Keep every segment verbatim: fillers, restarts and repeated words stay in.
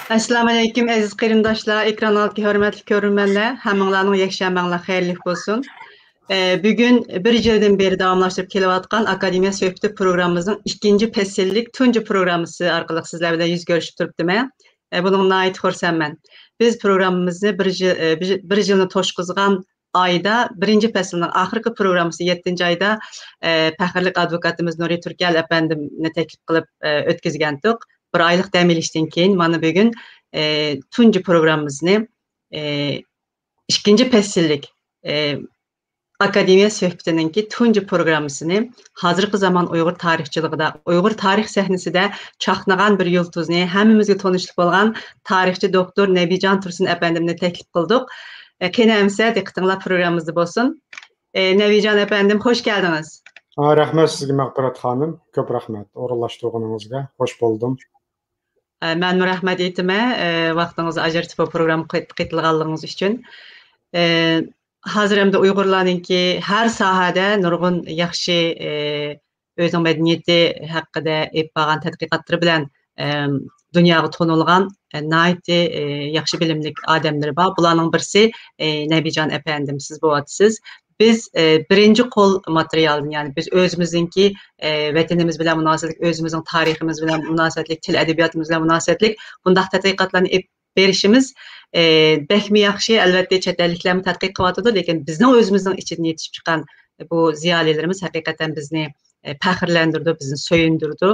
ئەسسالامۇئەلەيكۇم، ئەزىز قېرىنداشلار، ئېكران ئالدىدىكى ھۆرمەتلىك كۆرۈرمەنلەر، ھەممىڭلارنىڭ يەكشەنبەڭلار خەيرلىك بولسۇن. ئە، بۈگۈن بىر يىلدىن بېرى داۋاملاشتۇرۇپ كېلىۋاتقان ئاكادېمىيە سۆھبىتى پروگراممىمىزنىڭ ئىككىنچى پەسىللىك تۇنجى پروگراممىسى ئارقىلىق سىزلەر بىلەن يۈز كۆرۈشۈپ تۇرۇپتىمەن. ئە، بۇنىڭغا ناھايىتى خۇرسەنمەن. بىز پروگراممىمىزنى بىر يىل، ئە، بىر، بىر يىلنى توشقۇزغان ئايدا، بىرىنچى پەسىلنىڭ ئاخىرقى پروگراممىسى يەتتىنچى ئايدا، ئە، پەخىرلىك ئادۋوكاتىمىز نۇرى تۈركەل ئەپەندىمنى تەكلىپ قىلىپ، ئە، ئۆتكۈزگەنتۇق. بىر ئايلىق دەم ئېلىشتىن كېيىن مانا بۈگۈن، ئە، تۇنجى پروگراممىمىزنى، ئە، ئىككىنچى پەسىللىك، ئە، ئاكادېمىيە سۆھبىتىنىڭكى تۇنجى پروگراممىسىنى ھازىرقى زامان ئۇيغۇر تارىخچىلىقىدا، ئۇيغۇر تارىخ سەھنىسىدە چاقنىغان بىر يۇلتۇزنى، ھەممىمىزگە تونۇشلۇق بولغان تارىخچى دوكتور نەبىجان تۇرسۇن ئەپەندىمنى تەكلىپ قىلدۇق. ئە، قېنى ئەمىسە، دىققىتىڭلار پروگراممىمىزدا بولسۇن. ئە، نەبىجان ئەپەندىم، خوش كەلدىڭىز. ئا، رەھمەت سىزگە، مەغپىرەت خانىم. كۆپ رەھمەت ئورۇنلاشتۇرغىنىڭىزغا. خوش بولدۇم. ئە، مەنمۇ رەھمەت ئېيتىمەن، ئە، ۋاقتىڭىزنى ئاجرىتىپ بۇ پروگراممىغا قېت-، قېتىلغانلىقىڭىز ئۈچۈن. ئە، ھازىر ئەمدى ئۇيغۇرلارنىڭكى ھەر ساھەدە نۇرغۇن ياخشى، ئە، ئۆزىنىڭ مەدەنىيىتى ھەققىدە ئېلىپ بارغان تەتقىقاتلىرى بىلەن، ئە، دۇنياغا تونۇلغان، ئە، ناھايىتى، ئە، ياخشى بىلىملىك ئادەملىرى بار. بۇلارنىڭ بىرسى، ئە، نەبىجان ئەپەندىم، سىز بولۇۋاتىسىز. بىز، ئە، بىرىنچى قول ماتېرىيالدىن، يەنى بىز ئۆزىمىزنىڭكى، ئە، ۋەتىنىمىز بىلەن مۇناسىۋەتلىك، ئۆزىمىزنىڭ تارىخىمىز بىلەن مۇناسىۋەتلىك، تىل ئەدەبىياتىمىز بىلەن مۇناسىۋەتلىك بۇنداق تەتقىقاتلارنى ئېلىپ بېرىشىمىز، ئە، بەكمۇ ياخشى. ئەلۋەتتە، چەت ئەللىكلەرمۇ تەتقىق قىلىۋاتىدۇ، لېكىن بىزنىڭ ئۆزىمىزنىڭ ئىچىدىن يېتىشىپ چىققان بۇ زىيالىيلىرىمىز ھەقىقەتەن بىزنى، ئە، پەخىرلەندۈرىدۇ، بىزنى سۆيۈندۈرىدۇ.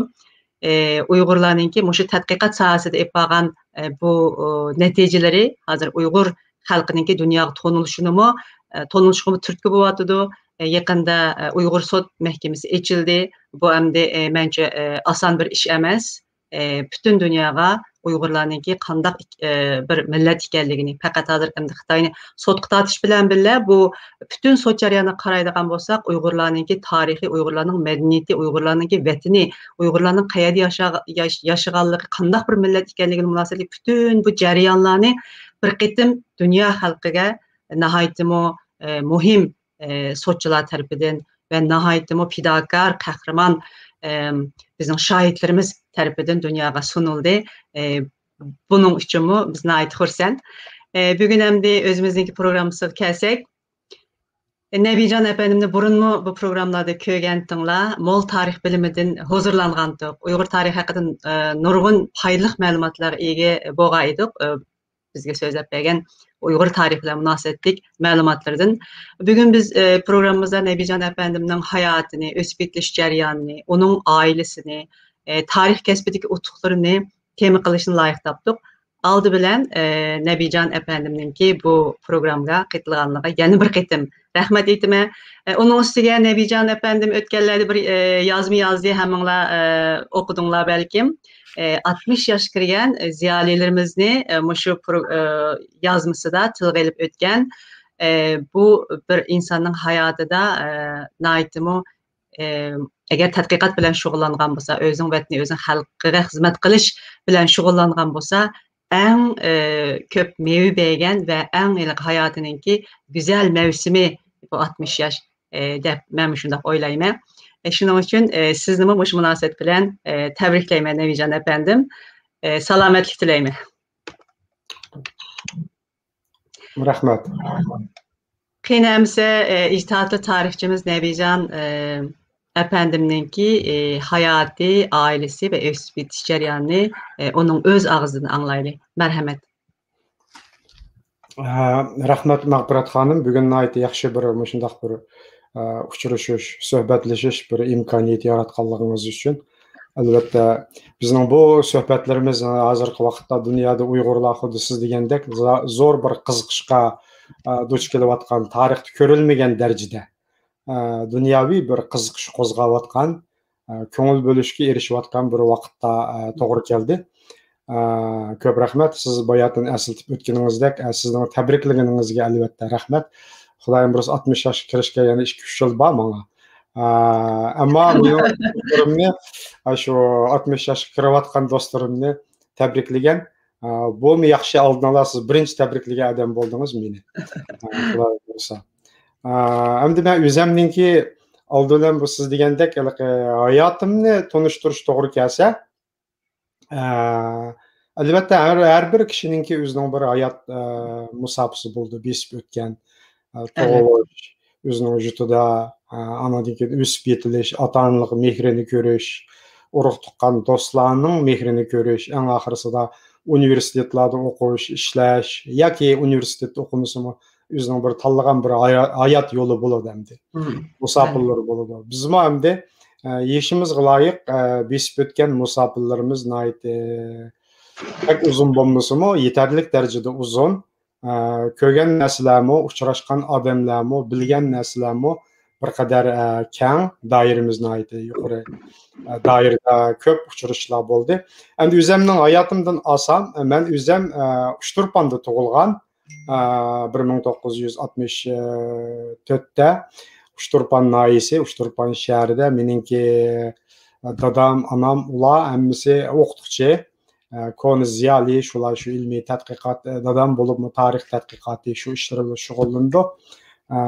ئە، ئۇيغۇرلارنىڭكى مۇشۇ تەتقىقات ساھەسىدە ئېلىپ بارغان، ئە، بۇ، ئۇ، نەتىجىلىرى ھازىر ئۇيغۇر خەلقىنىڭكى دۇنياغا تونۇلۇشىنىمۇ، ئە، تونۇلۇشىغىمۇ تۈرتكە بولۇۋاتىدۇ. ئە، يېقىندا، ئە، ئۇيغۇر سوت مەھكىمىسى ئېچىلدى. بۇ ئەمدى، ئە، مەنچە، ئە، ئاسان بىر ئىش ئەمەس. ئە، پۈتۈن دۇنياغا ئۇيغۇرلارنىڭكى قانداق ئىك-، ئە، بىر مىللەت ئىكەنلىكىنى، پەقەت ھازىر ئەمدى خىتاينى سوتقا تارتىش بىلەن بىللە، بۇ پۈتۈن سوت جەريانىغا قارايدىغان بولساق، ئۇيغۇرلارنىڭكى تارىخى، ئۇيغۇرلارنىڭ مەدەنىيىتى، ئۇيغۇرلارنىڭكى ۋەتىنى، ئۇيغۇرلارنىڭ قەيەردە ياشا-، ياش-، ياشىغانلىقى، قانداق بىر مىللەت ئىكەنلىكىگە مۇناسىۋەتلىك پۈتۈن بۇ جەريانلارنى بىر قېتىم دۇنيا خەلقىگە ناھايىتىمۇ، ئە، مۇھىم، ئە، سوتچىلار تەرىپىدىن ۋە ناھايىتىمۇ پىداكار، قەھرىمان، ئەم، بىزنىڭ شاھىتلىرىمىز تەرىپىدىن دۇنياغا سۇنۇلدى. ئە، بۇنىڭ ئۈچۈنمۇ بىز ناھايىتى خۇرسەن. ئە، بۈگۈن ئەمدى ئۆزىمىزنىڭكى پروگراممىسىغا كەلسەك، نەبىجان ئەپەندىمنى بۇرۇنمۇ بۇ پروگراممىلاردا كۆرگەنتىڭلار، مول تارىخ بىلىمىدىن ھۇزۇرلانغانتۇق. ئۇيغۇر تارىخى ھەققىدە، ئە، نۇرغۇن پايدىلىق مەلۇماتلارغا ئىگە بولغان ئىدۇق. ئە، بىزگە سۆزلەپ بەرگەن ئۇيغۇر تارىخى بىلەن مۇناسىۋەتلىك مەلۇماتلىرىدىن. بۈگۈن بىز، ئە، پروگراممىمىزدا نەبىجان ئەپەندىمنىڭ ھاياتىنى، ئۆسۈپ يېتىلىش جەريانىنى، ئۇنىڭ ئائىلىسىنى، ئە، تارىخ كەسپىدىكى ئۇتۇقلىرىنى تېما قىلىشنى لايىق تاپتۇق. ئالدى بىلەن، ئە، نەبىجان ئەپەندىمنىڭكى بۇ پروگراممىغا قېتىلغانلىقىغا يەنە بىر قېتىم رەھمەت ئېيتىمەن. ئە، ئۇنىڭ ئۈستىگە نەبىجان ئەپەندىم ئۆتكەنلەردە بىر، ئە، يازما يازدى، ھەممىڭلار، ئە، ئوقۇدۇڭلار بەلكىم. ئە، ئاتمىش ياشقا كىرگەن، ئە، زىيالىيلىرىمىزنى، ئە، مۇشۇ پرو-، ئە، يازمىسىدا تىلغا ئېلىپ ئۆتكەن. ئە، بۇ بىر ئىنساننىڭ ھاياتىدا، ئە، ناھايىتىمۇ، ئە، ئەگەر تەتقىقات بىلەن شۇغۇللانغان بولسا، ئۆزىنىڭ ۋەتىنى، ئۆزىنىڭ خەلقىگە خىزمەت قىلىش بىلەن شۇغۇللانغان بولسا، ئەڭ، ئە، كۆپ مېۋە بەرگەن ۋە ئەڭ ھېلىقى ھاياتىنىڭكى گۈزەل مەۋسۇمى بۇ ئاتمىش ياش، ئە، دەپ مەن شۇنداق ئويلايمەن. ئە، شۇنىڭ ئۈچۈن، ئە، سىزنىمۇ مۇشۇ مۇناسىۋەت بىلەن، ئە، تەبرىكلەيمەن، نەبىجان ئەپەندىم. ئە، سالامەتلىك تىلەيمەن. رەھمەت. قېنى ئەمىسە، ئە، ئىجتىھاتلىق تارىخچىمىز نەبىجان، ئە، ئەپەندىمنىڭكى، ئە، ھاياتى، ئائىلىسى ۋە ئۆسۈپ يېتىش جەريانىنى، ئە، ئۇنىڭ ئۆز ئاغزىدىن ئاڭلايلى. مەرھەمەت. ئە، رەھمەت، مەغپىرەت خانىم. بۈگۈن ناھايىتى ياخشى بىر مۇشۇنداق بىر، ئە، ئۇچرىشىش، سۆھبەتلىشىش بىر ئىمكانىيىتى ياراتقانلىقىڭىز ئۈچۈن. ئەلۋەتتە، بىزنىڭ بۇ سۆھبەتلىرىمىز ھازىرقى ۋاقىتتا دۇنيادا ئۇيغۇرلار خۇددى سىز دېگەندەك زا-، زور بىر قىزىقىشقا، ئە، دۇچ كېلىۋاتقان، تارىختا كۆرۈلمىگەن دەرىجىدە، ئە، دۇنياۋى بىر قىزىقىش قوزغاۋاتقان، ئە، كۆڭۈل بۆلۈشكە ئېرىشىۋاتقان بىر ۋاقىتتا، ئە، توغرا كەلدى. ئە، كۆپ رەھمەت. سىز باياتىن ئەسلىتىپ ئۆتكىنىڭىزدەك، ئە، سىزنىڭ تەبرىكلىگىنىڭىزگە ئەلۋەتتە رەھمەت. خۇدايىم بۇيرۇسا ئاتمىش ياشقا كىرىشكە يەنە ئىككى، ئۈچ يىل بار ماڭا. ئە، ئەمما مېنىڭ دوستلىرىمنى، ئە، شۇ ئاتمىش ياشقا كىرىۋاتقان دوستلىرىمنى تەبرىكلىگەن. ئە، بۇمۇ ياخشى، ئالدىن ئالا سىز بىرىنچى تەبرىكلىگەن ئادەم بولدىڭىز مېنى. ئە، خۇدايىم بۇيرۇسا. ئە، ئەمدى مەن ئۆزەمنىڭكى ئالدى بىلەن بۇ سىز دېگەندەك ھېلىقى ھاياتىمنى تونۇشتۇرۇش توغرا كەلسە، ئە، ئەلۋەتتە، ھەر، ھەر بىر كىشىنىڭكى ئۆزىنىڭ بىر ھايات، ئە، مۇساپىسى بولىدۇ، بېسىپ ئۆتكەن، ئە، تۇغۇلۇش، ئۆزىنىڭ يۇرتىدا، ئە، ئانىڭدىن كېيىن ئۆسۈپ يېتىلىش، ئاتا-ئانىلىق مېھرىنى كۆرۈش، ئۇرۇق-تۇغقان، دوستلارنىڭ مېھرىنى كۆرۈش، ئەڭ ئاخىرسىدا ئۇنىۋېرسىتېتلاردا ئوقۇش، ئىشلەش ياكى ئۇنىۋېرسىتېتتا ئوقۇمىسىمۇ، ئۆزىنىڭ بىر تاللىغان بىر ھايا-، ھايات يولى بولىدۇ ئەمدى. مۇساپىرلىرى بولىدۇ. بىزمۇ ئەمدى، ئە، يېشىمىزغا لايىق، ئە، بېسىپ ئۆتكەن مۇساپىرلىرىمىز ناھايىتى بەك ئۇزۇن بولمىسىمۇ، يېتەرلىك دەرىجىدە ئۇزۇن. ئە، كۆرگەن نەرسىلەرمۇ، ئۇچراشقان ئادەملەرمۇ، بىلگەن نەرسىلەرمۇ بىر قەدەر، ئە، كەڭ، دائىرىمىز ناھايىتى يۇقىرى، ئە، دائىرىدە كۆپ ئۇچرىشىشلار بولدى. ئەمدى ئۆزەمنىڭ ھاياتىمدىن ئالسام، مەن ئۆزەم، ئە، ئۇچتۇرپاندا تۇغۇلغان، ئە، بىر مىڭ توققۇز يۈز ئاتمىش تۆتتە ئۇچتۇرپان ناھىيەسى، ئۇچتۇرپان شەھىرىدە مېنىڭكى، ئە، دادام، ئانام، ئۇلار ھەممىسى ئوقۇتقۇچى. ئە، كونا زىيالىي، شۇلار شۇ ئىلمىي تەتقىقات، ئە، دادام بولۇپمۇ تارىخ تەتقىقاتى شۇ ئىشلار بىلەن شۇغۇللىنىدۇ. ئە،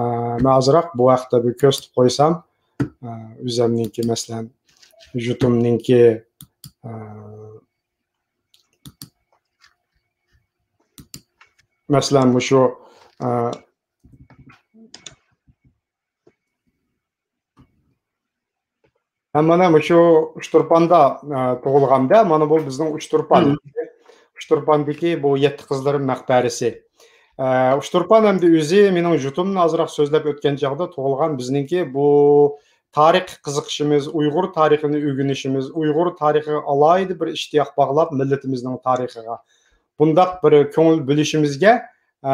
مەن ئازراق بۇ ھەقتە بىر كۆرسىتىپ قويسام، ئە، ئۆزەمنىڭكى، مەسىلەن، يۇرتۇمنىڭكى، ئە، مەسىلەن، مۇشۇ، ئە، ھەم مانا مۇشۇ ئۇچتۇرپاندا، ئە، تۇغۇلغاندا، مانا بۇ بىزنىڭ ئۇچتۇرپان. ئۇچتۇرپاندىكى بۇ يەتتە قىزلىرىم مەقبەرىسى. ئە، ئۇچتۇرپان ئەمدى ئۆزى مېنىڭ يۇرتۇمنى ئازراق سۆزلەپ ئۆتكەن چاغدا تۇغۇلغان بىزنىڭكى بۇ تارىخقا قىزىقىشىمىز، ئۇيغۇر تارىخىنى ئۆگىنىشىمىز، ئۇيغۇر تارىخىغا ئالاھىدە بىر ئىشتىياق باغلاپ، مىللىتىمىزنىڭ تارىخىغا بۇنداق بىر كۆڭۈل بۆلۈشىمىزگە، ئە،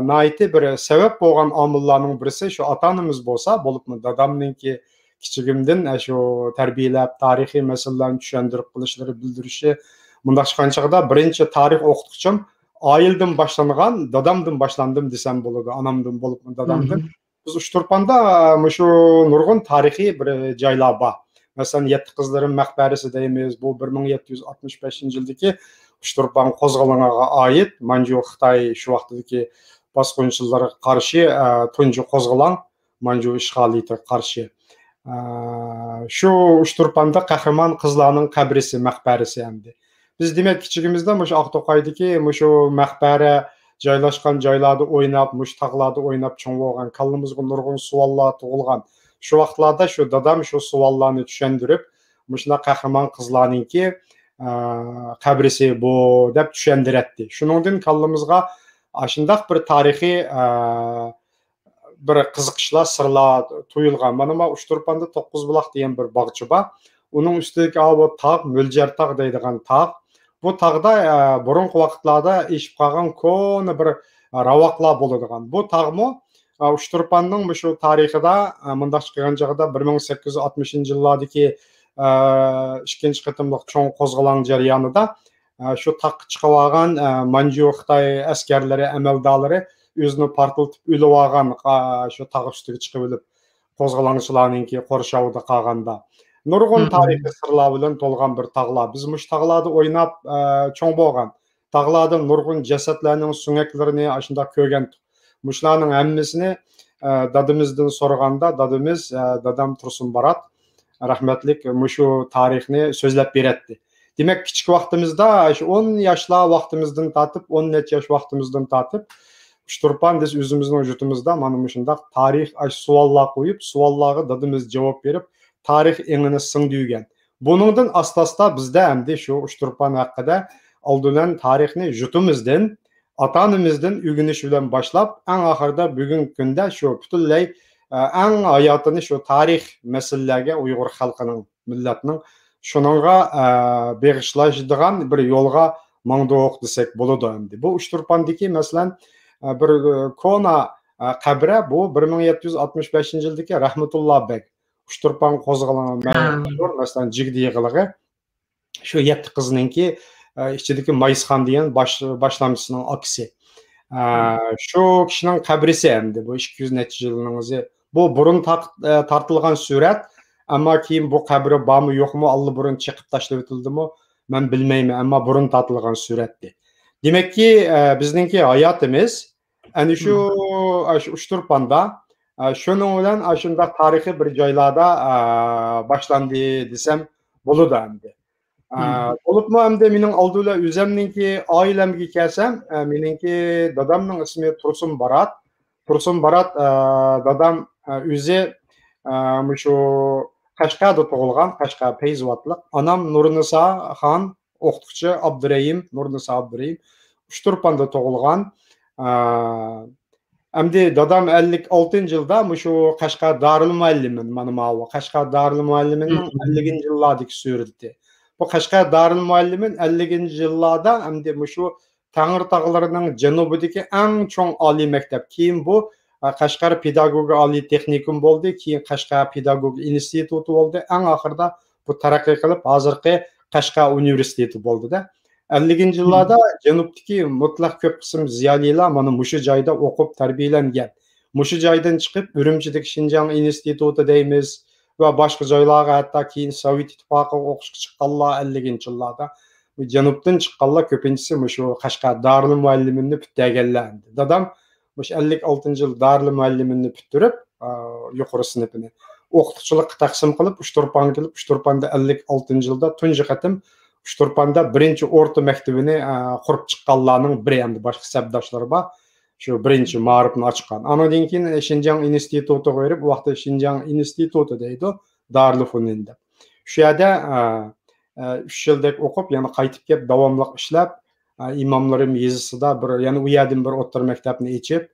ناھايىتى بىر سەۋەب بولغان ئامىللارنىڭ بىرسى شۇ ئاتا-ئانىمىز بولسا، بولۇپمۇ دادامنىڭكى كىچىكىمدىن، ئە، شۇ تەربىيەلەپ، تارىخىي مەسىلىلەرنى چۈشەندۈرۈپ قىلىشلىرى، بىلدۈرۈشى، مۇنداق چىققان چاغدا بىرىنچى تارىخ ئوقۇتقۇچۇم ئائىلىدىن باشلانغان، دادامدىن باشلاندىم دېسەم بولىدۇ، ئانامدىن بولۇپمۇ دادامدىن. بىز ئۇچتۇرپاندا مۇشۇ نۇرغۇن تارىخىي بىر جايلار بار. مەسىلەن، يەتتە قىزلىرىم مەقبەرىسى دەيمىز. بۇ بىر مىڭ يەتتە يۈز ئاتمىش بەشىنچى يىلدىكى ئۇچتۇرپان قوزغىلىڭىغا ئائىت، مانجۇ خىتاي شۇ ۋاقتىدىكى باسقۇنچىلارغا قارشى، ئە، تۇنجى قوزغىلاڭ، مانجۇ ئىشغالىيىتىگە قارشى. ئە، شۇ ئۇچتۇرپاندا قەھرىمان قىزلارنىڭ قەبرىسى، مەقبەرىسى ئەمدى. بىز، دېمەك، كىچىكىمىزدە مۇشۇ ئاقتوقايدىكى مۇشۇ مەقبەرە جايلاشقان جايلاردا ئويناپ، مۇشۇ تاغلاردا ئويناپ چوڭ بولغان، كاللىمىزغا نۇرغۇن سوئاللار تۇغۇلغان. شۇ ۋاقىتلاردا شۇ دادام شۇ سوئاللارنى چۈشەندۈرۈپ، مۇشۇنداق قەھرىمان قىزلارنىڭكى، ئە، قەبرىسى بۇ دەپ چۈشەندۈرەتتى. شۇنىڭدىن كاللىمىزغا ئاشۇنداق بىر تارىخىي، ئە، بىر قىزىقىشلار، سىرلار تۇيۇلغان. مانا، ما ئۇچتۇرپاندا توققۇزبۇلاق دېگەن بىر باغچە بار. ئۇنىڭ ئۈستىدىكى ئاۋۇ تاغ، مۆلجەر تاغ دەيدىغان تاغ. بۇ تاغدا، ئە، بۇرۇنقى ۋاقىتلاردا ئېشىپ قالغان كونا بىر، ئە، راۋاقلار بولىدىغان. بۇ تاغمۇ، ئە، ئۇچتۇرپاننىڭ مۇشۇ تارىخىدا، ئە، مۇنداق چىققان چاغدا بىر مىڭ سەككىز يۈز ئاتمىشىنچى يىللاردىكى، ئە، ئىككىنچى قېتىملىق چوڭ قوزغىلاڭ جەريانىدا، ئە، شۇ تاغقا چىقىۋالغان، ئە، مانجۇ خىتاي ئەسكەرلىرى، ئەمەلدارلىرى ئۆزىنى پارتلىتىپ ئۆلۈۋالغان، ئا، شۇ تاغ ئۈستىگە چىقىۋېلىپ، قوزغىلاڭچىلارنىڭكى قورشاۋىدا قالغاندا. نۇرغۇن تارىخىي سىرلار بىلەن تولغان بىر تاغلار. بىز مۇشۇ تاغلاردا ئويناپ، ئە، چوڭ بولغان. تاغلاردا نۇرغۇن جەسەتلەرنىڭ سۆڭەكلىرىنى ئاشۇنداق كۆرگەنتۇق. مۇشۇلارنىڭ ھەممىسىنى، ئە، دادىمىزدىن سورىغاندا، دادىمىز، ئە، دادام تۇرسۇن بارات، رەھمەتلىك، مۇشۇ تارىخنى سۆزلەپ بېرەتتى. دېمەك، كىچىك ۋاقتىمىزدا، شۇ ئون ياشلار ۋاقتىمىزدىن تارتىپ، ئون نەچچە ياش ۋاقتىمىزدىن تارتىپ، ئۇچتۇرپان، بىز ئۆزىمىزنىڭ يۇرتىمىزدا مانا مۇشۇنداق تارىخ، ئاش سوئاللار قويۇپ، سوئاللارغا دادىمىز جاۋاب بېرىپ، تارىخ ئېڭىنى سىڭدۈرگەن. بۇنىڭدىن ئاستا-ئاستا بىزدە ئەمدى شۇ ئۇچتۇرپان ھەققىدە ئالدى بىلەن تارىخنى يۇرتىمىزدىن، ئاتا-ئانىمىزدىن ئۆگىنىش بىلەن باشلاپ، ئەڭ ئاخىرىدا بۈگۈنكى كۈندە شۇ پۈتۈنلەي، ئە، ئەڭ ھاياتىنى شۇ تارىخ مەسىلىلەرگە، ئۇيغۇر خەلقىنىڭ، مىللەتنىڭ شۇنىڭغا، ئە، بېغىشلاشىدىغان بىر يولغا ماڭدۇق دېسەك بولىدۇ ئەمدى. بۇ ئۇچتۇرپاندىكى، مەسىلەن، ئە، بىر، ئە، كونا، ئە، قەبرە، بۇ بىر مىڭ يەتتە يۈز ئاتمىش بەشىنچى يىلدىكى رەھمەتۇللا بەگ، ئۇچتۇرپان قوزغىلىڭى، مەشھۇر، مەسىلەن، جىگدە يىغلىقى. شۇ يەتتە قىزنىڭكى، ئە، ئىچىدىكى مايسخان دېگەن باش-، باشلامچىسىنىڭ ئاكىسى. ئە، شۇ كىشىنىڭ قەبرىسى ئەمدى بۇ ئىككى يۈز نەچچە يىلنىڭ ئىزى. بۇ بۇرۇن تاق-، ئە، تارتىلغان سۈرەت، ئەمما كېيىن بۇ قەبرە بارمۇ يوقمۇ، ئاللىبۇرۇن چېقىپ تاشلىۋېتىلدىمۇ، مەن بىلمەيمەن، ئەمما بۇرۇن تارتىلغان سۈرەتتى. دېمەككى، ئە، بىزنىڭكى ھاياتىمىز ئەنە شۇ، ئە، شۇ ئۇچتۇرپاندا، ئە، شۇنىڭ بىلەن ئاشۇنداق تارىخىي بىر جايلاردا، ئە، باشلاندى دېسەم بولىدۇ ئەمدى. ئە، بولۇپمۇ ئەمدى مېنىڭ ئالدى بىلەن ئۆزەمنىڭكى ئائىلەمگە كەلسەم، ئە، مېنىڭكى دادامنىڭ ئىسمى تۇرسۇن بارات. تۇرسۇن بارات، ئە، دادام، ئە، ئۆزى، ئە، مۇشۇ قەشقەردە تۇغۇلغان، قەشقەر پەيزىۋاتلىق. ئانام نۇرنىسا خان، ئوقۇتقۇچى ئابدۇرېھىم، نۇرنىسا ئابدۇرېھىم. ئۇچتۇرپاندا تۇغۇلغان. ئە، ئەمدى دادام ئەللىك ئالتىنچى يىلدا مۇشۇ قەشقەر دارىلمۇئەللىمىن، مانا ماۋۇ قەشقەر دارىلمۇئەللىمىننىڭ ئەللىكىنچى يىللاردىكى سۈرىتى. بۇ قەشقەر دارىلمۇئەللىمىن ئەللىكىنچى يىللاردا ئەمدى مۇشۇ تەڭرىتاغلىرىنىڭ جەنۇبىدىكى ئەڭ چوڭ ئالىي مەكتەپ. كېيىن بۇ، ئە، قەشقەر پېداگوگىكا ئالىي تېخنىكوم بولدى، كېيىن قەشقەر پېداگوگىكا ئىنستىتۇتى بولدى. ئەڭ ئاخىرىدا بۇ تەرەققىي قىلىپ، ھازىرقى قەشقەر ئۇنىۋېرسىتېتى بولدى-دە. ئەللىكىنچى يىللاردا جەنۇبتىكى مۇتلەق كۆپ قىسىم زىيالىيلار مانا مۇشۇ جايدا ئوقۇپ تەربىيەلەنگەن. مۇشۇ جايدىن چىقىپ، ئۈرۈمچىدىكى شىنجاڭ ئىنستىتۇتى دەيمىز ۋە باشقا جايلارغا، ھەتتا كېيىن سوۋېت ئىتتىپاقىغا ئوقۇشقا چىققانلار ئەللىكىنچى يىللاردا. جەنۇبتىن چىققانلار كۆپىنچىسى مۇشۇ قەشقەر دارىلمۇئەللىمىننى پۈتتۈرگەنلەر. دادام مۇشۇ ئەللىك ئالتىنچى يىل دارىلمۇئەللىمىننى پۈتتۈرۈپ، ئا، يۇقىرى سىنىپىنى ئوقۇتقۇچىلىققا تەقسىم قىلىپ، ئۇچتۇرپانغا كېلىپ، ئۇچتۇرپاندا ئەللىك ئالتىنچى يىلدا تۇنجى قېتىم ئۇچتۇرپاندا بىرىنچى ئورتا مەكتىۋىنى، ئا، قۇرۇپ چىققانلارنىڭ بىرى، ئەمدى باشقا سەپداشلىرى بار. شۇ بىرىنچى مائارىپنى ئاچقان. ئانىڭدىن كېيىن شىنجاڭ ئىنستىتۇتىغا بېرىپ، ئۇ ۋاقىتتا شىنجاڭ ئىنستىتۇتى دەيدۇ، دارىلفۇنۇن دەپ. شۇ يەردە، ئا، ئا، ئۈچ يىلدەك ئوقۇپ، يەنە قايتىپ كېلىپ داۋاملىق ئىشلەپ، ئا، ئىماملىرىم يېزىسىدا بىر، يەنە ئۇ يەردىن بىر ئوتتۇرا مەكتەپنى ئېچىپ،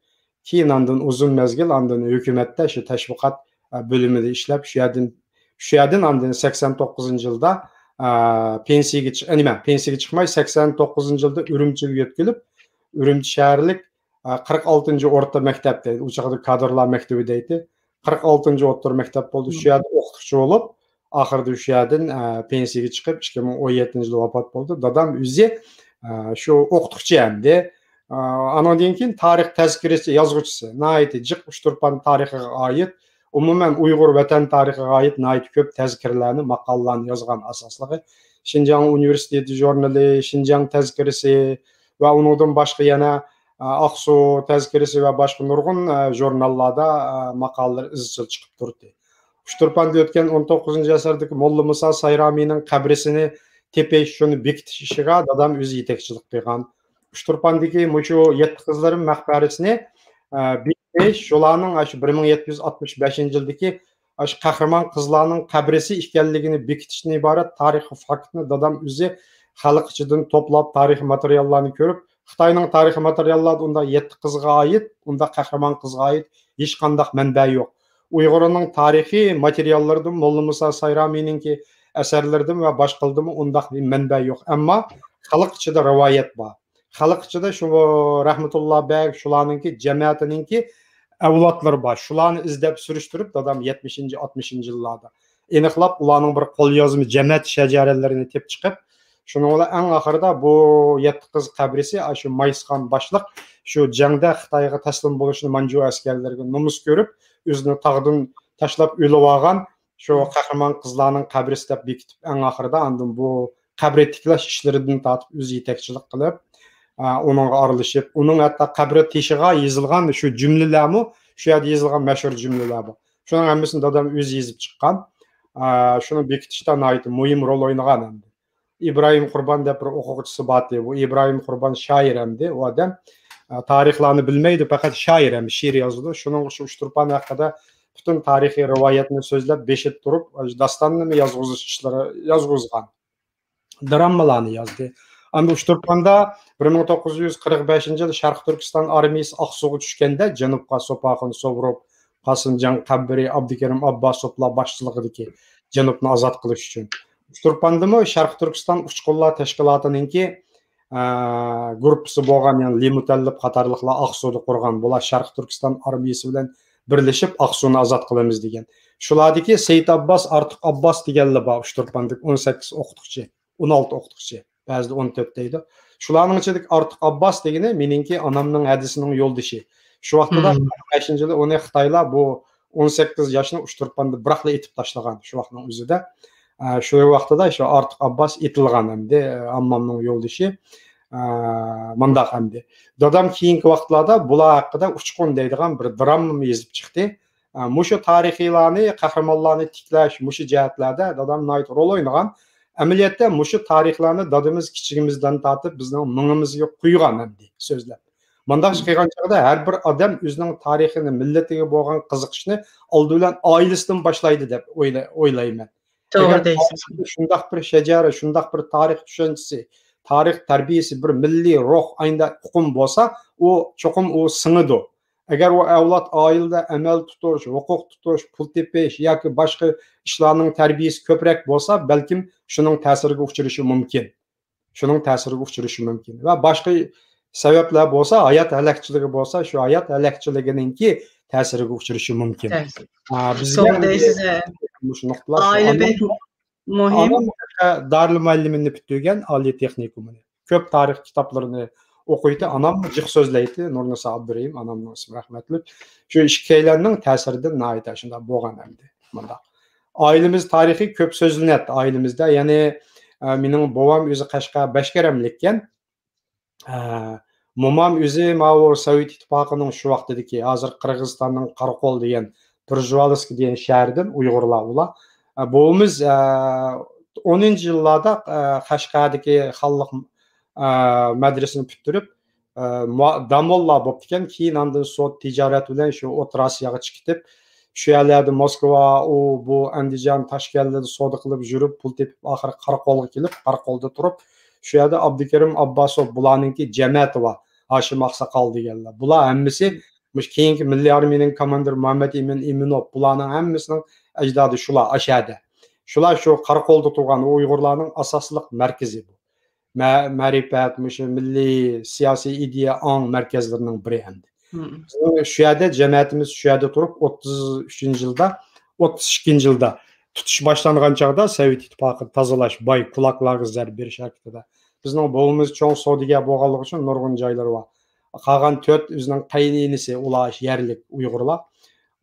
كېيىن ئاندىن ئۇزۇن مەزگىل ئاندىن ھۆكۈمەتتە شۇ تەشۋىقات، ئا، بۆلۈمىدە ئىشلەپ، شۇ يەردىن، شۇ يەردىن ئاندىن سەكسەن توققۇزىنچى يىلدا، ئا، پېنسىيەگە چىق-، نېمە، پېنسىيەگە چىقماي، سەكسەن توققۇزىنچى يىلدا ئۈرۈمچىگە يۆتكىلىپ، ئۈرۈمچى شەھەرلىك، ئا، قىرىق ئالتىنچى ئورتا مەكتەپ دەيدۇ. ئۇ چاغدا كادىرلار مەكتىۋى دەيتتى. قىرىق ئالتىنچى ئوتتۇرا مەكتەپ بولدى. شۇ يەردە ئوقۇتقۇچى بولۇپ، ئاخىرىدا شۇ يەردىن، ئە، پېنسىيەگە چىقىپ، ئىككى مىڭ ئون يەتتىنچى يىلى ۋاپات بولدى. دادام ئۆزى، ئە، شۇ ئوقۇتقۇچى ئەمدى. ئە، ئانىڭدىن كېيىن تارىخ تەزكىرىسى يازغۇچىسى، ناھايىتى جىق ئۇچتۇرپان تارىخىغا ئائىت، ئومۇمەن ئۇيغۇر ۋەتەن تارىخىغا ئائىت ناھايىتى كۆپ تەزكىرىلەرنى، ماقالىلەرنى يازغان ئاساسلىقى. شىنجاڭ ئۇنىۋېرسىتېتى ژۇرنىلى، شىنجاڭ تەزكىرىسى ۋە ئۇنىڭدىن باشقا يەنە، ئە، ئاقسۇ تەزكىرىسى ۋە باشقا نۇرغۇن، ئە، ژۇرناللاردا، ئە، ماقالىلىرى ئىزچىل چىقىپ تۇردى. ئۇچتۇرپاندا ئۆتكەن ئون توققۇزىنچى ئەسىردىكى موللا مۇسا سايرامىنىڭ قەبرىسىنى تېپىش، شۇنى بېكىتىش ئىشىغا دادام ئۆزى يېتەكچىلىك قىلغان. ئۇچتۇرپاندىكى مۇشۇ يەتتە قىزلىرىم مەقبەرىسىنى، ئە، بېكىتىش، شۇلارنىڭ ئاشۇ بىر مىڭ يەتتە يۈز ئاتمىش بەشىنچى يىلدىكى ئاشۇ قەھرىمان قىزلارنىڭ قەبرىسى ئىكەنلىكىنى بېكىتىشتىن ئىبارەت تارىخىي فاكتنى دادام ئۆزى خەلق ئىچىدىن توپلاپ، تارىخىي ماتېرىياللارنى كۆرۈپ، خىتاينىڭ تارىخىي ماتېرىياللاردا ئۇنداق يەتتە قىزغا ئائىت، ئۇنداق قەھرىمان قىزغا ئائىت ھېچقانداق مەنبە يوق. ئۇيغۇرنىڭ تارىخىي ماتېرىياللىرىدىمۇ، موللا مۇسا سايرامىنىڭكى ئەسەرلىرىدىمۇ ۋە باشقىلىرىدىمۇ ئۇنداق بىر مەنبە يوق. ئەمما خەلق ئىچىدە رىۋايەت بار. خەلق ئىچىدە شۇ رەھمەتۇللا بەگ، شۇلارنىڭكى جەمەتىنىڭكى ئەۋلادلىرى بار. شۇلارنى ئىزدەپ سۈرۈشتۈرۈپ، دادام يەتمىشىنچى، ئاتمىشىنچى يىللاردا ئېنىقلاپ، ئۇلارنىڭ بىر قوليازما جەمەت شەجەرىلىرىنى تېپىپ چىقىپ، شۇنىڭ بىلەن ئەڭ ئاخىرىدا بۇ يەتتە قىز قەبرىسى، ئاشۇ مايسخان باشلىق شۇ جەڭدە خىتايغا تەسلىم بولۇشنى، مانجۇ ئەسكەرلىرىگە نومۇس كۆرۈپ، ئۆزىنى تاغدىن تاشلاپ ئۆلۈۋالغان شۇ قەھرىمان قىزلارنىڭ قەبرىسى دەپ بېكىتىپ، ئەڭ ئاخىرىدا ئاندىن بۇ قەبرە تىكلەش ئىشلىرىدىن تارتىپ ئۆزى يېتەكچىلىك قىلىپ، ئە، ئۇنىڭغا ئارىلىشىپ، ئۇنىڭ ھەتتا قەبرە تېشىغا يېزىلغان شۇ جۈملىلەرمۇ، شۇ يەردە يېزىلغان مەشھۇر جۈملىلەر بار. شۇنىڭ ھەممىسىنى دادام ئۆزى يېزىپ چىققان. ئە، شۇنى بېكىتىشتە ناھايىتى مۇھىم رول ئوينىغان ئەمدى. ئىبراھىم قۇربان دەپ بىر ئوقۇغۇچىسى بارتى. بۇ ئىبراھىم قۇربان شائىر ئەمدى. ئۇ ئادەم، ئە، تارىخلارنى بىلمەيدۇ، پەقەت شائىر ئەمدى، شېئىر يازىدۇ. شۇنىڭ ئۈچۈن ئۇچتۇرپان ھەققىدە پۈتۈن تارىخىي رىۋايەتنى سۆزلەپ، بېشىدا تۇرۇپ، داستاننىمۇ يازغۇزۇش ئىشلىرى يازغۇزغان. دراممىلارنى يازدى. ئەمدى ئۇچتۇرپاندا بىر مىڭ توققۇز يۈز قىرىق بەشىنچى يىل شەرقىي تۈركىستان ئارمىيىسى ئاقسۇغا چۈشكەندە، جەنۇبقا سوپاخۇن سوۋۇرۇپ، قاسىمجان قەبرى، ئابدۇكېرىم ئابباسوفلار باشچىلىقىدىكى جەنۇبنى ئازاد قىلىش ئۈچۈن. ئۇچتۇرپاندىمۇ شەرقىي تۈركىستان ئۇچقۇنلار تەشكىلاتىنىڭكى، ئە، گۇرۇپپىسى بولغان، يەنى لى مۇتەللىپ قاتارلىقلار ئاقسۇدا قۇرغان. بۇلار شەرقىي تۈركىستان ئارمىيىسى بىلەن بىرلىشىپ ئاقسۇنى ئازاد قىلىمىز دېگەن. شۇلاردىكى سېيىت ئابباس، ئارتۇق ئابباس دېگەنلەر بار، ئۇچتۇرپاندىكى ئون سەككىز ئوقۇتقۇچى، ئون ئالتە ئوقۇتقۇچى، بەزىدە ئون تۆت دەيدۇ. شۇلارنىڭ ئىچىدىكى ئارتۇق ئابباس دېگىنى مېنىڭكى ئانامنىڭ ھەدىسىنىڭ يولدىشى. شۇ ۋاقتىدا قىرىق بەشىنچى يىلى ئۇنى خىتايلار بۇ ئون سەككىز ياشنى ئۇچتۇرپاندا بىراقلا ئېتىپ تاشلىغان شۇ ۋاقىتنىڭ ئۆزىدە. ئە، شۇ ۋاقتىدا شۇ ئارتۇق ئابباس ئېتىلغان ئەمدى، ئە، ئاممامنىڭ يولدىشى. ئە، مۇنداق ئەمدى. دادام كېيىنكى ۋاقىتلاردا بۇلار ھەققىدە ئۇچقۇن دەيدىغان بىر درامما يېزىپ چىقتى. ئە، مۇشۇ تارىخىيلارنى، قەھرىمانلارنى تىكلەش، مۇشۇ جەھەتلەردە دادام ناھايىتى رول ئوينىغان. ئەمەلىيەتتە مۇشۇ تارىخلارنى دادىمىز كىچىكىمىزدىن تارتىپ بىزنىڭ مېڭىمىزگە قۇيغان ئەمدى سۆزلەپ. مۇنداق قىلغان چاغدا ھەر بىر ئادەم ئۆزىنىڭ تارىخىنى، مىللىتىگە بولغان قىزىقىشنى ئالدى بىلەن ئائىلىسىدىن باشلايدۇ دەپ ئويلا-، ئويلايمەن. توغرا ئەگەر دەيسىز. ئائىلىدە شۇنداق بىر شەجەرە، شۇنداق بىر تارىخ چۈشەنچىسى، تارىخ تەربىيەسى، بىر مىللىي روھ ئاينىدا ئۇقۇم بولسا، ئۇ چوقۇم ئۇ سىڭىدۇ. ئەگەر ئۇ ئەۋلاد ئائىلىدە ئەمەل تۇتۇش، ھوقۇق تۇتۇش، پۇل تېپىش ياكى باشقا ئىشلارنىڭ تەربىيەسى كۆپرەك بولسا، بەلكىم شۇنىڭ تەسىرىگە ئۇچرىشى مۇمكىن. شۇنىڭ تەسىرىگە ئۇچرىشى مۇمكىن. ۋە باشقا سەۋەبلەر بولسا، ھايات ھەلەكچىلىكى بولسا، شۇ ھايات ھەلەكچىلىكىنىڭكى تەسىرىگە ئۇچرىشى مۇمكىن. تەسىر. ئا، بىزگە توغرا دەيسىز، ھە. مۇشۇ نۇقتىلار شۇ. ئائىلە ئانا-، بەك مۇھىم. ئانام دارىل مۇئەللىمىننى پۈتتۈرگەن، ئالىي تېخنىكومىنى. كۆپ تارىخ كىتابلىرىنى ئوقۇيتتى. ئانام جىق سۆزلەيتتى، نۇرنىسا ئابدۇرېھىم، ئانامنىڭ ئىسمى رەھمەتلىك. شۇ ئىككىيلەننىڭ تەسىرىدىن ناھايىتى شۇنداق بولغان ئەمدى. مۇنداق. ئائىلىمىز تارىخى كۆپ سۆزلىنەتتى ئائىلىمىزدە. يەنى، ئە، مېنىڭ بوۋام ئۆزى قەشقەر بەشكەرەملىككەن. ئە، مومام ئۆزى ماۋۇ سوۋېت ئىتتىپاقىنىڭ شۇ ۋاقتىدىكى، ھازىر قىرغىزىستاننىڭ قاراقول دېگەن، پرژېۋالسكى دېگەن شەھەردىن ئۇيغۇرلار ئۇلار. ئە، بوۋىمىز، ئە، ئونىنچى يىللاردا، ئە، قەشقەردىكى خانلىق، ئە، مەدرىسىنى پۈتتۈرۈپ، ئە، مۇ-، داموللا بوپتىكەن. كېيىن ئاندىن سودا تىجارەت بىلەن شۇ ئوتتۇرا ئاسىياغا چىقىپ كېتىپ، شۇ يەرلەردە موسكۋا، ئۇ، بۇ، ئەندىجان، تاشكەنتلەردە سودا قىلىپ يۈرۈپ، پۇل تېپىپ، ئاخىرى قاراقولغا كېلىپ، قاراقولدا تۇرۇپ، شۇ يەردە ئابدۇكېرىم ئابباسوف بۇلارنىڭكى جەمەتى بار، ھاشىم ئاقساقال دېگەنلەر. بۇلار ھەممىسى مۇشۇ كېيىنكى مىللىي ئارمىيىنىڭ كوماندىرى مۇھەممەد ئىمىن ئىمىنوف، بۇلارنىڭ ھەممىسىنىڭ ئەجدادى شۇلار، ئاشەدە. شۇلار شۇ قاراقولدا تۇرغان ئۇيغۇرلارنىڭ ئاساسلىق مەركىزى بۇ. مە-، مەرىپەت، مۇشۇ مىللىي سىياسىي ئىدىيە ئاڭ مەركەزلىرىنىڭ بىرى ئەمدى. مم. بىزنىڭ شۇ يەردە جەمەتىمىز شۇ يەردە تۇرۇپ، ئوتتۇز ئۈچىنچى يىلدا، ئوتتۇز ئىككىنچى يىلدا تۇتۇش باشلانغان چاغدا سوۋېت ئىتتىپاقىنى تازىلاش، باي كۇلاكلارغا زەربە بېرىش ھەرىكىتىدە. بىزنىڭ بوۋىمىز چوڭ سودىگەر بولغانلىقى ئۈچۈن نۇرغۇن جايلىرى بار. قالغان تۆت ئۆزىنىڭ قېيىنئىنىسى، ئۇلار يەرلىك ئۇيغۇرلار.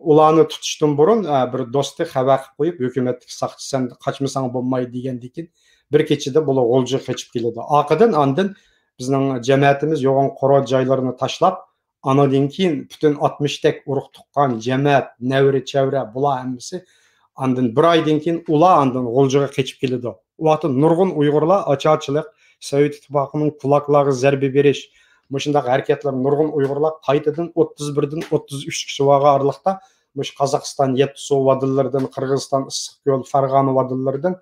ئۇلارنى تۇتۇشتىن بۇرۇن، ئە، بىر دوستى خەۋەر قىلىپ قويۇپ، ھۆكۈمەتتىكى ساقچى، «سەن قاچمىساڭ بولماي» دېگەندىن كېيىن، بىر كېچىدە بۇلار غۇلجىغا قېچىپ كېلىدۇ. ئارقىدىن ئاندىن بىزنىڭ جەمەتىمىز يوغان قورال جايلىرىنى تاشلاپ، ئانىڭدىن كېيىن پۈتۈن ئاتمىشتەك ئۇرۇق تۇغقان، جەمەت، نەۋرە چەۋرە، بۇلار ھەممىسى ئاندىن بىر ئايدىن كېيىن ئۇلار ئاندىن غۇلجىغا قېچىپ كېلىدۇ. ئۇ ۋاقىتتا نۇرغۇن ئۇيغۇرلار ئاچارچىلىق، سوۋېت ئىتتىپاقىنىڭ كۇلاكلارغا زەربە بېرىش، مۇشۇنداق ھەرىكەتلەر نۇرغۇن ئۇيغۇرلار قايتىدىن ئوتتۇز بىردىن ئوتتۇز ئۈچكىچە بولغان ئارىلىقتا مۇشۇ قازاقىستان يەتتىسۇ ۋادىلىرىدىن، قىرغىزىستان ئىسسىقكۆل، فەرغانە ۋادىلىرىدىن،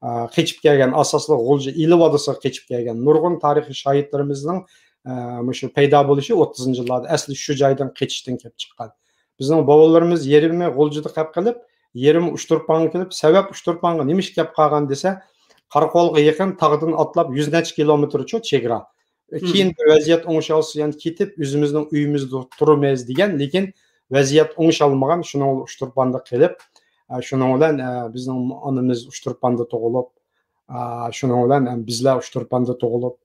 ئە، قېچىپ كەلگەن، ئاساسلىق غۇلجا ئىلى ۋادىسىغا قېچىپ كەلگەن نۇرغۇن تارىخىي شاھىتلىرىمىزنىڭ، ئە، مۇشۇ پەيدا بولۇشى ئوتتۇزىنچى يىللاردا ئەسلى شۇ جايدىن قېچىشتىن كېلىپ چىققان. بىزنىڭ بوۋىلىرىمىز يېرىمى غۇلجىدا قېلىپ قېلىپ، يېرىمى ئۇچتۇرپانغا كېلىپ، سەۋەب ئۇچتۇرپانغا نېمە ئىش كەپ قالغان دېسە، قاراقولغا يېقىن تاغدىن ئاتلاپ يۈز نەچچە كىلومېتىرچۇ چېگرا. مم. كېيىن بىر ۋەزىيەت ئوڭشالسا يەنە كېتىپ ئۆزىمىزنىڭ ئۆيىمىزدە تۇرىمىز دېگەن، لېكىن ۋەزىيەت ئوڭشالمىغان، شۇنىڭ بىلەن ئۇچتۇرپاندا قېلىپ، ئە، شۇنىڭ بىلەن، ئە، بىزنىڭ ئانىمىز ئۇچتۇرپاندا تۇغۇلۇپ، ئە، شۇنىڭ بىلەن، ئە، بىزلەر ئۇچتۇرپاندا تۇغۇلۇپ،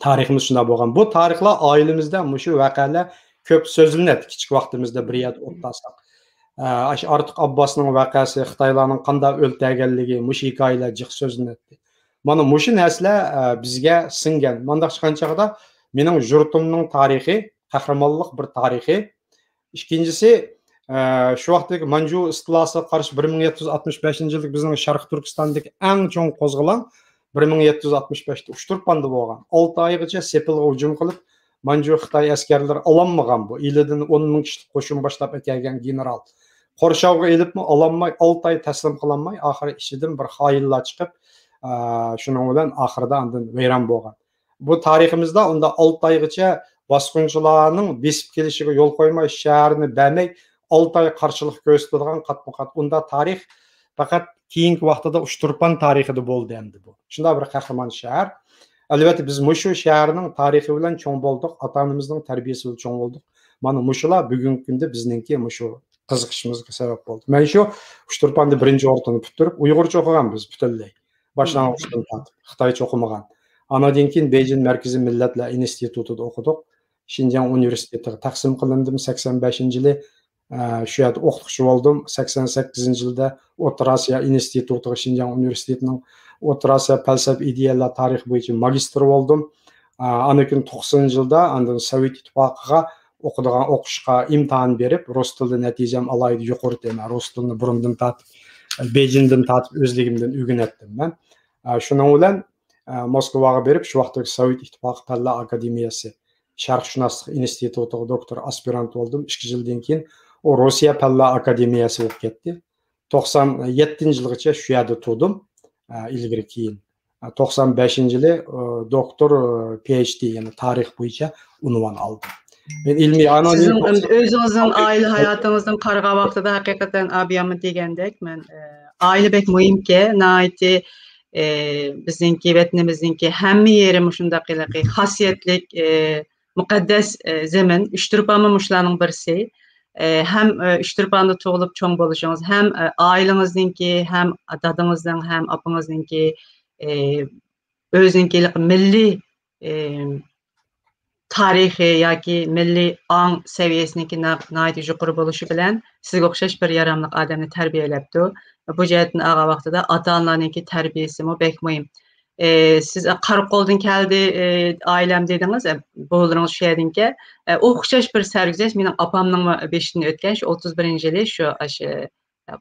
تارىخىمىز شۇنداق بولغان. بۇ تارىخلار ئائىلىمىزدە مۇشۇ ۋەقەلەر كۆپ سۆزلىنەتتى، كىچىك ۋاقتىمىزدا بىر يەردە ئولتۇرساق. ئە، ئاشۇ ئارتۇق ئابباسنىڭ ۋەقەسى، خىتايلارنىڭ قانداق ئۆلتۈرگەنلىكى، مۇشۇ ھېكايىلەر جىق سۆزلىنەتتى. مانا مۇشۇ نەرسىلەر، ئە، بىزگە سىڭگەن. مانداق چىققان چاغدا مېنىڭ يۇرتۇمنىڭ تارىخى، قەھرىمانلىق بىر تارىخى. ئىككىنچىسى، ئە، شۇ ۋاقىتتىكى مانجۇ ئىستىلاسىغا قارشى بىر مىڭ يەتتە يۈز ئاتمىش بەشىنچى يىلدىكى بىزنىڭ شەرقىي تۈركىستاندىكى ئەڭ چوڭ قوزغىلاڭ بىر مىڭ يەتتە يۈز ئاتمىش بەشتە ئۇچتۇرپاندا بولغان. ئالتە ئايغىچە سېپىلغا ھۇجۇم قىلىپ، مانجۇ خىتاي ئەسكەرلىرى ئالالمىغان بۇ. ئىلىدىن ئون مىڭ كىشىلىك قوشۇن باشلاپ ئەكەلگەن گېنېرال. قورشاۋغا ئېلىپمۇ ئالالماي، ئالتە ئاي تەسلىم قىلالماي، ئاخىرى ئىچىدىن بىر خائىنلار چىقىپ، ئا، شۇنىڭ بىلەن ئاخىرىدا ئاندىن ۋەيران بولغان. بۇ تارىخىمىزدا ئۇنداق ئالتە ئايغىچە باسقۇنچىلارنىڭ بېسىپ كېلىشىگە يول قويماي، شەھەرنى بەرمەي، ئالتە ئاي قارشىلىق كۆرسىتىدىغان قاتمۇ قات ئۇنداق تارىخ پەقەت كېيىنكى ۋاقتىدا ئۇچتۇرپان تارىخىدا بولدى ئەمدى بۇ. شۇنداق بىر قەھرىمان شەھەر. ئەلۋەتتە، بىز مۇشۇ شەھەرنىڭ تارىخى بىلەن چوڭ بولدۇق، ئاتا-ئانىمىزنىڭ تەربىيەسى بىلەن چوڭ بولدۇق. مانا مۇشۇلار بۈگۈنكى كۈندە بىزنىڭكى مۇشۇ قىزىقىشىمىزغا سەۋەب بولدى. مەن شۇ ئۇچتۇرپاندا بىرىنچى ئورتىنى پۈتتۈرۈپ، ئۇيغۇرچە ئوقۇغان بىز پۈتۈنلەي. باشلانغۇچتىن تارتىپ، خىتايچە ئوقۇمىغان. ئانىدىن كېيىن بېيجىڭ مەركىزىي مىللەتلەر ئىنستىتۇتىدا ئوقۇدۇق. شىنجاڭ ئۇنىۋېرسىتېتىغا تەقسىم قىلىندىم سەكسەن بەشىنچى يىلى. ئە، شۇ يەردە ئوقۇتقۇچى بولدۇم. سەكسەن سەككىزىنچى يىلدا ئوتتۇرا ئاسىيا ئىنستىتۇتىغا، شىنجاڭ ئۇنىۋېرسىتېتىنىڭ ئوتتۇرا ئاسىيا پەلسەپە ئىدىيەلەر تارىخى بويىچە ماگىستىر بولدۇم. ئە، ئاندىن كېيىن توقسىنىنچى يىلدا ئاندىن سوۋېت ئىتتىپاقىغا ئوقۇدىغان ئوقۇشقا ئىمتىھان بېرىپ، رۇس تىلىدا نەتىجەم ئالاھىدە يۇقىرى ئىدى. مەن رۇس تىلىنى بۇرۇندىن تارتىپ، بېيجىڭدىن تارتىپ ئۆزلۈكۈمدىن ئۆگىنەتتىم مەن. ئە، شۇنىڭ بىلەن، ئە، موسكۋاغا بېرىپ، شۇ ۋاقىتتىكى سوۋېت ئىتتىپاقى پەنلەر ئاكادېمىيەسى شەرقشۇناسلىق ئىنستىتۇتىغا دوكتور ئاسپىرانت بولدۇم. ئىككى يىلدىن كېيىن ئۇ روسىيە پەنلەر ئاكادېمىيەسى بولۇپ كەتتى. توقسان يەتتىنچى يىلغىچە شۇ يەردە تۇردۇم، ئە، ئىلگىرى كېيىن. ئە، توقسان بەشىنچى يىلى، ئە، دوكتور، ئە، پى ئېيچ دى، يەنى تارىخ بويىچە ئۇنۋان ئالدىم. مەن ئىلمىي ئانا سىزنىڭ ئۆزىڭىزنىڭ ئائىلە ھاياتىڭىزدىن قارىغان ۋاقتىدا ھەقىقەتەن ئابىياممۇ دېگەندەك، مەن، ئە، ئائىلە بەك مۇھىمكەن، ناھايىتى، ئە، بىزنىڭكى ۋەتىنىمىزنىڭكى ھەممە يېرى مۇشۇنداق ھېلىقى خاسىيەتلىك، ئە، مۇقەددەس، ئە، زېمىن، ئۇچتۇرپانمۇ مۇشۇلارنىڭ بىرسى. ئە، ھەم، ئە، ئۇچتۇرپاندا تۇغۇلۇپ چوڭ بولۇشىڭىز، ھەم، ئە، ئائىلىڭىزنىڭكى، ھەم دادىڭىزنىڭ، ھەم ئاپىڭىزنىڭكى، ئە، ئۆزىنىڭكى مىللىي، ئە، تارىخى ياكى مىللىي ئاڭ سەۋىيەسىنىڭكى نا-، ناھايىتى يۇقىرى بولۇشى بىلەن سىزگە ئوخشاش بىر ياراملىق ئادەمنى تەربىيەلەپتۇ. بۇ جەھەتتىن ئالغان ۋاقتىدا ئاتا-ئانىلارنىڭكى تەربىيەسىمۇ بەك مۇھىم. ئى، سىز، ئە، قاراقولدىن كەلدى، ئى، ئائىلەم دېدىڭىز، ئە، بوۋىلىرىڭىز شۇ يەردىنكەن. ئە، ئوخشاش بىر سەرگۈزەشت مېنىڭ ئاپامنىڭمۇ بېشىدىن ئۆتكەن، شۇ ئوتتۇز بىرىنچى يىلى شۇ، ئاشۇ،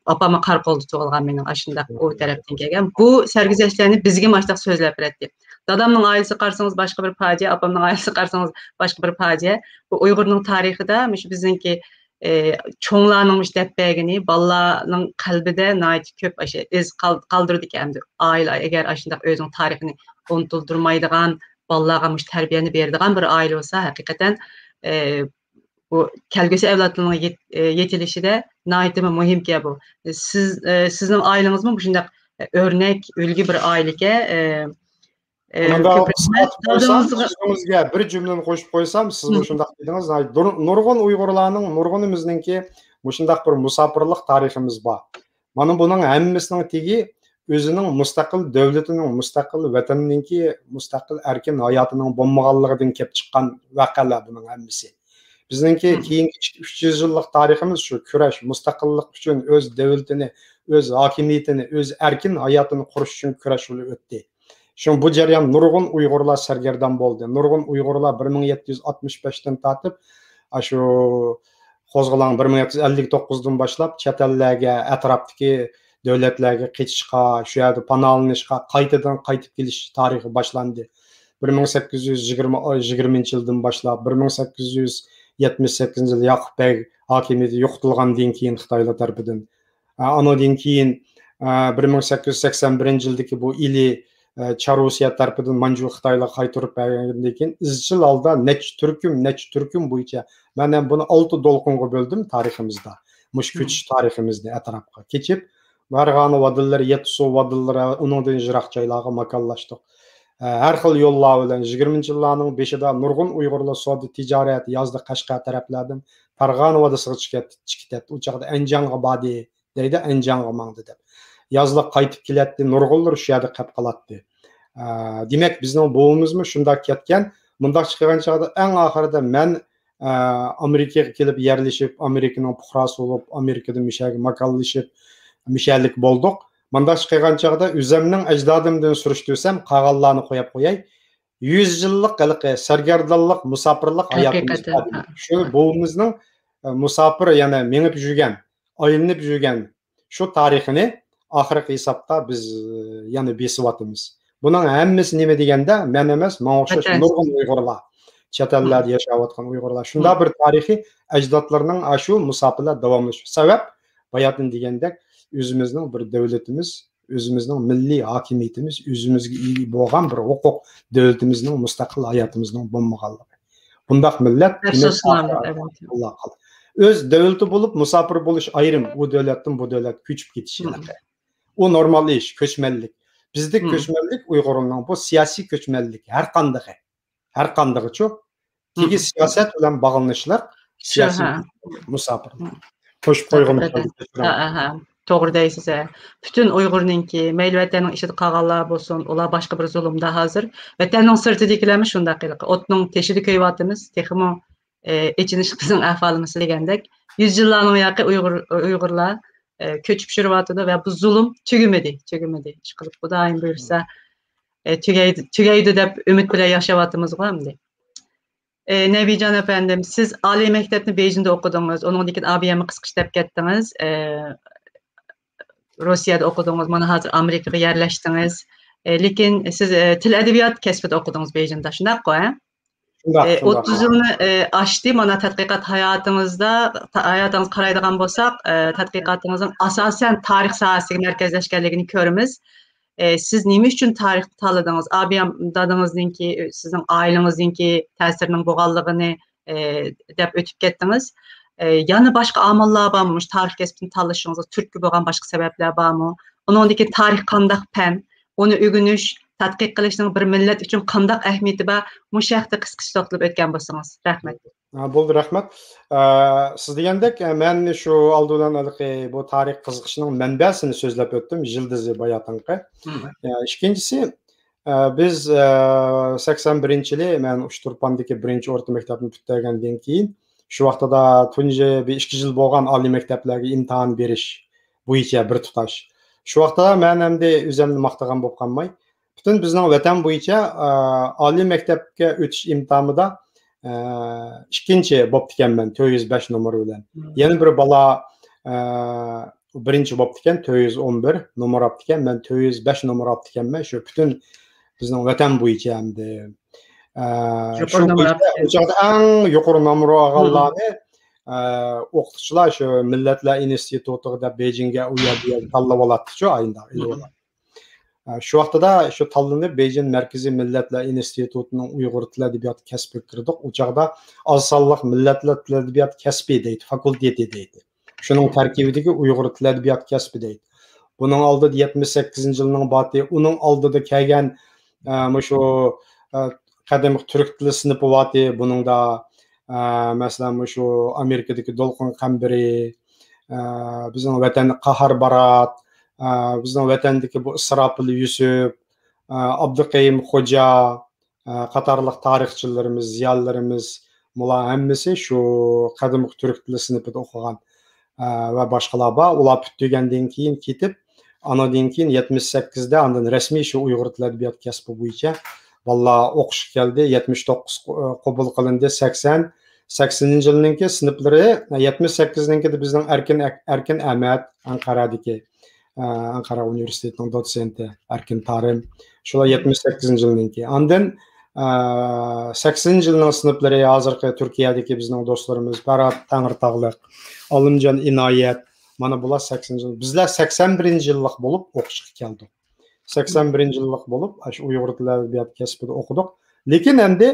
ئاپاممۇ قاراقولدا تۇغۇلغان مېنىڭ، ئاشۇنداق ئۇ تەرەپتىن كەلگەن. بۇ سەرگۈزەشتلەرنى بىزگىمۇ ئاشۇنداق سۆزلەپ بېرەتتى. دادامنىڭ ئائىلىسىگە قارىسىڭىز باشقا بىر پاجىئە، ئاپامنىڭ ئائىلىسىگە قارىسىڭىز باشقا بىر پاجىئە. بۇ ئۇيغۇرنىڭ تارىخىدا مۇشۇ بىزنىڭكى ئى، چوڭلارنىڭ مۇشۇ دەپ بەرگىنى بالىلارنىڭ قەلبىدە ناھايىتى كۆپ ئاشۇ ئىز قال-، قالدۇرىدىكەن. ئەمدى ئائىلە ئەگەر ئاشۇنداق ئۆزىنىڭ تارىخىنى ئۇنتۇلدۇرمايدىغان، بالىلارغا مۇشۇ تەربىيەنى بېرىدىغان بىر ئائىلە بولسا، ھەقىقەتەن، ئى، بۇ كەلگۈسى ئەۋلادلارنىڭ يېت-، ئى، يېتىلىشىدە ناھايىتىمۇ مۇھىمكەن بۇ. سىز، ئى، سىزنىڭ ئائىلىڭىزمۇ مۇشۇنداق ئۆرنەك، ئۈلگە بىر ئائىلىكەن. ئى، ئى، ئۇنىڭدا كۆپ رەھمەت. سىزگە بىر جۈملىنى قوشۇپ قويسام، سىز مۇشۇنداق دېدىڭىز، نۇر-، نۇرغۇن ئۇيغۇرلارنىڭ، نۇرغۇنىمىزنىڭكى مۇشۇنداق بىر مۇساپىرلىق تارىخىمىز بار. مانا بۇنىڭ ھەممىسىنىڭ تېگى ئۆزىنىڭ مۇستەقىل دۆلىتىنىڭ، مۇستەقىل ۋەتەننىڭكى مۇستەقىل ئەركىن ھاياتىنىڭ بولمىغانلىقىدىن كېلىپ چىققان ۋەقەلەر بۇنىڭ ھەممىسى. بىزنىڭكى كېيىنكى ئىككى، ئۈچ يۈز يىللىق تارىخىمىز شۇ كۈرەش، مۇستەقىللىق ئۈچۈن ئۆز دۆلىتىنى، ئۆز ھاكىمىيىتىنى، ئۆز ئەركىن ھاياتىنى قۇرۇش ئۈچۈن كۈرەش يولى ئۆتتى. شۇڭا بۇ جەريان نۇرغۇن ئۇيغۇرلار سەرگەردان بولدى. نۇرغۇن ئۇيغۇرلار بىر مىڭ يەتتە يۈز ئاتمىش بەشتىن تارتىپ، ئاشۇ قوزغىلاڭ بىر مىڭ يەتتە يۈز ئەللىك توققۇزدىن باشلاپ چەت ئەللەرگە، ئەتراپتىكى دۆلەتلەرگە قېچىشقا، شۇ يەردە پاناھلىنىشقا، قايتىدىن قايتىپ كېلىش تارىخى باشلاندى. بىر مىڭ سەككىز يۈز يىگىرمە، يىگىرمىنچى يىلدىن باشلاپ، بىر مىڭ سەككىز يۈز يەتمىش سەككىزىنچى يىلى ياقۇپ بەگ ھاكىمىيىتى يوقىتىلغاندىن كېيىن خىتايلار تەرىپىدىن. ئە، ئانىڭدىن كېيىن، ئە، بىر مىڭ سەككىز يۈز سەكسەن بىرىنچى يىلدىكى بۇ ئىلى، ئە، چارۇسىيە تەرىپىدىن مانجۇ خىتايلارغا قايتۇرۇپ بەرگەندىن كېيىن، ئىزچىل ھالدا نەچچە تۈركۈم، نەچچە تۈركۈم بويىچە، مەن ھەم بۇنى ئالتە دولقۇنغا بۆلدۈم تارىخىمىزدا. مۇشۇ كۆچۈش تارىخىمىزنى ئەتراپقا كېچىپ، مەرغانە ۋادىلىرى، يەتتىسۇ ۋادىلىرى، ئۇنىڭدىن يىراق جايلارغا ماكانلاشتۇق. ئە، ھەر خىل يوللار بىلەن يىگىرمىنچى يىللارنىڭ بېشىدا نۇرغۇن ئۇيغۇرلار سودا تىجارەت يازدا قەشقەر تەرەپلەردىن پەرغانە ۋادىسىغا چىقىپ كەت-، چىقىپ كەتتى. ئۇ چاغدا ئەنجانغا باردى دەيدۇ، ئەنجانغا ماڭدى دەپ. يازلىق قايتىپ كېلەتتى، نۇرغۇنلىرى شۇ يەردە قېلىپ قالاتتى. ئە، دېمەك، بىزنىڭ بوۋىمىزمۇ شۇنداق كەتكەن. مۇنداق چىقىغان چاغدا ئەڭ ئاخىرىدا مەن، ئە، ئامېرىكىغا كېلىپ يەرلىشىپ، ئامېرىكىنىڭ پۇقراسى بولۇپ، ئامېرىكىدا مۇشەگە ماكانلىشىپ، مۇشەلىك بولدۇق. مۇنداق چىقىغان چاغدا ئۆزەمنىڭ ئەجدادىمدىن سۈرۈشتۈرسەم، قالغانلارنى قويۇپ قوياي. يۈز يىللىق ھېلىقى سەرگەردانلىق، مۇساپىرلىق ھاياتىمىز بار. شۇ بوۋىمىزنىڭ، ئە، مۇساپىر، يەنى مېڭىپ يۈرگەن، ئايلىنىپ يۈرگەن شۇ تارىخىنى ئاخىرقى ھېسابتا بىز، ئە، يەنە بېسىۋاتىمىز. بۇنىڭ ھەممىسى نېمە دېگەندە، مەن ئەمەس، ماڭا ئوخشاش نۇرغۇن ئۇيغۇرلار، چەت ئەللەردە ياشاۋاتقان ئۇيغۇرلار. شۇنداق بىر تارىخىي ئەجدادلىرىنىڭ ئاشۇ مۇساپىرلار داۋاملىشىپ. سەۋەب، باياتىن دېگەندەك، ئۆزىمىزنىڭ بىر دۆلىتىمىز، ئۆزىمىزنىڭ مىللىي ھاكىمىيىتىمىز، ئۆزىمىزگە ئىگە بولغان بىر ھوقۇق، دۆلىتىمىزنىڭ، مۇستەقىل ھاياتىمىزنىڭ بولمىغانلىقى. بۇنداق مىللەت دېمەك، ئەپسۇسلىنارلىق، ئەلۋەتتە. ئۆز دۆلىتى بولۇپ مۇساپىر بولۇش ئايرىم، ئۇ دۆلەتتىن بۇ دۆلەتكە كۆچۈپ كېتىش ھېلىقى. ئۇ نورمال ئىش، كۆچمەنلىك. بىزدە كۆچمەنلىك ئۇيغۇرنىڭ بۇ سىياسىي كۆچمەنلىك، ھەر قاندىقى. ھەر قاندىقىچۇ؟ تېگى سىياسەت بىلەن باغلىنىشلىق سىياسىي مۇساپىر. قوشۇپ قويغۇم كەلدى، كەچۈرۈڭ. ھە، ھە، ھە. توغرا دەيسىز، ھە. پۈتۈن ئۇيغۇرنىڭكى، مەيلى ۋەتەننىڭ ئىچىدە قالغانلار بولسۇن، ئۇلار باشقا بىر زۇلۇمدا ھازىر. ۋەتەننىڭ سىرتىدىكىلەرمۇ شۇنداق ھېلىقى. ئوتنىڭ تېشىدا كۆيۈۋاتىمىز، تېخىمۇ، ئە، ئېچىنىشلىق بىزنىڭ ئەھۋالىمىز دېگەندەك. يۈز يىللارنىڭ ياقى ئۇيغۇر، ئۇيغۇرلار، ئە، كۆچۈپ يۈرۈۋاتىدۇ ۋە بۇ زۇلۇم تۈگىمىدى، تۈگىمىدى. ئىشقىلىپ، خۇدايىم بۇيرۇسا، ئە، تۈگەيدۇ، تۈگەيدۇ دەپ ئۈمىد بىلەن ياشاۋاتىمىزغۇ ئەمدى. ئى، نەبىجان ئەپەندىم، سىز ئالىي مەكتەپنى بېيجىڭدا ئوقۇدىڭىز، ئۇنىڭدىن كېيىن ئابىيەممە قىسقىچە دەپ كەتتىڭىز. ئى، روسىيەدە ئوقۇدىڭىز، مانا ھازىر ئامېرىكىغا يەرلەشتىڭىز. ئە، لېكىن سىز، ئە، تىل ئەدەبىيات كەسپىدە ئوقۇدىڭىز بېيجىڭدا، شۇنداققۇ، ھە؟ شۇنداق، ئە، شۇنداق. ئوتتۇز يىلنى، ئە، ئاشتى، مانا، تەتقىقات ھاياتىڭىزدا، تا-، ھاياتىڭىزغا قارايدىغان بولساق، ئە، تەتقىقاتىڭىزنىڭ ئاساسەن تارىخ ساھەسىگە مەركەزلەشكەنلىكىنى كۆرىمىز. ئە، سىز نېمە ئۈچۈن تارىخنى تاللىدىڭىز؟ ئابىيام دادىڭىزنىڭكى، سىزنىڭ ئائىلىڭىزنىڭكى تەسىرىنىڭ بولغانلىقىنى، ئە، دەپ ئۆتۈپ كەتتىڭىز. ئە، يەنە باشقا ئامىللار بارمۇ؟ مۇشۇ تارىخ كەسپىنى تاللىشىڭىزغا تۈرتكە بولغان باشقا سەۋەبلەر بارمۇ؟ ئۇنىڭدىن كېيىن تارىخ قانداق پەن؟ ئۇنى ئۆگىنىش، تەتقىق قىلىشنىڭ بىر مىللەت ئۈچۈن قانداق ئەھمىيىتى بار؟ مۇشۇ ھەقتە قىسقىچە توختىلىپ ئۆتكەن بولسىڭىز. رەھمەت. ھە، بولدى، رەھمەت. ئە، سىز دېگەندەك، ئە، مەن شۇ ئالدى بىلەن ھېلىقى بۇ تارىخ قىزىقىشىنىڭ مەنبەسىنى سۆزلەپ ئۆتتۈم، يىلدىزى باياتىنقى. مم. ئە، ئىككىنچىسى، ئە، بىز، ئە، سەكسەن بىرىنچى يىلى مەن ئۇچتۇرپاندىكى بىرىنچى ئورتا مەكتەپنى پۈتتۈرگەندىن كېيىن، شۇ ۋاقتىدا تۇنجى بىر ئىككى يىل بولغان ئالىي مەكتەپلەرگە ئىمتىھان بېرىش بويىچە بىر تۇتاش. شۇ ۋاقتىدا مەن ئەمدى ئۆزۈمنى ماختىغان بولۇپ قالماي، پۈتۈن بىزنىڭ ۋەتەن بويىچە، ئە، ئالىي مەكتەپكە ئۆتۈش ئىمتىھانىدا، ئە، ئىككىنچى بوپتىكەنمەن، تۆت يۈز بەش نومۇر بىلەن. مم. يەنە بىر بالا، ئە، بىرىنچى بوپتىكەن، تۆت يۈز ئون بىر نومۇر ئاپتىكەن، مەن تۆت يۈز بەش نومۇر ئاپتىكەنمەن. شۇ پۈتۈن بىزنىڭ ۋەتەن بويىچە ئەمدى. ئە، يۇقىرى شۇ نومۇر بويىچە ئاپتىكەن. ئۇ چاغدا ئەڭ يۇقىرى نومۇر ئالغانلارنى، ئە، ئوقۇتقۇچىلار شۇ مىللەتلەر ئىنستىتۇتىغا دەپ بېيجىڭگە ئۇ يەر بۇ يەرگە تاللاۋالاتتىچۇ، ئاينداق ئېلىۋالاتتى. ئە، شۇ ۋاقتىدا شۇ تاللىنىپ، بېيجىڭ مەركىزىي مىللەتلەر ئىنستىتۇتىنىڭ ئۇيغۇر تىل ئەدەبىياتى كەسپىگە كىردۇق. ئۇ چاغدا ئاز سانلىق مىللەتلەر تىل ئەدەبىياتى كەسپى دەيدۇ، فاكۇلتېتى دەيدۇ. شۇنىڭ تەركىبىدىكى ئۇيغۇر تىل ئەدەبىياتى كەسپى دەيدۇ. بۇنىڭ ئالدىدا يەتمىش سەككىزىنچى يىلنىڭ باتى، ئۇنىڭ ئالدىدا كەلگەن، ئە، مۇشۇ، ئە، قەدىمكى تۈرك تىلى سىنىپى باتى، بۇنىڭدا، ئە، مەسىلەن، مۇشۇ ئامېرىكىدىكى دولقۇن قەمبىرى، ئە، بىزنىڭ ۋەتەندىكى قاھار بارات، ئە، بىزنىڭ ۋەتەندىكى بۇ ئىسراپىل يۈسۈپ، ئە، ئابدۇقەييۇم خوجا، ئە، قاتارلىق تارىخچىلىرىمىز، زىيالىيلىرىمىز، بۇلار ھەممىسى شۇ قەدىمكى تۈرك تىلى سىنىپىدا ئوقۇغان، ئە، ۋە باشقىلار بار. ئۇلار پۈتتۈرگەندىن كېيىن كېتىپ، ئانىڭدىن كېيىن يەتمىش سەككىزدە ئاندىن رەسمىي شۇ ئۇيغۇر تىل ئەدەبىيات كەسپى بويىچە بالىلار ئوقۇشقا كەلدى. يەتمىش توققۇز قو-، قوبۇل قىلىندى، سەكسەن، سەكسىنىنچى يىلنىڭكى سىنىپلىرى، يەتمىش سەككىزنىڭكىدە بىزنىڭ ئەركىن ئەك-، ئەركىن ئەمەت، ئەنقەرەدىكى، ئە، ئەنقەرە ئۇنىۋېرسىتېتىنىڭ دوتسېنتى ئەركىن تارىم. شۇلار يەتمىش سەككىزىنچى يىلنىڭكى. ئاندىن، ئە، سەكسىنىنچى يىلنىڭ سىنىپلىرى ھازىرقى تۈركىيەدىكى بىزنىڭ دوستلىرىمىز پەرھات تەڭرىتاغلىق، ئالىمجان ئىنايەت، مانا بۇلار سەكسىنىنچى يىل. بىزلەر سەكسەن بىرىنچى يىللىق بولۇپ ئوقۇشقا كەلدۇق. سەكسەن بىرىنچى يىللىق بولۇپ، ئاشۇ ئۇيغۇر تىل ئەدەبىياتى كەسپىدە ئوقۇدۇق. لېكىن ئەمدى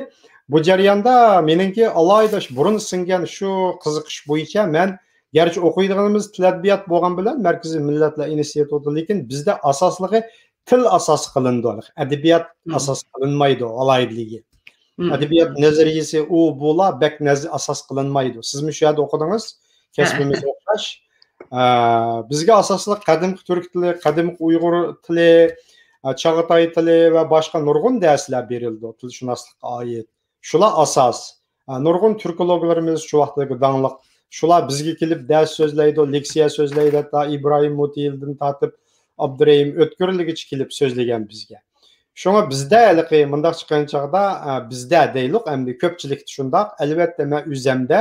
بۇ جەرياندا مېنىڭكى ئالاھىدە شۇ بۇرۇن سىڭگەن شۇ قىزىقىش بويىچە مەن، گەرچە ئوقۇيدىغىنىمىز تىل ئەدەبىيات بولغان بىلەن مەركىزىي مىللەتلەر ئىنستىتۇتى، لېكىن بىزدە ئاساسلىقى تىل ئاساس قىلىنىدۇ، ئەدەبىيات ئاساس قىلىنمايدۇ ئالاھىدىلىكى. ئەدەبىيات نەزەرىيىسى ئۇ، بۇلار بەك نەز-، ئاساس قىلىنمايدۇ. سىزمۇ شۇ يەردە ئوقۇدىڭىز، كەسپىمىز ئوخشاش. ئە، بىزگە ئاساسلىق قەدىمكى تۈرك تىلى، قەدىمكى ئۇيغۇر تىلى، ئە، چاغاتاي تىلى ۋە باشقا نۇرغۇن دەرسلەر بېرىلىدۇ، تىلشۇناسلىققا ئائىت. شۇلار ئاساس. ئە، نۇرغۇن تۈركولوگلىرىمىز شۇ ۋاقىتتىكى داڭلىق. شۇلار بىزگە كېلىپ دەرس سۆزلەيدۇ، لېكسىيە سۆزلەيدۇ، ھەتتا ئىبراھىم مۇتىيلدىن تارتىپ ئابدۇرېھىم ئۆتكۈرلىگىچە كېلىپ سۆزلىگەن بىزگە. شۇڭا بىزدە ھېلىقى مۇنداق چىققان چاغدا، ئە، بىزدە دەيلۇق، ئەمدى كۆپچىلىكتە شۇنداق. ئەلۋەتتە، مەن ئۆزەمدە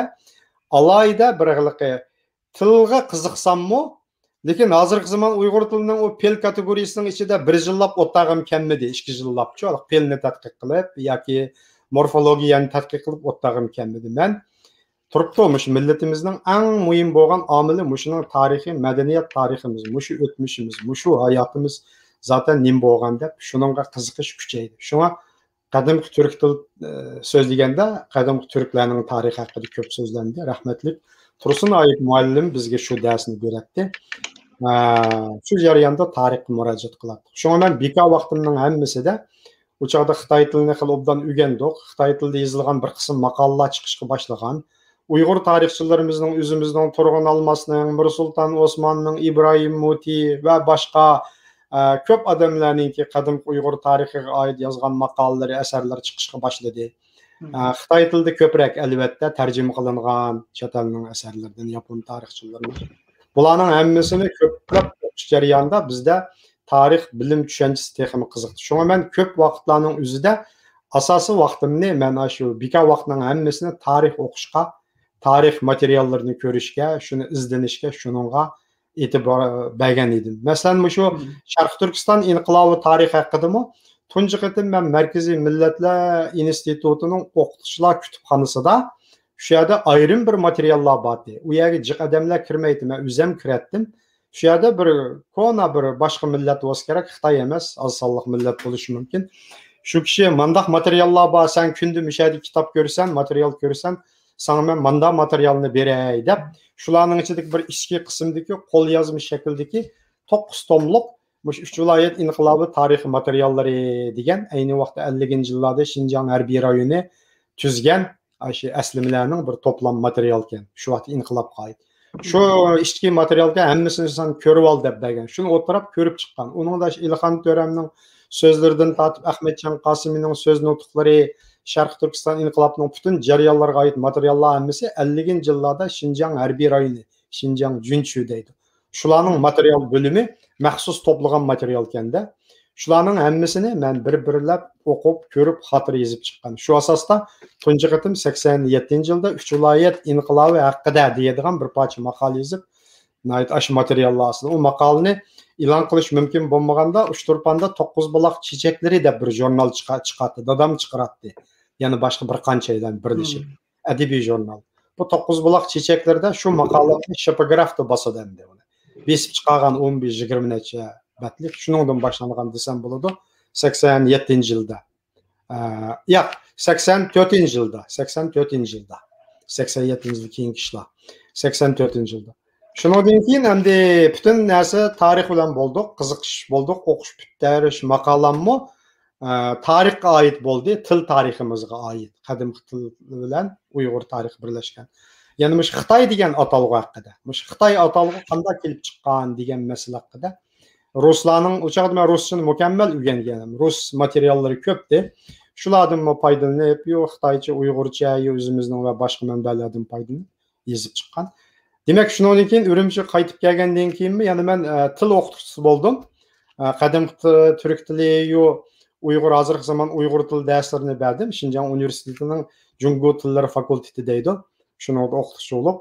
ئالاھىدە بىر ھېلىقى تىلغا قىزىقساممۇ، لېكىن ھازىرقى زامان ئۇيغۇر تىلىنىڭ ئۇ پېئىل كاتېگورىيىسىنىڭ ئىچىدە بىر يىللاپ ئولتۇرغۇم كەلمىدى، ئىككى يىللاپچۇ، پېئىلنى تەتقىق قىلىپ ياكى مورفولوگىيەنى تەتقىق قىلىپ ئولتۇرغۇم كەلمىدى. مەن تۇرۇپتۇ، مۇشۇ مىللىتىمىزنىڭ ئەڭ مۇھىم بولغان ئامىلى مۇشۇنىڭ تارىخى، مەدەنىيەت تارىخىمىز، مۇشۇ ئۆتمۈشىمىز، مۇشۇ ھاياتىمىز زاتەن نېمە بولغان دەپ شۇنىڭغا قىزىقىش كۈچەيدى. شۇڭا قەدىمكى تۈرك تىل، ئە، سۆزلىگەندە، قەدىمكى تۈركلەرنىڭ تارىخى ھەققىدە كۆپ سۆزلەندى. رەھمەتلىك تۇرسۇن ئايۇپ مۇئەللىم بىزگە شۇ دەرسنى بېرەتتى. ئە، شۇ جەرياندا تارىخقا مۇراجىئەت قىلاتتۇق. شۇڭا مەن بىكار ۋاقتىمنىڭ ھەممىسىدە، ئۇ چاغدا خىتاي تىلىنى خېلى ئوبدان ئۆگەندۇق. خىتاي تىلىدا يېزىلغان بىر قىسىم ماقالىلار چىقىشقا باشلىغان. ئۇيغۇر تارىخچىلىرىمىزنىڭ، ئۆزىمىزنىڭ تۇرغۇن ئالماسنىڭ، مىرسۇلتان ئوسماننىڭ، ئىبراھىم مۇتى ۋە باشقا، ئە، كۆپ ئادەملەرنىڭكى قەدىمكى ئۇيغۇر تارىخىغا ئائىت يازغان ماقالىلىرى، ئەسەرلىرى چىقىشقا باشلىدى. ئە، خىتاي تىلىدا كۆپرەك، ئەلۋەتتە، تەرجىمە قىلىنغان چەت ئەلنىڭ ئەسەرلىرىدىن، ياپون تارىخچىلىرىنىڭ. بۇلارنىڭ ھەممىسىنى كۆپلەپ ئوقۇش جەريانىدا بىزدە تارىخ بىلىم چۈشەنچىسى تېخىمۇ قىزىقتى. شۇڭا مەن كۆپ ۋاقىتلارنىڭ ئۆزىدە ئاساسىي ۋاقتىمنى مەن ئاشۇ بىكار ۋاقىتنىڭ ھەممىسىنى تارىخ ئوقۇشقا، تارىخ ماتېرىياللىرىنى كۆرۈشكە، شۇنى ئىزدىنىشكە، شۇنىڭغا، ئېتىبار بەرگەن ئىدىم. مەسىلەن، مۇشۇ شەرقىي تۈركىستان ئىنقىلابى تارىخى ھەققىدىمۇ تۇنجى قېتىم مەن مەركىزىي مىللەتلەر ئىنستىتۇتىنىڭ ئوقۇتقۇچىلار كۇتۇپخانىسىدا، شۇ يەردە ئايرىم بىر ماتېرىياللار بارتى. ئۇ يەرگە جىق ئادەملەر كىرمەيتتى، مەن ئۆزۈم كىرەتتىم. شۇ يەردە بىر كونا، بىر باشقا مىللەت بولسا كېرەك، خىتاي ئەمەس، ئاز سانلىق مىللەت بولۇشى مۇمكىن. شۇ كىشى، مانداق ماتېرىياللار بار، سەن كۈندە مۇشۇ يەردە كىتاب كۆرسەن، ماتېرىيال كۆرسەن، ساڭا مەن ماندا ماتېرىيالنى بېرەي دەپ، شۇلارنىڭ ئىچىدىكى بىر ئىچكى قىسىمدىكى قوليازما شەكىلدىكى توققۇز توملۇق مۇشۇ ئۈچ ۋىلايەت ئىنقىلابى تارىخىي ماتېرىياللىرى دېگەن، ئەينى ۋاقىتتا ئەللىكىنچى يىللاردا شىنجاڭ ھەربىي رايونى تۈزگەن، ئاشۇ ئەسلىمىلەرنىڭ بىر توپلام ماتېرىيالكەن، شۇ ۋاقىتتا ئىنقىلابقا ئائىت. شۇ ئىچكى ماتېرىيالغا ھەممىسىنى سەن كۆرۈۋال دەپ بەرگەن. شۇنى ئولتۇراپ كۆرۈپ چىققان. ئۇنىڭدا ئېلىخان تۆرەمنىڭ سۆزلىرىدىن تارتىپ ئەخمەتجان قاسىمىنىڭ سۆز نۇتۇقلىرى، شەرقىي تۈركىستان ئىنقىلابىنىڭ پۈتۈن جەريانلىرىغا ئائىت ماتېرىياللار ھەممىسى ئەللىكىنچى يىللاردا شىنجاڭ ھەربىي رايونى، شىنجاڭ جۈنچۈ دەيدۇ. شۇلارنىڭ ماتېرىيال بۆلۈمى مەخسۇس توپلىغان ماتېرىيالكەن-دە. شۇلارنىڭ ھەممىسىنى مەن بىر-بىرلەپ ئوقۇپ، كۆرۈپ، خاتىرە يېزىپ چىققان. شۇ ئاساستا تۇنجى قېتىم سەكسەن يەتتىنچى يىلدا ئۈچ ۋىلايەت ئىنقىلابى ھەققىدە دېيىدىغان بىر پارچە ماقالە يېزىپ، ناھايىتى ئاشۇ ماتېرىياللار ئاستىدا. ئۇ ماقالىنى ئېلان قىلىش مۇمكىن بولمىغاندا، ئۇچتۇرپاندا توققۇز بۇلاق چېچەكلىرى دەپ بىر ژۇرنال چىقا-، چىقاتتى. دادام چىقىراتتى. يەنە باشقا بىر قانچەيلەن بىرلىشىپ. ئەدەبىي ژۇرنال. بۇ توققۇز بۇلاق چېچەكلىرىدە شۇ ماقالىنى شىپوگرافتا باسىدۇ ئەمدى ئۇنى. بېسىپ چىقارغان ئون بىر، يىگىرمە نەچچە بەتلىك. شۇنىڭدىن باشلانغان دېسەم بولىدۇ. سەكسەن يەتتىنچى يىلدا. ئە، ياق، سەكسەن تۆتىنچى يىلدا، سەكسەن تۆتىنچى يىلدا، سەكسەن يەتتىنچى يىل كېيىنكى ئىشلار، سەكسەن تۆتىنچى يىلدا. شۇنىڭدىن كېيىن ئەمدى پۈتۈن نەرسە تارىخ بىلەن بولدۇق، قىزىقىش بولدۇق، ئوقۇش پۈتتۈرۈش ماقالاممۇ، ئە، تارىخقا ئائىت بولدى، تىل تارىخىمىزغا ئائىت، قەدىمكى تىل بىلەن ئۇيغۇر تارىخى بىرلەشكەن. يەنە مۇشۇ خىتاي دېگەن ئاتالغۇ ھەققىدە، مۇشۇ خىتاي ئاتالغۇ قانداق كېلىپ چىققان دېگەن مەسىلە ھەققىدە. رۇسلارنىڭ، ئۇ چاغدا مەن رۇسچىنى مۇكەممەل ئۆگەنگەنىم. رۇس ماتېرىياللىرى كۆپتى. شۇلاردىنمۇ پايدىلىنىپ، يو خىتايچە، ئۇيغۇرچە، يو ئۆزىمىزنىڭ ۋە باشقا مەنبەلەردىن پايدىلىنىپ يېزىپ چىققان. دېمەك، شۇنىڭدىن كېيىن ئۈرۈمچىگە قايتىپ كەلگەندىن كېيىنمۇ يەنە مەن، ئە، تىل ئوقۇتقۇچىسى بولدۇم. ئە، قەدىمكى تى-، تۈرك تىلى، يو ئۇيغۇر، ھازىرقى زامان ئۇيغۇر تىلى دەرسلىرىنى بەردىم. شىنجاڭ ئۇنىۋېرسىتېتىنىڭ جۇڭگو تىللىرى فاكۇلتېتى دەيدۇ. شۇنىڭدا ئوقۇتقۇچى بولۇپ.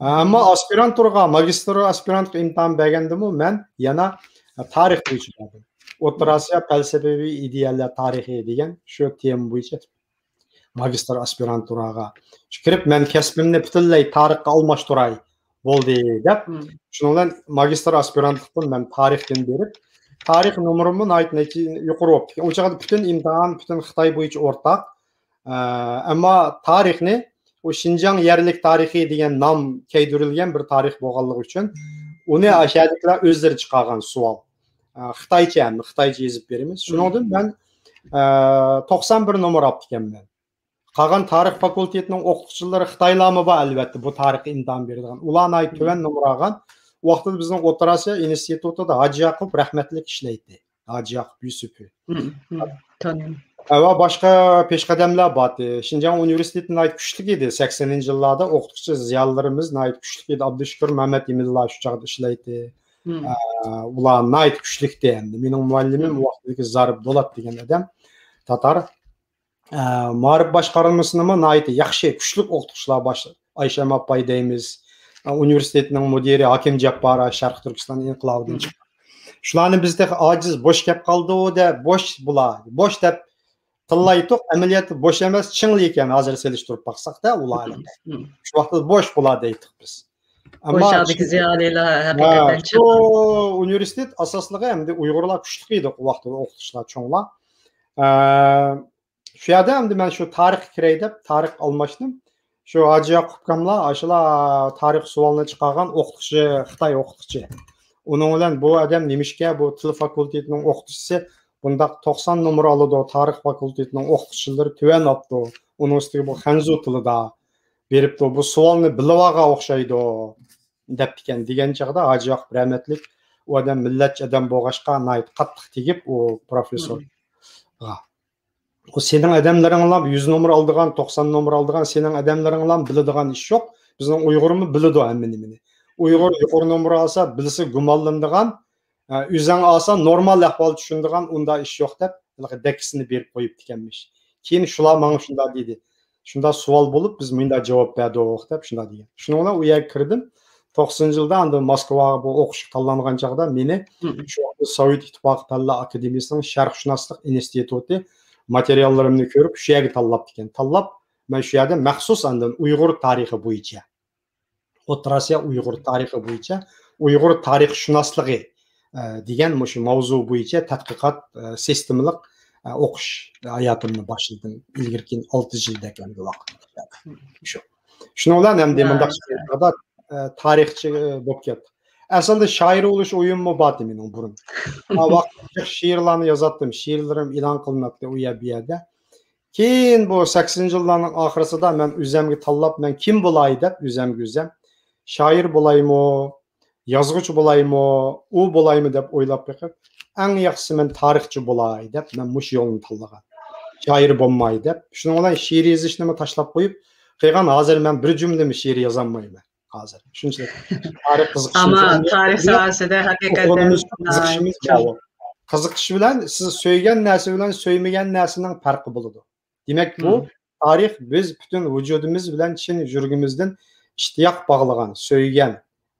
ئەمما ئاسپىرانتۇرغا، ماگىستر ئاسپىرانتلىق ئىمتىھان بەرگەندىمۇ مەن يەنە تارىخ بويىچە بەردىم. ئوتتۇرا ئاسىيا پەلسەپىۋى ئىدىيەلەر تارىخى دېگەن شۇ تېما بويىچە ماگىستر ئاسپىرانتۇراغا كىرىپ، مەن كەسپىمنى پۈتۈنلەي تارىخقا ئالماشتۇراي بولدى دەپ، شۇنىڭ بىلەن ماگىستر ئاسپىرانتلىقتىن مەن تارىختىن بېرىپ، تارىخ نومۇرۇممۇ ناھايىتى نەتىجە-، يۇقىرى بوپتىكەن. ئۇ چاغدا پۈتۈن ئىمتىھان، پۈتۈن خىتاي بويىچە ئورتاق. ئە، ئەمما تارىخنى، ئۇ شىنجاڭ يەرلىك تارىخى دېگەن نام كەيدۈرۈلگەن بىر تارىخ بولغانلىقى ئۈچۈن، ئۇنى ئاشۇ يەردىكىلەر ئۆزلىرى چىقارغان سوئال. ئە، خىتايچە، ھەم خىتايچە يېزىپ بېرىمىز. شۇنىڭدىن مەن، ئە، توقسان بىر نومۇر ئاپتىكەنمەن. قالغان تارىخ فاكۇلتېتىنىڭ ئوقۇتقۇچىلىرى خىتايلارمۇ بار، ئەلۋەتتە، بۇ تارىخقا ئىمتىھان بېرىدىغان. ئۇلار ناھايىتى تۆۋەن نومۇر ئالغان. ئۇ ۋاقىتتا بىزنىڭ ئوتتۇرا ئاسىيا ئىنستىتۇتىدا ھاجى ياقۇپ رەھمەتلىك ئىشلەيتتى. ھاجى ياقۇپ يۈسۈپى. ھە، ۋە باشقا پېشقەدەملەر بارتى. شىنجاڭ ئۇنىۋېرسىتېتى ناھايىتى كۈچلۈك ئىدى. سەكسىنىنچى يىللاردا ئوقۇتقۇچى زىيالىيلىرىمىز ناھايىتى كۈچلۈك ئىدى. ئابدۇشۈكۈر مەمەتئىمىنلار شۇ چاغدا ئىشلەيتتى. ئە، ئۇلار ناھايىتى كۈچلۈكتى ئەمدى. مېنىڭ مۇئەللىمىم ئۇ ۋاقىتتىكى زارىپ دولات دېگەن ئادەم، تاتار. ئە، مائارىپ باشقارمىسىنىمۇ ناھايىتى ياخشى، كۈچلۈك ئوقۇتقۇچىلار باش-، ئايشەم ئاپاي دەيمىز. ئە، ئۇنىۋېرسىتېتنىڭ مۇدىرى ھاكىم جاپپار، شەرقىي تۈركىستان ئىنقىلابىدىن چىققان. شۇلارنى بىز تېخى ئاجىز، بوش كەپ قالدى دەپ، بوش بۇلار، بوش دەپ تىللايتتۇق. ئەمەلىيەتتە بوش ئەمەس، چىڭلا ئىكەن، ھازىر سېلىشتۇرۇپ باقساقتا ئۇلار ھەققىدە. شۇ ۋاقىتتا بوش بۇلار دەيتتۇق بىز. ئەمما بۇ چاغدىكى زىيالىيلار ھەقىقەتەن شۇ ئۇنىۋېرسىتېت ئاساسلىقى ئەمدى ئۇيغۇرلار كۈچلۈك ئىدى ئۇ ۋاقىتتا، ئوقۇتقۇچىلار چوڭلار. ئە، شۇ يەردە ئەمدى مەن شۇ تارىخقا كىرەي دەپ، تارىخقا ئالماشتىم. شۇ ھاجى ياقۇپ ئاكاملار، ئاشۇلار تارىخ سوئالنى چىقارغان ئوقۇتقۇچى، خىتاي ئوقۇتقۇچى. ئۇنىڭ بىلەن بۇ ئادەم نېمىشقا بۇ تىل فاكۇلتېتىنىڭ ئوقۇتقۇچىسى بۇنداق توقسان نومۇر ئالىدۇ، تارىخ فاكۇلتېتىنىڭ ئوقۇتقۇچىلىرى تۆۋەن ئاپتۇ، ئۇنىڭ ئۈستىگە بۇ خەنزۇ تىلىدا بېرىپتۇ، بۇ سوئالنى بىلىۋالغان ئوخشايدۇ، دەپتىكەن. دېگەن چاغدا ھاجى ياقۇپ رەھمەتلىك، ئۇ ئادەم مىللەتچى ئادەم بولغاچقا، ناھايىتى قاتتىق تېگىپ ئۇ پروفېسسورغا. ئۇ سېنىڭ ئادەملىرىڭلام يۈز نومۇر ئالىدىغان، توقسان نومۇر ئالىدىغان سېنىڭ ئادەملىرىڭلام بىلىدىغان ئىش يوق. بىزنىڭ ئۇيغۇرمۇ بىلىدۇ ھەممە نېمىنى. ئۇيغۇر يۇقىرى نومۇر ئالسا، بىلسە گۇمانلىنىدىغان، ئە، ئۆزۈڭ ئالسا نورمال ئەھۋال چۈشىنىدىغان ئۇنداق ئىش يوق دەپ، ھېلىقى دەككىسىنى بېرىپ قويۇپتىكەنمىش. كېيىن شۇلار ماڭا شۇنداق دېدى. شۇنداق سوئال بولۇپ، بىز مۇنداق جاۋاب بەردۇق دەپ شۇنداق دېگەن. شۇنىڭ بىلەن ئۇ يەرگە كىردىم. توقسىنىنچى يىلدا ئاندىن موسكۋاغا بۇ ئوقۇشقا تاللانغان چاغدا مېنى شۇ ۋاقىتتا سوۋېت ئىتتىپاقى پەنلەر ئاكادېمىيىسىنىڭ شەرقشۇناسلىق ئىنستىتۇتى ماتېرىياللىرىمنى كۆرۈپ، شۇ يەرگە تاللاپتىكەن. تاللاپ، مەن شۇ يەردە مەخسۇس ئاندىن ئۇيغۇر تارىخى بويىچە، ئوتتۇرا ئاسىيا ئۇيغۇر تارىخى بويىچە، ئۇيغۇر تارىخشۇناسلىقى، ئە، دېگەن مۇشۇ ماۋزۇ بويىچە تەتقىقات، ئە، سىستېمىلىق، ئە، ئوقۇش ھاياتىمنى باشلىدىم. ئىلگىرىكى ئالتە يىلدەك ئەمدى ۋاقىت. شۇ. شۇنىڭ بىلەن ئەمدى مۇنداق، ئە، تارىخچى، ئە، بولۇپ كەتتىم. ئەسلىدە شائىر بولۇش ئويۇممۇ بار ئىدى مېنىڭ بۇرۇن. ھە، ۋاقىت شېئىرلارنى يازاتتىم، شېئىرلىرىم ئېلان قىلىناتتى ئۇ يەر، بۇ يەردە. كېيىن بۇ سەكسىنىنچى يىللارنىڭ ئاخىرىسىدا مەن ئۆزەمگە تاللاپ، مەن كىم بولاي دەپ ئۆزەمگە ئۆزەم، شائىر بولايمۇ، يازغۇچى بولايمۇ، ئۇ بولايمۇ دەپ ئويلاپ بېقىپ، ئەڭ ياخشىسى مەن تارىخچى بولاي دەپ، مەن مۇشۇ يولنى تاللىغان. شائىر بولماي دەپ. شۇنىڭ بىلەن شېئىر يېزىشنىمۇ تاشلاپ قويۇپ قويغان، ھازىر مەن بىر جۈملىمۇ شېئىر يازالمايمەن. ھازىر شۇنچىلىك تارىخ قىزىقىشىمىز، ئەمما تارىخ ساھەسىدە ھەقىقەتەن قىزىقىشىمىز بار. قىزىقىش بىلەن سىز سۆيگەن نەرسە بىلەن سۆيمىگەن نەرسىنىڭ پەرقى بولىدۇ. دېمەك، بۇ تارىخ بىز پۈتۈن ۋۇجۇدىمىز بىلەن چىن يۈرىكىمىزدىن ئىشتىياق باغلىغان، سۆيگەن،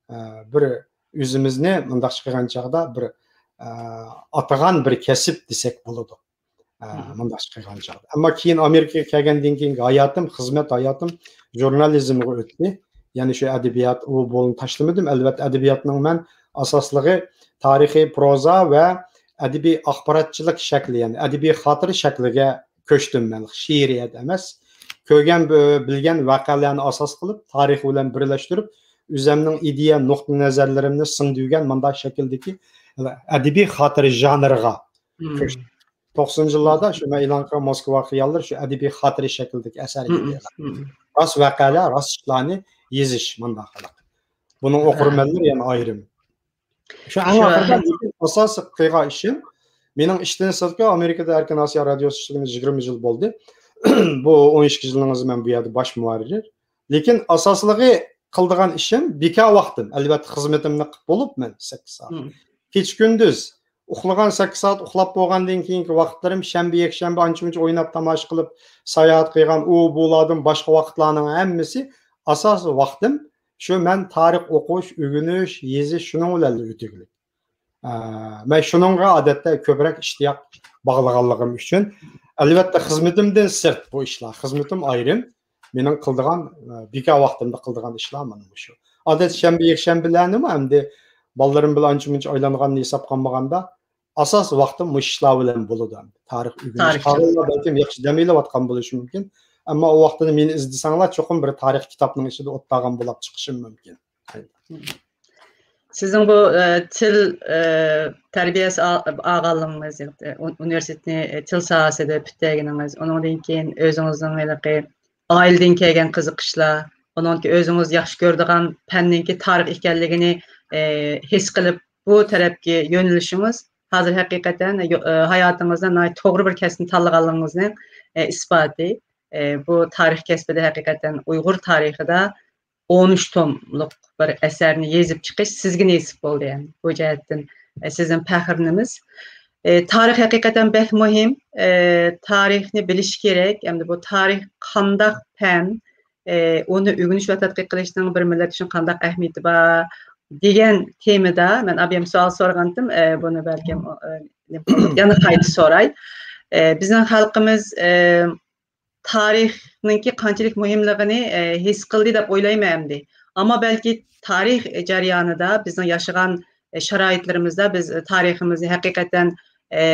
ئە، بىر ئۆزىمىزنى مۇنداقچە قىلغان چاغدا بىر، ئە، ئاتىغان بىر كەسىپ دېسەك بولىدۇ. ئە، مۇنداقچە قىلغان چاغدا. ئەمما كېيىن ئامېرىكىغا كەلگەندىن كېيىنكى ھاياتىم، خىزمەت ھاياتىم ژۇرنالىزمغا ئۆتتى. يەنى شۇ ئەدەبىيات، ئۇ بۇنى تاشلىمىدىم. ئەلۋەتتە، ئەدەبىياتنىڭ مەن ئاساسلىقى تارىخىي پروزا ۋە ئەدەبىي ئاخباراتچىلىق شەكلى، يەنى ئەدەبىي خاتىرە شەكلىگە كۆچتۈم مەن، شېئىرىيەت ئەمەس. كۆرگەن، بىلگەن ۋەقەلەرنى ئاساس قىلىپ، تارىخ بىلەن بىرلەشتۈرۈپ، ئۆزەمنىڭ ئىدىيە، نۇقتىئىنەزەرلىرىمنى سىڭدۈرگەن مۇنداق شەكىلدىكى ئەدەبىي خاتىرە ژانىرىغا كۆچتۈم. توقسىنىنچى يىللاردا شۇ مەن ئېلان قىلغان موسكۋا خىياللىرى شۇ ئەدەبىي خاتىرە شەكلىدىكى ئەسەر ئىدى. راست ۋەقەلەر، راست ئىشلارنى يېزىش مۇنداق قىلىپ. بۇنىڭ ئوقۇرمەنلىرى يەنە ئايرىم. شۇ ئەڭ ئاخىرىدا لېكىن ئاساسىي قىلغان ئىشىم، مېنىڭ ئىشتىن سىرتقى ئامېرىكىدا ئەركىن ئاسىيا رادىيوسى ئىشلىگىنى يىگىرمە يىل بولدى. بۇ ئون ئىككى يىلنىڭ ئىزى مەن بۇ يەردە باش مۇھەررىر. لېكىن ئاساسلىقى قىلىدىغان ئىشىم بىكار ۋاقتىم. ئەلۋەتتە، خىزمىتىمنى قىلىپ بولۇپ مەن سەككىز سائەت. كېچە كۈندۈز ئۇخلىغان سەككىز سائەت ئۇخلاپ بولغاندىن كېيىنكى ۋاقىتلىرىم شەنبە، يەكشەنبە ئانچە-مۇنچە ئويناپ تاماشا قىلىپ، ساياھەت قىلغان ئۇ بۇلاردىن باشقا ۋاقىتلارنىڭ ھەممىسى ئاساسىي ۋاقتىم شۇ مەن تارىخ ئوقۇش، ئۆگىنىش، يېزىش شۇنىڭ بىلەنلا ئۆتۈگلۈك. ئە، مەن شۇنىڭغا ئادەتتە كۆپرەك ئىشتىياق باغلىغانلىقىم ئۈچۈن، ئەلۋەتتە خىزمىتىمدىن سىرت بۇ ئىشلار، خىزمىتىم ئايرىم، مېنىڭ قىلىدىغان، ئە، بىكار ۋاقتىمدا قىلىدىغان ئىشلار مانا مۇشۇ. ئادەتتە شەنبە، يەكشەنبىلەرنىمۇ ئەمدى بالىلىرىم بىلەن ئانچە-مۇنچە ئايلانغاننى ھېسابقا ئالمىغاندا، ئاساسىي ۋاقتىم مۇشۇ ئىشلار بىلەن بولىدۇ. تارىخ ئۆگىنىش. قالغانلار بەلكىم ياخشى دەم ئېلىۋاتقان بولۇشى مۇمكىن. ئەمما ئۇ ۋاقتىدا مېنى ئىزدىسەڭلار، چوقۇم بىر تارىخ كىتابنىڭ ئىچىدە ئولتۇرغان بولاپ چىقىشىم مۇمكىن. سىزنىڭ بۇ، ئە، تىل، ئە، تەربىيەسى ئا-، ئالغانلىقىڭىز، ئۇ-، ئۇنىۋېرسىتېتنى، ئە، تىل ساھەسىدە پۈتتۈرگىنىڭىز، ئۇنىڭدىن كېيىن ئۆزىڭىزنىڭ ھېلىقى ئائىلىدىن كەلگەن قىزىقىشلار، ئۇنىڭدىن كېيىن ئۆزىڭىز ياخشى كۆرىدىغان پەننىڭكى تارىخ ئىكەنلىكىنى، ئە، ھېس قىلىپ، بۇ تەرەپكە يۆنىلىشىڭىز ھازىر ھەقىقەتەن يو-، ئە، ھاياتىڭىزدا ناھايىتى توغرا بىر كەسىپنى تاللىغانلىقىڭىزنىڭ، ئە، ئىسپاتى. ئە، بۇ تارىخ كەسپىدە ھەقىقەتەن ئۇيغۇر تارىخىدا ئون ئۈچ توملۇق بىر ئەسەرنى يېزىپ چىقىش سىزگە نېسىپ بولدى. يەنى بۇ جەھەتتىن، ئە، سىزدىن پەخىرلىنىمىز. ئە، تارىخ ھەقىقەتەن بەك مۇھىم. ئە، تارىخنى بىلىش كېرەك. ئەمدى بۇ تارىخ قانداق پەن، ئە، ئۇنى ئۆگىنىش ۋە تەتقىق قىلىشنىڭ بىر مىللەت ئۈچۈن قانداق ئەھمىيىتى بار دېگەن تېمىدا مەن ئابىيەم سوئال سورىغانتىم. ئە، بۇنى بەلكىم، ئە، يەنە قايتا سوراي. ئە، بىزنىڭ خەلقىمىز، ئە، تارىخنىڭكى قانچىلىك مۇھىملىقىنى، ئە، ھېس قىلدى دەپ ئويلايمەن ئەمدى. ئەمما بەلكى تارىخ جەريانىدا بىزنىڭ ياشىغان، ئە، شارائىتلىرىمىزدا بىز تارىخىمىزنى ھەقىقەتەن، ئە،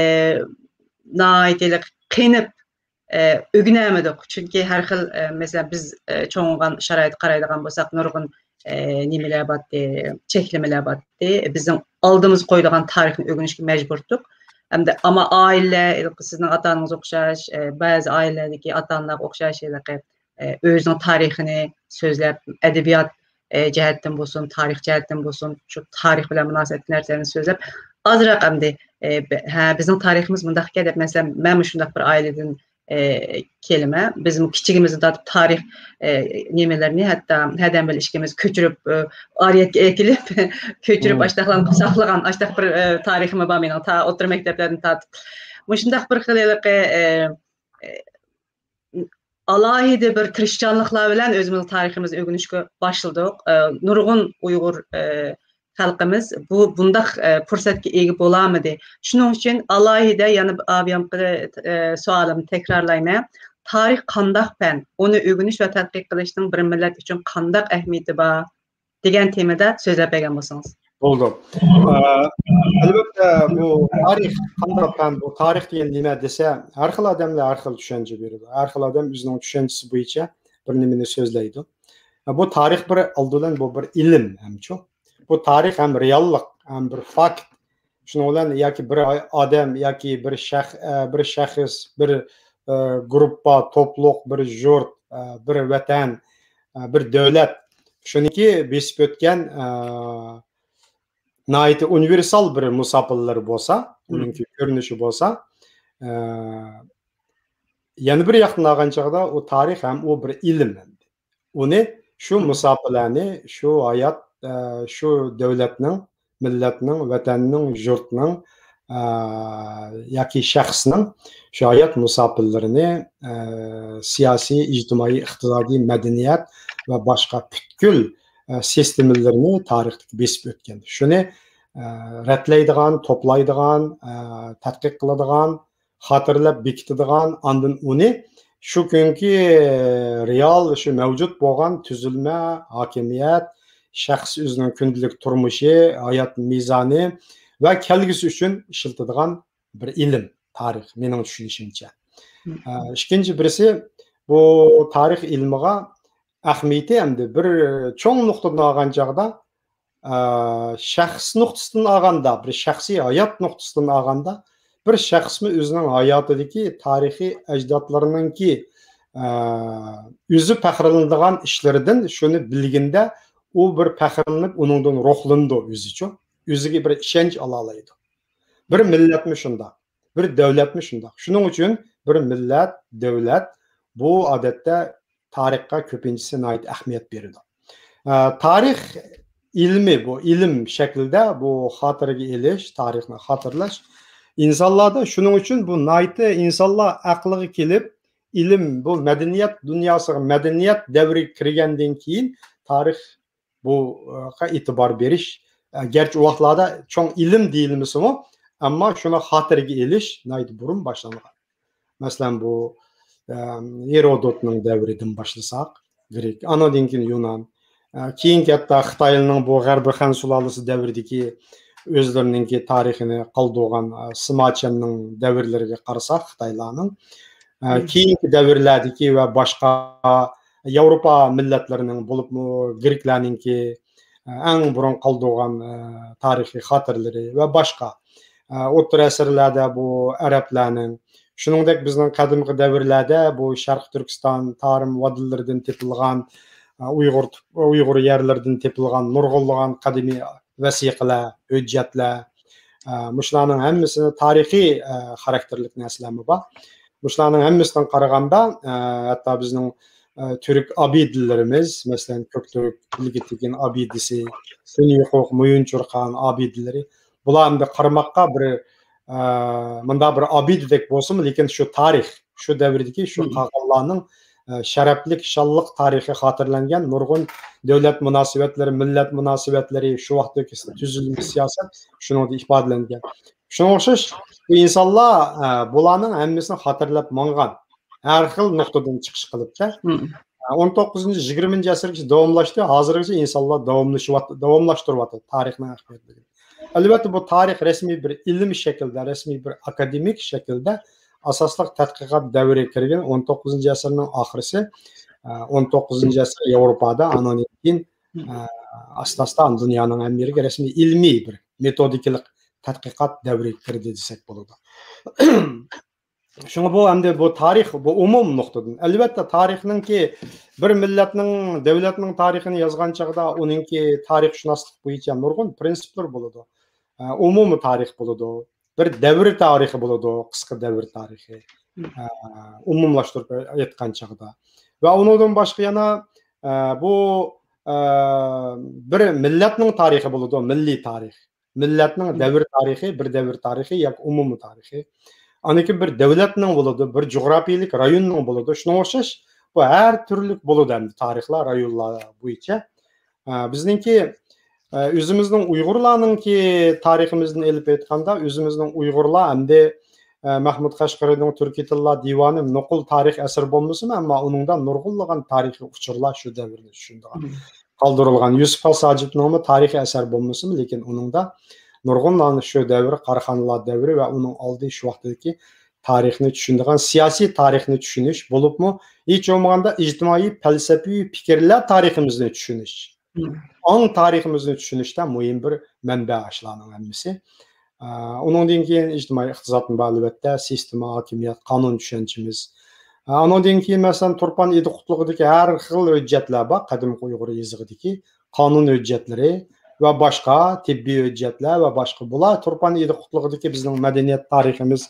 ناھايىتى قېنىپ، ئە، ئۆگىنەلمىدۇق. چۈنكى ھەر خىل، ئە، مەسىلەن، بىز، ئە، چوڭ بولغان شارائىتقا قارايدىغان بولساق، نۇرغۇن، ئە، نېمىلەر بارتتى، چەكلىمىلەر بارتتى. بىزنىڭ ئالدىمىزغا قويىدىغان تارىخنى ئۆگىنىشكە مەجبۇر ئىدۇق. ئەمدى ئەمما ئائىلىلەر، ھېلىقى سىزنىڭ ئاتا-ئانىڭىزغا ئوخشاش، ئە، بەزى ئائىلىلەردىكى ئاتا-ئانىلارغا ئوخشاش، ھېلىقى، ئە، ئۆزىنىڭ تارىخىنى سۆزلەپ، ئەدەبىيات، ئە، جەھەتتىن بولسۇن، تارىخ جەھەتتىن بولسۇن، شۇ تارىخ بىلەن مۇناسىۋەتلىك نەرسىلەرنى سۆزلەپ، ئازراق ئەمدى، ئە، ب-، ھە، بىزنىڭ تارىخىمىز مۇنداق ئىكەن دەپ، مەسىلەن، مەنمۇ شۇنداق بىر ئائىلىدىن، ئە، كېلىمەن. بىزمۇ كىچىكىمىزدىن تارتىپ تارىخ، ئە، نېمىلىرىنى ھەتتا ھەدەم بىلەن ئىككىمىز كۆچۈرۈپ، ئە، ئارىيەتكە ئەكېلىپ، كۆچۈرۈپ ئاشتاقلارنى ساقلىغان، ئاشتاق بىر، ئە، تارىخىمۇ بار مېنىڭ. تا ئوتتۇرا مەكتەپلەردىن تارتىپ. مۇشۇنداق بىر خىل ھېلىقى، ئە، ئە، ئالاھىدە بىر تىرىشچانلىقلار بىلەن ئۆزىمىزنىڭ تارىخىمىزنى ئۆگىنىشكە باشلىدۇق. ئە، نۇرغۇن ئۇيغۇر، ئە، خەلقىمىز بۇ، بۇنداق، ئە، پۇرسەتكە ئىگە بولالمىدى. شۇنىڭ ئۈچۈن ئالاھىدە يەنە بىر ئاۋۇيامقى، ئە، سوئالىمنى تەكرارلايمەن. تارىخ قانداق پەن؟ ئۇنى ئۆگىنىش ۋە تەتقىق قىلىشنىڭ بىر مىللەت ئۈچۈن قانداق ئەھمىيىتى بار؟ دېگەن تېمىدا سۆزلەپ بەرگەن بولسىڭىز. بولدى. ئە، ئەلۋەتتە، بۇ تارىخ قانداق پەن، بۇ تارىخ دېگەن نېمە دېسە، ھەر خىل ئادەملەر ھەر خىل چۈشەنچە بېرىدۇ. ھەر خىل ئادەم ئۆزىنىڭ چۈشەنچىسى بويىچە بىر نېمىنى سۆزلەيدۇ. ئە، بۇ تارىخ بىر، ئالدى بىلەن بۇ بىر ئىلىم ھەمچۇ. بۇ تارىخ ھەم رېئاللىق، ھەم بىر فاكت. شۇنىڭ بىلەن ياكى بىر ئادەم ياكى بىر شەخ-، ئە، بىر شەخس، بىر، ئە، گۇرۇپپا، توپلۇق، بىر يۇرت، ئە، بىر ۋەتەن، ئە، بىر دۆلەت، شۇنىڭكى بېسىپ ئۆتكەن، ئە، ناھايىتى ئۇنىۋېرسال بىر مۇساپىلىرى بولسا، مم. ئۇنىڭكى كۆرۈنۈشى بولسا، ئە، يەنە بىر ياقتىن ئالغان چاغدا ئۇ تارىخ ھەم ئۇ بىر ئىلىم. ئۇنى شۇ مم. مۇساپىلەرنى، شۇ ھايات، ئە، شۇ دۆلەتنىڭ، مىللەتنىڭ، ۋەتەننىڭ، يۇرتنىڭ، ئە، ياكى شەخسنىڭ شۇ ھايات مۇساپىلىرىنى، ئە، سىياسىي، ئىجتىمائىي، ئىقتىسادىي، مەدەنىيەت ۋە باشقا پۈتكۈل، ئە، سىستېمىلىرىنى تارىختىكى بېسىپ ئۆتكەن. شۇنى، ئە، رەتلەيدىغان، توپلايدىغان، ئە، تەتقىق قىلىدىغان، خاتىرىلەپ بېكىتىدىغان، ئاندىن ئۇنى شۇ كۈنكى رېئال، شۇ مەۋجۇت بولغان تۈزۈلمە، ھاكىمىيەت، شەخس ئۆزىنىڭ كۈندىلىك تۇرمۇشى، ھايات مىزانى ۋە كەلگۈسى ئۈچۈن ئىشلىتىدىغان بىر ئىلىم، تارىخ، مېنىڭ چۈشىنىشىمچە. مم. ئە، ئىككىنچى بىرسى، بۇ تارىخ ئىلمىغا ئەھمىيىتى ئەمدى بىر چوڭ نۇقتىدىن ئالغان چاغدا، ئە، شەخس نۇقتىسىدىن ئالغاندا، بىر شەخسىي ھايات نۇقتىسىدىن ئالغاندا، بىر شەخسمۇ ئۆزىنىڭ ھاياتىدىكى تارىخىي ئەجدادلىرىنىڭكى، ئە، ئۆزى پەخىرلىنىدىغان ئىشلىرىدىن شۇنى بىلگىنىدە، ئۇ بىر پەخىرلىنىپ، ئۇنىڭدىن روھلىنىدۇ ئۆزىچۇ. ئۆزىگە بىر ئىشەنچ ئالالايدۇ. بىر مىللەتمۇ شۇنداق، بىر دۆلەتمۇ شۇنداق. شۇنىڭ ئۈچۈن بىر مىللەت، دۆلەت بۇ ئادەتتە تارىخقا كۆپىنچىسى ناھايىتى ئەھمىيەت بېرىدۇ. ئە، تارىخ ئىلمى، بۇ ئىلىم شەكلىدە بۇ خاتىرىگە ئېلىش، تارىخنى خاتىرىلەش ئىنسانلاردا شۇنىڭ ئۈچۈن بۇ ناھايىتى ئىنسانلار ئەقلىگە كېلىپ، ئىلىم، بۇ مەدەنىيەت دۇنياسىغا، مەدەنىيەت دەۋرىگە كىرگەندىن كېيىن تارىخ بۇغا ئېتىبار بېرىش، ئە، گەرچە ئۇ ۋاقىتلاردا چوڭ ئىلىم دېيىلمىسىمۇ، ئەمما شۇنى خاتىرىگە ئېلىش ناھايىتى بۇرۇن باشلانغان. مەسىلەن، بۇ، ئە، ھېرودوتنىڭ دەۋرىدىن باشلىساق، گرېك، ئانىڭدىن كېيىن يۇنان، ئە، كېيىنكى ھەتتا خىتايلارنىڭ بۇ غەربىي خەن سۇلالىسى دەۋرىدىكى ئۆزلىرىنىڭكى تارىخىنى قالدۇرغان، ئە، سىما چيەننىڭ دەۋرلىرىگە قارىساق، خىتايلارنىڭ، ئە، مم. كېيىنكى دەۋرلەردىكى ۋە باشقا ياۋروپا مىللەتلىرىنىڭ، بولۇپمۇ گرېكلەرنىڭكى، ئە، ئەڭ بۇرۇن قالدۇرغان، ئە، تارىخىي خاتىرىلىرى ۋە باشقا، ئە، ئوتتۇرا ئەسىرلەردە بۇ ئەرەبلەرنىڭ، شۇنىڭدەك بىزنىڭ قەدىمكى دەۋرلەردە بۇ شەرقىي تۈركىستان تارىم ۋادىلىرىدىن تېپىلغان، ئە، ئۇيغۇر، ئۇيغۇر يەرلىرىدىن تېپىلغان نۇرغۇنلىغان قەدىمىي ۋەسىقىلەر، ھۆججەتلەر، ئە، مۇشۇلارنىڭ ھەممىسىنى تارىخىي، ئە، خاراكتېرلىك نەرسىلەرمۇ بار. مۇشۇلارنىڭ ھەممىسىدىن قارىغاندا، ئە، ھەتتا بىزنىڭ، ئە، تۈرك ئابىدىلىرىمىز، مەسىلەن، كۆكتۈرك ئىلگىتىگىن ئابىدىسى، تۈنيۇقۇق، مۇيۇنچۇرخان ئابىدىلىرى، بۇلار ئەمدى قارىماققا بىر، ئە، مۇنداق بىر ئابىدىدەك بولسىمۇ، لېكىن شۇ تارىخ، شۇ دەۋردىكى شۇ مم. قالغانلارنىڭ، ئە، شەرەپلىك، شانلىق تارىخى خاتىرىلەنگەن نۇرغۇن دۆلەت مۇناسىۋەتلىرى، مىللەت مۇناسىۋەتلىرى، شۇ ۋاقىتتىكى تۈزۈلمە، سىياسەت شۇنىڭدا ئىپادىلەنگەن. شۇنىڭغا ئوخشاش بۇ ئىنسانلار، ئە، بۇلارنىڭ ھەممىسىنى خاتىرىلەپ ماڭغان. ھەر خىل نۇقتىدىن چىقىش قىلىپتە. مم. ئە، ئون توققۇزىنچى، يىگىرمىنچى ئەسىرگىچە داۋاملاشتى، ھازىرغىچە ئىنسانلار داۋاملىشىۋات-، داۋاملاشتۇرۇۋاتىدۇ تارىخنىڭ ئەھمىيەتلىكىنى. ئەلۋەتتە، بۇ تارىخ رەسمىي بىر ئىلمىي شەكىلدە، رەسمىي بىر ئاكادېمىك شەكىلدە ئاساسلىق تەتقىقات دەۋرىگە كىرگەن ئون توققۇزىنچى ئەسىرنىڭ ئاخىرىسى، ئە، ئون توققۇزىنچى ئەسىر ياۋروپادا، ئانىڭدىن كېيىن، مم. ئە، ئاستا-ئاستا دۇنيانىڭ ھەممە يېرىگە رەسمىي ئىلمىي بىر مېتودىكىلىق تەتقىقات دەۋرىگە كىردى دېسەك بولىدۇ. شۇڭا بۇ ئەمدى بۇ تارىخ، بۇ ئومۇم نۇقتىدىن. ئەلۋەتتە، تارىخنىڭكى بىر مىللەتنىڭ، دۆلەتنىڭ تارىخىنى يازغان چاغدا ئۇنىڭكى تارىخشۇناسلىق بويىچە نۇرغۇن پرىنسىپلار بولىدۇ. ئە، ئومۇمىي تارىخ بولىدۇ، بىر دەۋر تارىخى بولىدۇ، قىسقا دەۋر تارىخى. مم. ئە، ئومۇملاشتۇرۇپ ئېيتقان چاغدا. ۋە ئۇنىڭدىن باشقا يەنە، ئە، بۇ، ئە، بىر مىللەتنىڭ تارىخى بولىدۇ، مىللىي تارىخ. مىللەتنىڭ مم. دەۋر تارىخى، بىر دەۋر تارىخى ياكى ئومۇمىي تارىخى. ئاندىن كېيىن بىر دۆلەتنىڭ بولىدۇ، بىر جۇغراپىيەلىك رايوننىڭ بولىدۇ. شۇنىڭغا ئوخشاش بۇ ھەر تۈرلۈك بولىدۇ ئەمدى تارىخلار رايونلار بويىچە. ئە، بىزنىڭكى، ئە، ئۆزىمىزنىڭ ئۇيغۇرلارنىڭكى تارىخىمىزدىن ئېلىپ ئېيتقاندا، ئۆزىمىزنىڭ ئۇيغۇرلار ئەمدى، ئە، مەھمۇد قەشقىرىنىڭ تۈركىي تىللار دىۋانى نوقۇل تارىخ ئەسىرى بولمىسىمۇ، ئەمما ئۇنىڭدا نۇرغۇنلىغان تارىخىي ئۇچۇرلار شۇ دەۋرنى چۈشىنىدىغان قالدۇرۇلغان. يۈسۈپ خاس ھاجىپنىڭمۇ تارىخىي ئەسەر بولمىسىمۇ، لېكىن ئۇنىڭدا نۇرغۇنلىغان شۇ دەۋر، قاراخانلار دەۋرى ۋە ئۇنىڭ ئالدى شۇ ۋاقتىدىكى تارىخنى چۈشىنىدىغان، سىياسىي تارىخنى چۈشىنىش، بولۇپمۇ ھېچ بولمىغاندا ئىجتىمائىي پەلسەپىۋى پىكىرلەر تارىخىمىزنى چۈشىنىش، ئاڭ تارىخىمىزنى چۈشىنىشتە مۇھىم بىر مەنبە ئاشۇلارنىڭ ھەممىسى. ئە، ئۇنىڭدىن كېيىن ئىجتىمائىي ئىقتىسادمۇ بار، ئەلۋەتتە، سىستېما، ھاكىمىيەت، قانۇن چۈشەنچىمىز. ئە، ئۇنىڭدىن كېيىن، مەسىلەن، تۇرپان ئىدىق قۇتلۇقىدىكى ھەر خىل ھۆججەتلەر بار، قەدىمكى ئۇيغۇر يېزىقىدىكى قانۇن ھۆججەتلىرى ۋە باشقا تېببىي ھۆججەتلەر ۋە باشقا. بۇلار تۇرپان ئىدىق قۇتلۇقىدىكى بىزنىڭ مەدەنىيەت تارىخىمىز،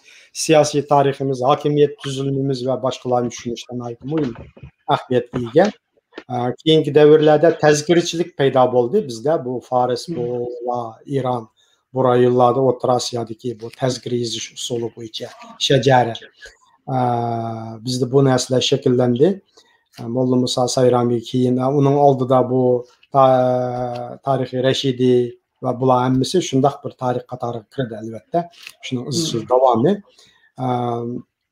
سىياسىي تارىخىمىز، ھاكىمىيەت تۈزۈلمىمىز ۋە باشقىلارنى چۈشىنىشتە ناھايىتى مۇھىم ئەھمىيەتكە ئىگە. ئە، كېيىنكى دەۋرلەردە تەزكىرىچىلىك پەيدا بولدى بىزدە. بۇ فارس، بۇ ۋە ئىران، بۇ رايونلاردا، ئوتتۇرا ئاسىيادىكى بۇ تەزكىرە يېزىش ئۇسۇلى بويىچە شەجەرە. ئە، بىزدە بۇ نەرسىلەر شەكىللەندى. ئە، موللا مۇسا سايرامى كېيىن، ئە، ئۇنىڭ ئالدىدا بۇ تا-، تارىخى رەشىدىي ۋە بۇلار ھەممىسى شۇنداق بىر تارىخ قاتارىغا كىردى، ئەلۋەتتە. شۇنىڭ ئىزچىل داۋامى. ئە،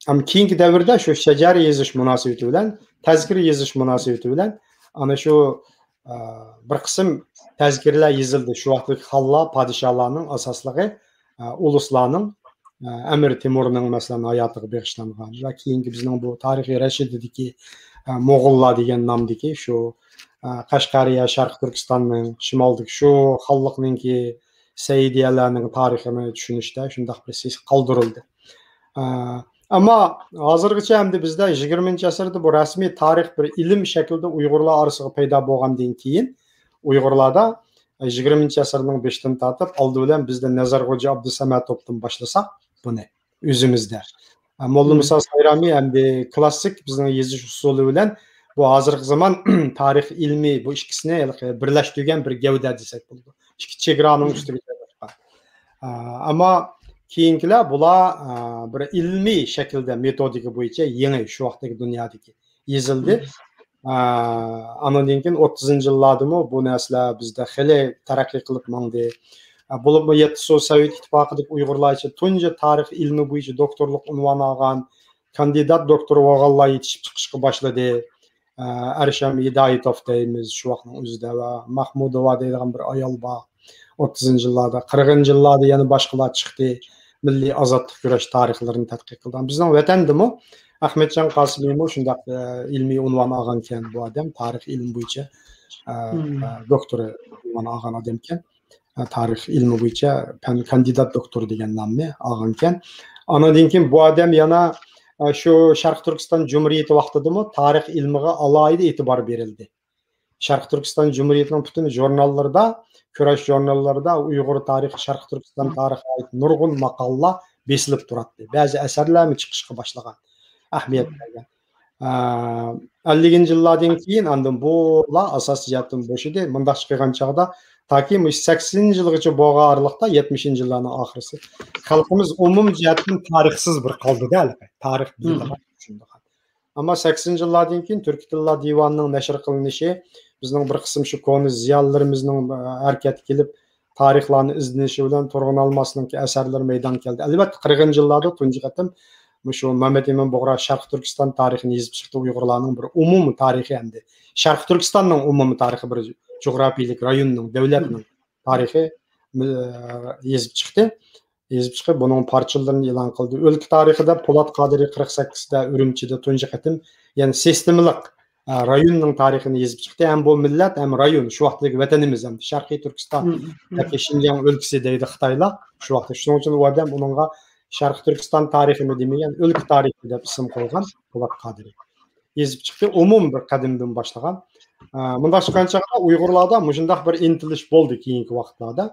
ئەمما كېيىنكى دەۋردە شۇ شەجەرە يېزىش مۇناسىۋىتى بىلەن، تەزكىرە يېزىش مۇناسىۋىتى بىلەن ئانا شۇ، ئە، بىر قىسىم تەزكىرىلەر يېزىلدى. شۇ ۋاقىتتىكى خانلار، پادىشاھلارنىڭ ئاساسلىقى، ئە، ئۇلۇسلارنىڭ، ئە، ئەمىر تېمۇرنىڭ، مەسىلەن، ھاياتىغا بېغىشلانغان ۋە كېيىنكى بىزنىڭ بۇ تارىخى رەشىدىدىكى، ئە، موغۇللار دېگەن نامدىكى شۇ، ئە، قەشقەرىيە، شەرقىي تۈركىستاننىڭ، شىمالدىكى شۇ خانلىقنىڭكى سەئىدىيەلەرنىڭ تارىخىنى چۈشىنىشتە شۇنداق بىر سىز قالدۇرۇلدى. ئە، ئەمما ھازىرغىچە ئەمدى بىزدە يىگىرمىنچى ئەسىردە بۇ رەسمىي تارىخ بىر ئىلىم شەكلىدە ئۇيغۇرلار ئارىسىغا پەيدا بولغاندىن كېيىن، ئۇيغۇرلاردا، ئە، يىگىرمىنچى ئەسىرنىڭ بېشىدىن تارتىپ، ئالدى بىلەن بىزدە نەزەر خوجا ئابدۇسەمەتوۋدىن باشلىساق بۇنى ئۆزىمىزدە. ئە، موللا مۇسا سايرامى ئەمدى كلاسسىك بىزنىڭ يېزىش ئۇسۇلى بىلەن بۇ ھازىرقى زامان تارىخ ئىلمى، بۇ ئىككىسىنى ھېلىقى بىرلەشتۈرگەن بىر گەۋدە دېسەك بولىدۇ. ئىككى چېگرانىڭ ئۈستىگە جايلاشقان. ئە، ئەمما كېيىنكىلەر بۇلار، ئە، بىر ئىلمىي شەكىلدە مېتودىكا بويىچە يېڭى شۇ ۋاقىتتىكى دۇنيادىكى يېزىلدى. ئە، ئانىڭدىن كېيىن ئوتتۇزىنچى يىللاردىمۇ بۇ نەرسىلەر بىزدە خېلى تەرەققىي قىلىپ ماڭدى. ئە، بولۇپمۇ يەتتە سوۋېت ئىتتىپاقىدىكى ئۇيغۇرلار ئىچىدە تۇنجى تارىخ ئىلمى بويىچە دوكتورلۇق ئۇنۋانى ئالغان، كاندىدات دوكتور بولغانلار يېتىشىپ چىقىشقا باشلىدى. ئە، ئەرشەم ھىدايىتوف دەيمىز شۇ ۋاقىتنىڭ ئۆزىدە ۋە ماخمۇدوۋا دەيدىغان بىر ئايال بار. ئوتتۇزىنچى يىللاردا، قىرىقىنچى يىللاردا يەنە باشقىلار چىقتى. مىللىي ئازادلىق كۈرەش تارىخلىرىنى تەتقىق قىلغان. بىزنىڭ ۋەتەندىمۇ ئەخمەتجان قاسىمىمۇ شۇنداق، ئە، ئىلمىي ئۇنۋان ئالغانكەن بۇ ئادەم، تارىخ ئىلمى بويىچە، ئە، ئە، دوكتور ئۇنۋانى ئالغان ئادەمكەن. ئە، تارىخ ئىلمى بويىچە پەن كاندىدات دوكتور دېگەن نامنى ئالغانكەن. ئانىڭدىن كېيىن بۇ ئادەم يەنە، ئە، شۇ شەرقىي تۈركىستان جۇمھۇرىيىتى ۋاقتىدىمۇ تارىخ ئىلمىغا ئالاھىدە ئېتىبار بېرىلدى. شەرقىي تۈركىستان جۇمھۇرىيىتىنىڭ پۈتۈن ژۇرناللىرىدا، كۈرەش ژۇرناللىرىدا ئۇيغۇر تارىخى، شەرقىي تۈركىستان تارىخىغا ئائىت نۇرغۇن ماقالىلار بېسىلىپ تۇراتتى. بەزى ئەسەرلەرمۇ چىقىشقا باشلىغان، ئەھمىيەت بەرگەن. ئە، ئەللىكىنچى يىللاردىن كېيىن ئاندىن بۇلار ئاساسىي جەھەتتىن بوشىدى. مۇنداقچە قىلغان چاغدا تاكى مۇشۇ سەكسىنىنچى يىلغىچە بولغان ئارىلىقتا، يەتمىشىنچى يىللارنىڭ ئاخىرىسى خەلقىمىز ئومۇمىي جەھەتتىن تارىخسىز بىر قالدى-دە، ھېلىقى. تارىخ بىلىدىغان، چۈشىنىدىغان. ئەمما سەكسىنىنچى يىللاردىن كېيىن تۈركىي تىللار دىۋانىنىڭ نەشر قىلىنىشى، بىزنىڭ بىر قىسىم شۇ كونا زىيالىيلىرىمىزنىڭ، ئە، ھەرىكەتكە كېلىپ، تارىخلارنى ئىزدىنىشى بىلەن تۇرغۇن ئالماسنىڭكى ئەسەرلىرى مەيدانغا كەلدى. ئەلۋەتتە، قىرىقىنچى يىللاردا تۇنجى قېتىم مۇشۇ مەمەت ئىمىن بۇغرا شەرقىي تۈركىستان تارىخىنى يېزىپ چىقتى، ئۇيغۇرلارنىڭ بىر ئومۇمىي تارىخى ئەمدى. شەرقىي تۈركىستاننىڭ ئومۇمىي تارىخى، بىر جۇغراپىيەلىك رايوننىڭ، دۆلەتنىڭ تارىخى، ئە، يېزىپ چىقتى. يېزىپ چىقىپ، بۇنىڭ پارچىلىرىنى ئېلان قىلدى. ئۆلكە تارىخىدا پولات قادىرى قىرىق سەككىزدە ئۈرۈمچىدە تۇنجى قېتىم، يەنى سىستېمىلىق، ئە، رايوننىڭ تارىخىنى يېزىپ چىقتى. ھەم بۇ مىللەت، ھەم رايون، شۇ ۋاقىتتىكى ۋەتىنىمىز، ھەم شەرقىي تۈركىستان ياكى شىنجاڭ ئۆلكىسى دەيدۇ خىتايلار شۇ ۋاقىتتا. شۇنىڭ ئۈچۈن ئۇ ئادەم ئۇنىڭغا شەرقىي تۈركىستان تارىخىمۇ دېمىگەن، ئۆلكە تارىخى دەپ ئىسىم قويغان پولات قادىرى. يېزىپ چىقتى. ئومۇم بىر قەدىمدىن باشلىغان. ئە، مۇنداق چىققان چاغدا ئۇيغۇرلاردا مۇشۇنداق بىر ئىنتىلىش بولدى كېيىنكى ۋاقىتلاردا.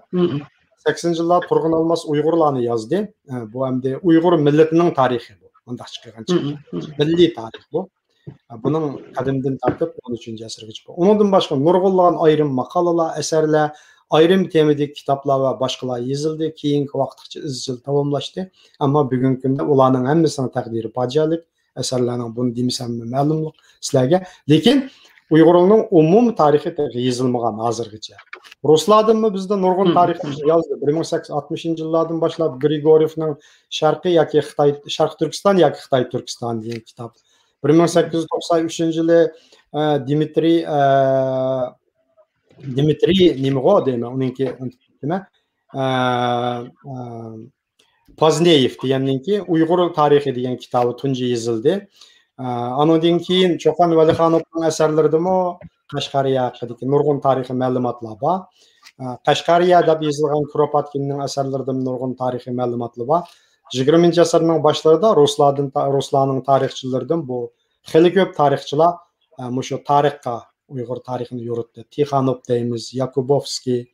سەكسىنىنچى يىللار تۇرغۇن ئالماس ئۇيغۇرلارنى يازدى. ئە، بۇ ئەمدى ئۇيغۇر مىللىتىنىڭ تارىخى بۇ. مۇنداق چىققان چاغدا. مىللىي تارىخ بۇ. ئە، بۇنىڭ قەدىمدىن تارتىپ ئون ئۈچىنچى ئەسىرگىچە بار. ئۇنىڭدىن باشقا نۇرغۇنلىغان ئايرىم ماقالىلەر، ئەسەرلەر، ئايرىم تېمىدىكى كىتابلار ۋە باشقىلار يېزىلدى. كېيىنكى ۋاقىتقىچە ئىزچىل داۋاملاشتى. ئەمما بۈگۈنكى كۈندە ئۇلارنىڭ ھەممىسىنىڭ تەقدىرى پاجىئەلىك. ئەسەرلەرنىڭ، بۇنى دېمىسەم مەلۇملۇق سىلەرگە. لېكىن ئۇيغۇرنىڭ ئومۇمىي تارىخى تېخى يېزىلمىغان ھازىرغىچە. رۇسلاردىنمۇ بىزدە نۇرغۇن تارىخچى يازدى. بىر مىڭ سەككىز يۈز ئاتمىشىنچى يىللاردىن باشلاپ گرىگوريېۋنىڭ شەرقىي ياكى خىتاي، شەرقىي تۈركىستان ياكى خىتاي تۈركىستان دېگەن كىتاب. بىر مىڭ سەككىز يۈز توقسان ئۈچىنچى يىلى، ئە، دىمىترىي، ئە، دىمىترىي نېمىغۇ دەيمەن، ئۇنىڭكى، نېمە، ئە، ئە، پازنېيېف دېگەننىڭكى ئۇيغۇر تارىخى دېگەن كىتابى تۇنجى يېزىلدى. ئە، ئانىڭدىن كېيىن چوقان ۋەلىخانوفنىڭ ئەسەرلىرىدىمۇ قەشقەرىيە ھەققىدىكى نۇرغۇن تارىخىي مەلۇماتلار بار. ئە، قەشقەرىيە دەپ يېزىلغان كۇروپاتكىننىڭ ئەسەرلىرىدىمۇ نۇرغۇن تارىخىي مەلۇماتلار بار. يىگىرمىنچى ئەسىرنىڭ باشلىرىدا رۇسلاردىن، رۇسلارنىڭ تارىخچىلىرىدىن بۇ خېلى كۆپ تارىخچىلار، ئە، مۇشۇ تارىخقا، ئۇيغۇر تارىخىنى يورۇتتى. تىخانوف دەيمىز، ياكۇبوۋسكىي،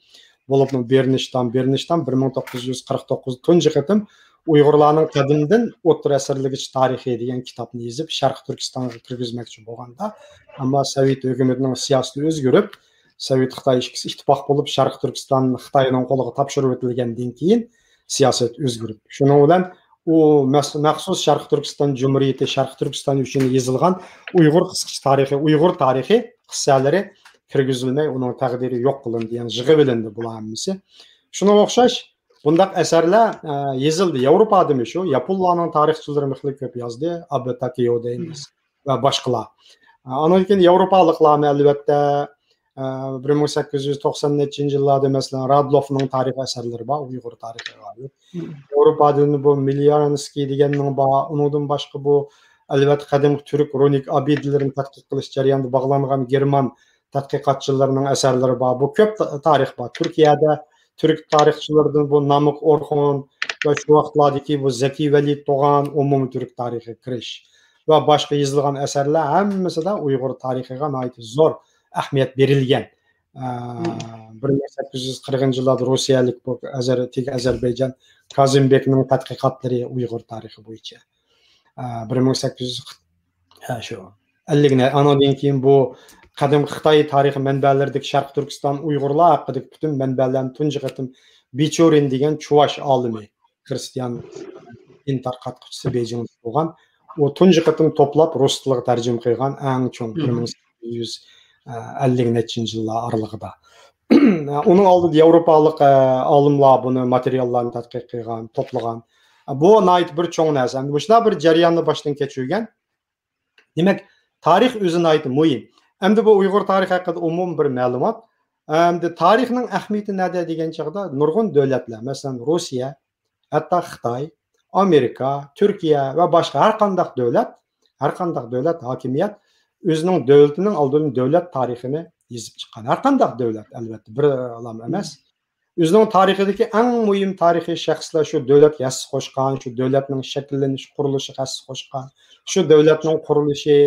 بولۇپمۇ بېرنشتام، بېرنشتام بىر مىڭ توققۇز يۈز قىرىق توققۇز تۇنجى قېتىم ئۇيغۇرلارنىڭ قەدىمدىن ئوتتۇرا ئەسىرلىگىچە تارىخى دېگەن كىتابنى يېزىپ، شەرقىي تۈركىستانغا كىرگۈزمەكچى بولغاندا، ئەمما سوۋېت ھۆكۈمىتىنىڭ سىياسىتى ئۆزگىرىپ، سوۋېت خىتاي ئىككىسى ئىتتىپاق بولۇپ، شەرقىي تۈركىستان خىتاينىڭ قولىغا تاپشۇرۇۋېتىلگەندىن كېيىن سىياسەت ئۆزگىرىپ، شۇنىڭ بىلەن ئۇ مەس-، مەخسۇس شەرقىي تۈركىستان جۇمھۇرىيىتى، شەرقىي تۈركىستان ئۈچۈن يېزىلغان ئۇيغۇر قىسقىچە تارىخى، ئۇيغۇر تارىخى قىسسەلىرى كىرگۈزۈلمەي، ئۇنىڭ تەقدىرى يوق قىلىندى، يەنى يىغىۋېلىندى بۇلار ھەممىسى. شۇنىڭغا ئوخشاش بۇنداق ئەسەرلەر، ئە، يېزىلدى. ياۋروپادىمۇ شۇ، ياپونلارنىڭ تارىخچىلىرىمۇ خېلى كۆپ يازدى. ئابې تاكېيو دەيمىز ۋە باشقىلار. ئە، ئاندىن كېيىن ياۋروپالىقلارمۇ ئەلۋەتتە، ئە، بىر مىڭ سەككىز يۈز توقسان نەچچىنچى يىللاردا، مەسىلەن، رادلوفنىڭ تارىخ ئەسەرلىرى بار، ئۇيغۇر تارىخىغا ئائىت. ياۋروپادىن بۇ مىليانسكىي دېگەننىڭ بار، ئۇنىڭدىن باشقا بۇ، ئەلۋەتتە، قەدىمكى تۈرك رۇنىك ئابىدىلىرىنى تەتقىق قىلىش جەريانىدا باغلانغان گېرمان تەتقىقاتچىلىرىنىڭ ئەسەرلىرى بار. بۇ كۆپ تا-، تارىخ بار. تۈركىيەدە تۈرك تارىخچىلىرىدىن بۇ نامىق ئورخۇن ۋە شۇ ۋاقىتلاردىكى بۇ زەكىي ۋەلىد دوغان ئومۇمىي تۈرك تارىخىغا كىرىش ۋە باشقا يېزىلغان ئەسەرلەر ھەممىسىدە ئۇيغۇر تارىخىغا ناھايىتى زور ئەھمىيەت بېرىلگەن. ئە، بىر مىڭ سەككىز يۈز قىرىقىنچى يىللاردا روسىيەلىك بۇ ئەزەر-، تېگى ئەزەربەيجان كازىمبېكنىڭ تەتقىقاتلىرى ئۇيغۇر تارىخى بويىچە. ئە، بىر مىڭ سەككىز يۈز، ھە، شۇ. ئەللىك نە-، ئانىڭدىن كېيىن بۇ قەدىمكى خىتاي تارىخى مەنبەلىرىدىكى شەرقىي تۈركىستان ئۇيغۇرلار ھەققىدىكى پۈتۈن مەنبەلەرنى تۇنجى قېتىم بىچۇرىن دېگەن چۇۋاش ئالىمى، خرىستىيان دىن تارقاتقۇچىسى بېيجىڭدا تۇغۇلغان. ئۇ تۇنجى قېتىم توپلاپ رۇس تىلىغا تەرجىمە قىلغان ئەڭ چوڭ بىر مىڭ سەككىز يۈز ئەللىك نەچچىنچى يىللار ئارىلىقىدا. ئۇنىڭ ئالدىدا ياۋروپالىق، ئە، ئالىملار بۇنى ماتېرىياللارنى تەتقىق قىلغان، توپلىغان. بۇ ناھايىتى بىر چوڭ نەرسە. ئەمدى مۇشۇنداق بىر جەرياننى باشتىن كەچۈرگەن. دېمەك، تارىخ ئۆزى ناھايىتى مۇھىم. ئەمدى بۇ ئۇيغۇر تارىخى ھەققىدە ئومۇمىي بىر مەلۇمات. ئەمدى تارىخنىڭ ئەھمىيىتى نەدە دېگەن چاغدا نۇرغۇن دۆلەتلەر، مەسىلەن، روسىيە، ھەتتا خىتاي، ئامېرىكا، تۈركىيە ۋە باشقا ھەر قانداق دۆلەت، ھەر قانداق دۆلەت، ھاكىمىيەت ئۆزىنىڭ دۆلىتىنىڭ ئالدىدىن دۆلەت تارىخىنى يېزىپ چىققان. ھەر قانداق دۆلەت، ئەلۋەتتە، بىر ئالام ئەمەس. ئۆزىنىڭ تارىخىدىكى ئەڭ مۇھىم تارىخىي شەخسلەر شۇ دۆلەتكە ھەسسە قوشقان، شۇ دۆلەتنىڭ شەكىللىنىش، قۇرۇلۇشىغا ھەسسە قوشقان، شۇ دۆلەتنىڭ قۇرۇلۇشى،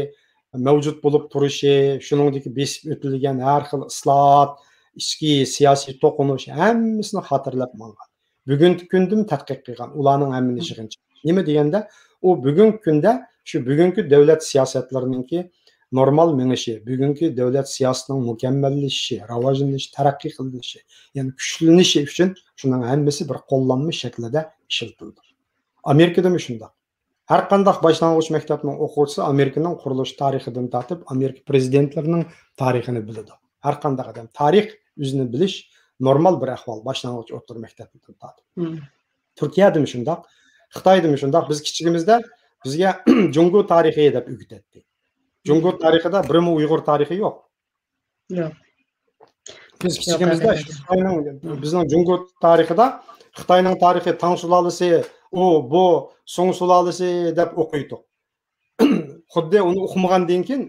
مەۋجۇت بولۇپ تۇرۇشى، شۇنىڭدىكى بېسىپ ئۆتۈلگەن ھەر خىل ئىسلاھات، ئىچكى سىياسىي توقۇنۇش، ھەممىسىنى خاتىرىلەپ ماڭغان. بۈگۈنكى كۈندىمۇ تەتقىق قىلغان، ئۇلارنىڭ ھەممىنى يىغىنچە. نېمە دېگەندە، ئۇ بۈگۈنكى كۈندە، شۇ بۈگۈنكى دۆلەت سىياسەتلىرىنىڭكى نورمال مېڭىشى، بۈگۈنكى دۆلەت سىياسىتىنىڭ مۇكەممەللىشىشى، راۋاجلىنىشى، تەرەققىي قىلىشى، يەنى كۈچلىنىشى ئۈچۈن شۇنىڭ ھەممىسى بىر قوللانما شەكلىدە ئىشلىتىلىدۇ. ئامېرىكىدىمۇ شۇنداق. ھەر قانداق باشلانغۇچ مەكتەپنىڭ ئوقۇغۇچىسى ئامېرىكىنىڭ قۇرۇلۇش تارىخىدىن تارتىپ، ئامېرىكا پرېزىدېنتلىرىنىڭ تارىخىنى بىلىدۇ. ھەر قانداق ئادەم، تارىخ ئۆزىنى بىلىش نورمال بىر ئەھۋال، باشلانغۇچ، ئوتتۇرا مەكتەپتىن تارتىپ. تۈركىيەدىمۇ شۇنداق، خىتايدىمۇ شۇنداق. بىز كىچىكىمىزدە بىزگە جۇڭگو تارىخى دەپ ئۆگىتەتتى. جۇڭگو تارىخىدا بىرمۇ ئۇيغۇر تارىخى يوق. يوق. بىز يوق، كىچىكىمىزدە ئەمەس. خىتاينىڭ، بىزنىڭ جۇڭگو تارىخىدا خىتاينىڭ تارىخى تاڭ سۇلالىسى، ئۇ، بۇ، سۇڭ سۇلالىسى دەپ ئوقۇيتتۇق. خۇددى ئۇنى ئوقۇمىغاندىن كېيىن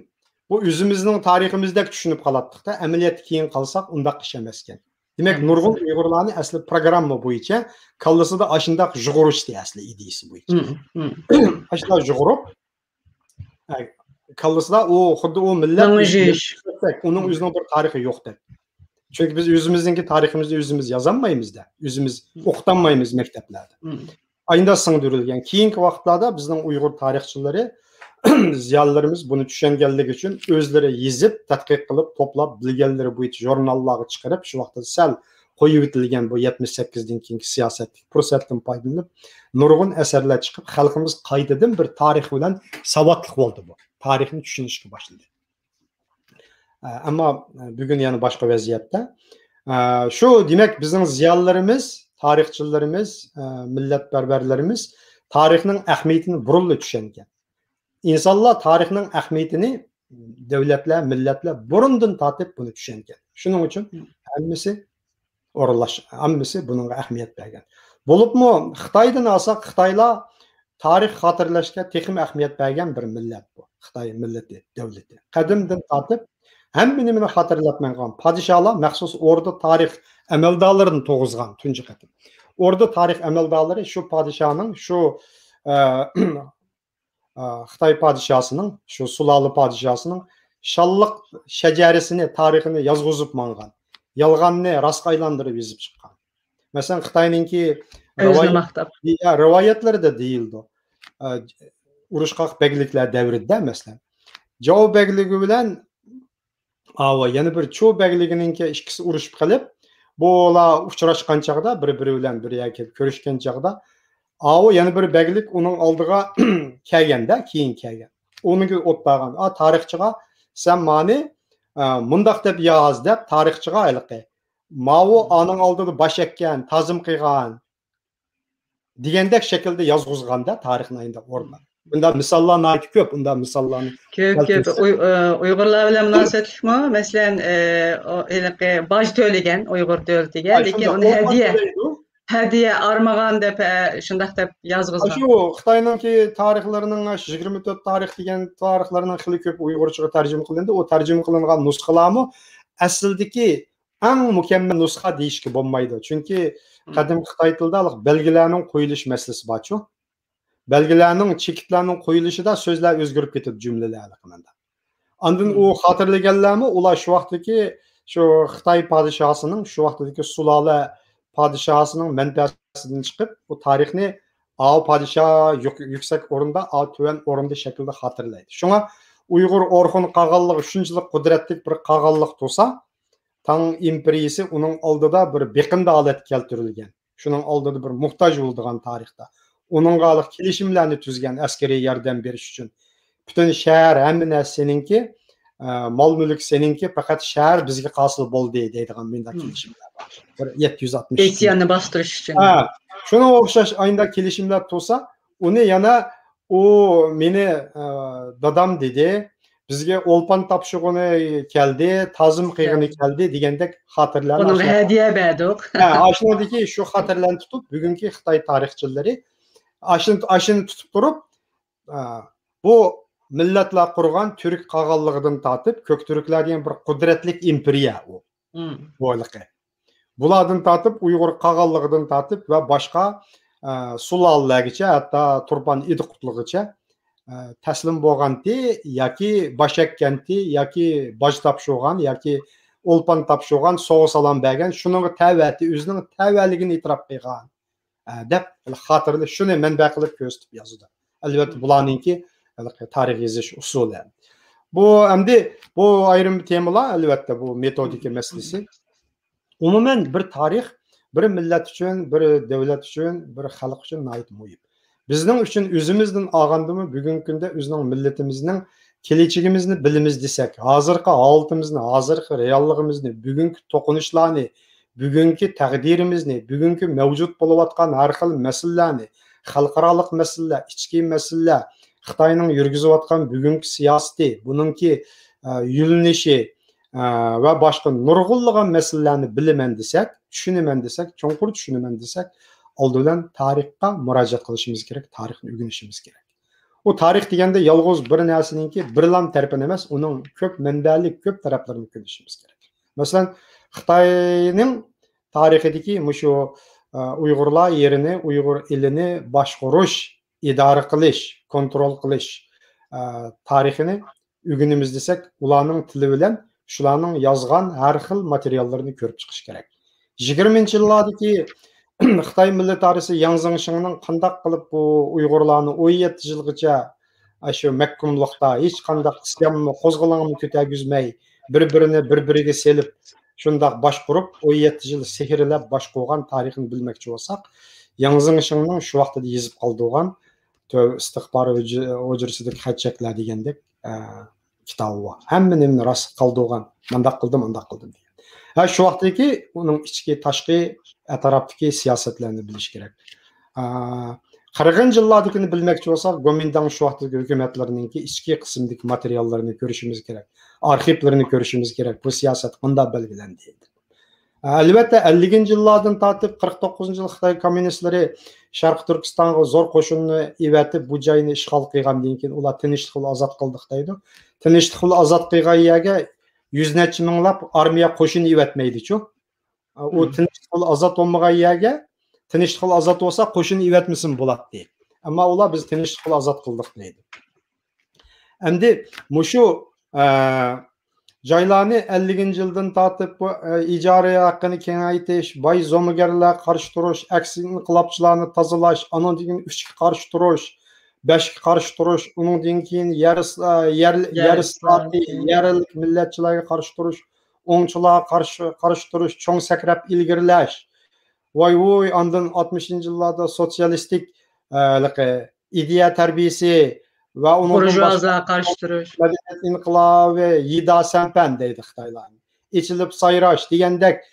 بۇ ئۆزىمىزنىڭ تارىخىمىزدەك چۈشىنىپ قالاتتۇق-دە، ئەمەلىيەتتە كېيىن قالساق ئۇنداق ئىش ئەمەسكەن. دېمەك، نۇرغۇن ئۇيغۇرلارنى ئەسلى پروگرامما بويىچە كاللىسىدا ئاشۇنداق يۇغۇرۇشتى ئەسلى ئىدىيىسى بويىچە. ئاشۇنداق يۇغۇرۇپ، ئە، كاللىسىدا ئۇ خۇددى ئۇ مىللەت مېڭە ئۆزىنى جۇيۇش. ئۇنىڭ ئۆزىنىڭ بىر تارىخى يوقتەك. چۈنكى بىز ئۆزىمىزنىڭكى تارىخىمىزنى ئۆزىمىز يازالمايمىز-دە، ئۆزىمىز ئوقۇتالمايمىز مەكتەپلەردە. ئاينىدا سىڭدۈرۈلگەن. كېيىنكى ۋاقىتلاردا بىزنىڭ ئۇيغۇر تارىخچىلىرى، زىيالىيلىرىمىز بۇنى چۈشەنگەنلىكى ئۈچۈن ئۆزلىرى يېزىپ، تەتقىق قىلىپ، توپلاپ، بىلگەنلىرى بويىچە ژۇرناللارغا چىقىرىپ، شۇ ۋاقىتتا سەل قويۇۋېتىلگەن بۇ يەتمىش سەككىزدىن كېيىنكى سىياسەتتىكى پۇرسەتتىن پايدىلىنىپ، نۇرغۇن ئەسەرلەر چىقىپ، خەلقىمىز قايتىدىن بىر تارىخ بىلەن ساۋاتلىق بولدى بۇ. تارىخنى چۈشىنىشكە باشلىدى. ئە، ئەمما بۈگۈن يەنە باشقا ۋەزىيەتتە. ئە، شۇ، دېمەك، بىزنىڭ زىيالىيلىرىمىز، تارىخچىلىرىمىز، ئە، مىللەتپەرۋەرلىرىمىز تارىخنىڭ ئەھمىيىتىنى بۇرۇنلا چۈشەنگەن. ئىنسانلار تارىخنىڭ ئەھمىيىتىنى، دۆلەتلەر، مىللەتلەر بۇرۇندىن تارتىپ بۇنى چۈشەنگەن. شۇنىڭ ئۈچۈن ھەممىسى ئورۇنلاش، ھەممىسى بۇنىڭغا ئەھمىيەت بەرگەن. بولۇپمۇ خىتايدىن ئالساق، خىتايلار تارىخ خاتىرىلەشكە تېخىمۇ ئەھمىيەت بەرگەن بىر مىللەت بۇ. خىتاي مىللىتى، دۆلىتى. قەدىمدىن تارتىپ ھەممە نېمىنى خاتىرىلەپ ماڭغان. پادىشاھلار مەخسۇس ئوردا تارىخ ئەمەلدارلىرىنى تۇرغۇزغان تۇنجى قېتىم. ئوردا تارىخ ئەمەلدارلىرى شۇ پادىشاھنىڭ، شۇ، ئە، ئە، خىتاي پادىشاھسىنىڭ، شۇ سۇلالە پادىشاھسىنىڭ شانلىق شەجەرىسىنى، تارىخىنى يازغۇزۇپ ماڭغان. يالغاننى راستقا ئايلاندۇرۇپ يېزىپ چىققان. مەسىلەن، خىتاينىڭكى ئۆزىنى رىۋايەت-، ماختاپ. يا، رىۋايەتلىرىدە دېيىلىدۇ. ئە، ئۇرۇشقاق بەگلىكلەر دەۋرىدە، مەسىلەن، جاۋ بەگلىكى بىلەن ئاۋۇ يەنە بىر چۇ بەگلىكىنىڭكى ئىككىسى ئۇرۇشۇپ قېلىپ، بۇلار ئۇچراشقان چاغدا، بىر-بىرى بىلەن بىر يەرگە كېلىپ كۆرۈشكەن چاغدا، ئاۋۇ يەنە بىر بەگلىك ئۇنىڭ ئالدىغا كەلگەندە، كېيىن كەلگەن. ئۇنىڭكى ئوت بارغان. ئا، تارىخچىغا، «سەن مانى، ئە، مۇنداق دەپ ياز» دەپ، تارىخچىغا ھېلىقى، «ماۋۇ ئانىڭ ئالدىدا باش ئەككەن، تازىم قىلغان» دېگەندەك شەكىلدە يازغۇزغاندا تارىخنى ئاينىدا ئورۇنلار. بۇنداق مىساللار ناھايىتى كۆپ، بۇنداق مىساللارنى كۆپ، كۆپ. كەلتۈرسەك. ئۇي-، ئە، ئۇيغۇرلار بىلەن مۇناسىۋەتلىكمۇ؟ مەسىلەن، ئە، ئۇ ھېلىقى باج تۆلىگەن ئۇيغۇر دۆلىتىگە، ھە، لېكىن شۇنداق، ئۇنى ئۇ باج ھەدىيە، تۆلەيدۇ. ھەدىيە، ئارمىغان دەپ، ئە، شۇنداق دەپ يازغۇزغان. شۇ خىتاينىڭكى تارىخلىرىنىڭ، شۇ يىگىرمە تۆت تارىخ دېگەن تارىخلارنىڭ خېلى كۆپ ئۇيغۇرچىغا تەرجىمە قىلىندى. ئۇ تەرجىمە قىلىنغان نۇسخىلارمۇ ئەسلىدىكى ئەڭ مۇكەممەل نۇسخا دېيىشكە بولمايدۇ. چۈنكى مم. قەدىمكى خىتاي تىلىدا بەلگىلەرنىڭ قويۇلۇش مەسىلىسى بارچۇ. بەلگىلەرنىڭ، چېكىتلەرنىڭ قويۇلۇشىدا سۆزلەر ئۆزگىرىپ كېتىدۇ، جۈملىلەر ھەر قانداق. ئاندىن مم. ئۇ خاتىرىلىگەنلەرمۇ ئۇلار شۇ ۋاقىتتىكى شۇ خىتاي پادىشاھسىنىڭ، شۇ ۋاقىتتىكى سۇلالە پادىشاھسىنىڭ مەنبەسىدىن چىقىپ، ئۇ تارىخنى ئاۋۇ پادىشاھ يۇق-، يۈكسەك ئورۇندا، ئاۋۇ تۆۋەن ئورۇندا شەكىلدە خاتىرىلەيدۇ. شۇڭا ئۇيغۇر ئورخۇن قاغانلىقى شۇنچىلىك قۇدرەتلىك بىر قاغانلىق تۇرسا، تاڭ ئىمپېرىيىسى ئۇنىڭ ئالدىدا بىر بېقىندى ھالەتكە كەلتۈرۈلگەن. شۇنىڭ ئالدىدا بىر موھتاج بولىدىغان تارىختا. ئۇنىڭغا كېلىشىملەرنى تۈزگەن ئەسكىرىي ياردەم بېرىش ئۈچۈن. پۈتۈن شەھەر، ھەممە نەرسە سېنىڭكى، ئە، مال-مۈلۈك سېنىڭكى، پەقەت شەھەر بىزگە ھاسىل بولدى دەيدىغان مۇنداق مم. كېلىشىملەر بار. بىر يەتتە يۈز ئاتمىش ئىسياننى باستۇرۇش ئۈچۈن. ھە، شۇنىڭغا ئوخشاش ئاينىدا كېلىشىملەر تۇرسا، ئۇنى يەنە ئۇ مېنى، ئە، دادام دېدى، بىزگە ئولپان تاپشۇرغىنى كەلدى، تازىم قىلغىنى كەلدى دېگەندەك خاتىرىلەرنى ئۇنىڭغا ئاشۇنداق ھەدىيە بەردۇق. ھە، ئاشۇنىڭدىكى شۇ خاتىرىلەرنى تۇتۇپ، بۈگۈنكى خىتاي تارىخچىلىرى ئاشۇنى، ئاشۇنى تۇتۇپ تۇرۇپ، ئە، بۇ مىللەتلەر قۇرغان تۈرك قاغانلىقىدىن تارتىپ، كۆكتۈركلەر دېگەن بىر قۇدرەتلىك ئىمپېرىيە ئۇ. مم. بۇ ھېلىقى. بۇلاردىن تارتىپ، ئۇيغۇر قاغانلىقىدىن تارتىپ ۋە باشقا، ئە، سۇلالىلەرگىچە، ھەتتا تۇرپان ئىدىقۇتلىغىچە، ئە، تەسلىم بولغانتى ياكى باش ئەككەنتى ياكى باج تاپشۇرغان ياكى ئولپان تاپشۇرغان، سوۋغا سالام بەرگەن، شۇنىڭغا تەۋەتى، ئۆزىنىڭ تەۋەلىكىنى ئېتىراپ قىلغان، ئە، دەپ خاتىرىلەش، شۇنى مەنبە قىلىپ كۆرسىتىپ يازىدۇ. ئەلۋەتتە، مم. بۇلارنىڭكى ھېلىقى تارىخ يېزىش ئۇسۇلى. بۇ ئەمدى بۇ ئايرىم تېمىلار، ئەلۋەتتە، بۇ مېتودىكا مەسىلىسى. ئومۇمەن، بىر تارىخ بىر مىللەت ئۈچۈن، بىر دۆلەت ئۈچۈن، بىر خەلق ئۈچۈن ناھايىتى مۇھىم. بىزنىڭ ئۈچۈن، ئۆزىمىزدىن ئالغاندىمۇ، بۈگۈنكى كۈندە ئۆزىنىڭ مىللىتىمىزنىڭ كېلىچىكىمىزنى بىلىمىز دېسەك، ھازىرقى ھالىتىمىزنى، ھازىرقى رېئاللىقىمىزنى، بۈگۈنكى توقۇنۇشلارنى، بۈگۈنكى تەقدىرىمىزنى، بۈگۈنكى مەۋجۇت بولۇۋاتقان ھەر خىل مەسىلىلەرنى، خەلقئارالىق مەسىلىلەر، ئىچكى مەسىلىلەر، خىتاينىڭ يۈرگۈزۈۋاتقان بۈگۈنكى سىياسىتى، بۇنىڭكى، ئە، يۆنىلىشى، ئە، ۋە باشقا نۇرغۇنلىغان مەسىلىلەرنى بىلىمەن دېسەك، چۈشىنىمەن دېسەك، چوڭقۇر چۈشىنىمەن دېسەك، ئالدى بىلەن تارىخقا مۇراجىئەت قىلىشىمىز كېرەك، تارىخنى ئۆگىنىشىمىز كېرەك. ئۇ تارىخ دېگەندە يالغۇز بىر نەرسىنىڭكى بىرلا تەرىپىنى ئەمەس، ئۇنىڭ كۆپ مەنبەلىك، كۆپ تەرەپلىرىنى ئۆگىنىشىمىز كېرەك. مەسىلەن، خىتاينىڭ تارىخىدىكى مۇشۇ، ئە، ئۇيغۇرلار يېرىنى، ئۇيغۇر ئېلىنى باشقۇرۇش، ئىدارە قىلىش، كونترول قىلىش، ئە، تارىخىنى ئۆگىنىمىز دېسەك، ئۇلارنىڭ تىلى بىلەن شۇلارنىڭ يازغان ھەر خىل ماتېرىياللىرىنى كۆرۈپ چىقىش كېرەك. يىگىرمىنچى يىللاردىكى خىتاي مىللىي تارىخچىسى ياڭ زېڭشىڭنىڭ قانداق قىلىپ بۇ ئۇيغۇرلارنى ئون يەتتە يىلغىچە ئاشۇ مەھكۇملۇقتا ھېچقانداق ئىسيانمۇ، قوزغىلاڭمۇ كۆتەرگۈزمەي، بىر-بىرىنى بىر-بىرىگە سېلىپ، شۇنداق باشقۇرۇپ، ئون يەتتە يىل سېھىرلەپ باشقۇرغان تارىخىنى بىلمەكچى بولساق، ياڭ زېڭشىڭنىڭ شۇ ۋاقتىدا يېزىپ قالدۇرغان تۆ-، ئىستىخبارات ھۈج-، ھۇجرىسىدىكى خەتچەكلەر دېگەندەك، ئە، كىتابى بار. ھەممە نېمىنى راست قالدۇرغان. مانداق قىلدىم، ئانداق قىلدىم دېگەن. ھە، شۇ ۋاقىتتىكى ئۇنىڭ ئىچكى، تاشقى، ئەتراپتىكى سىياسەتلەرنى بىلىش كېرەك. ئا، قىرىقىنچى يىللاردىكىنى بىلمەكچى بولساق، گومىنداڭ شۇ ۋاقىتتىكى ھۆكۈمەتلىرىنىڭكى ئىچكى قىسمىدىكى ماتېرىياللىرىنى كۆرۈشىمىز كېرەك. ئارخىپلىرىنى كۆرۈشىمىز كېرەك. بۇ سىياسەت قانداق بەلگىلەندى؟ ئەلۋەتتە، ئەللىكىنچى يىللاردىن تارتىپ قىرىق توققۇزىنچى يىل خىتاي كوممۇنىستلىرى شەرقىي تۈركىستانغا زور قوشۇننى ئېۋەتىپ، بۇ جاينى ئىشغال قىلغاندىن كېيىن، ئۇلار تىنچلىق بىلەن ئازاد قىلدۇق دەيدۇ. تىنچلىق بىلەن ئازاد قىلغان يەرگە يۈز نەچچە مىڭلاپ ئارمىيە قوشۇن ئېۋەتمەيدىچۇ. ئۇ مم. تىنچلىق بىلەن ئازاد بولمىغان يەرگە، تىنچلىق بىلەن ئازاد بولسا، قوشۇن ئېۋەتمىسىمۇ بولاتتى. ئەمما ئۇلار، بىز تىنچلىق بىلەن ئازاد قىلدۇق دەيدۇ. ئەمدى مۇشۇ، ئە، جايلارنى ئەللىكىنچى يىلدىن تارتىپ بۇ، ئە، ئىجارە ھەققىنى كېڭەيتىش، باي زومىگەرلەرگە قارشى تۇرۇش، ئەكس ئىنقىلابچىلارنى تازىلاش، ئانىڭدىن كېيىن ئۈچكە قارشى تۇرۇش، بەشكە قارشى تۇرۇش، ئۇنىڭدىن كېيىن يەر ئىس-، ئە، يەر، يەر يەر ئىسلاھاتى، ئىسلاھاتى. يەرلىك مىللەتچىلەرگە قارشى تۇرۇش، ئوڭچىلارغا قارشى، قارشى تۇرۇش، چوڭ سەكرەپ ئىلگىرىلەش. ۋاي ۋۇي، ئاندىن ئاتمىشىنچى يىللاردا سوتسىيالىستىك، ئە، ھېلىقى ئىدىيە تەربىيىسى ۋە ئۇنىڭدىن باشقا بۇرژۇئازىيەگە قارشى تۇرۇش. مەدەنىيەت ئىنقىلابى، يىدا سەنپەن دەيدۇ خىتايلار. ئېچىلىپ سايراش دېگەندەك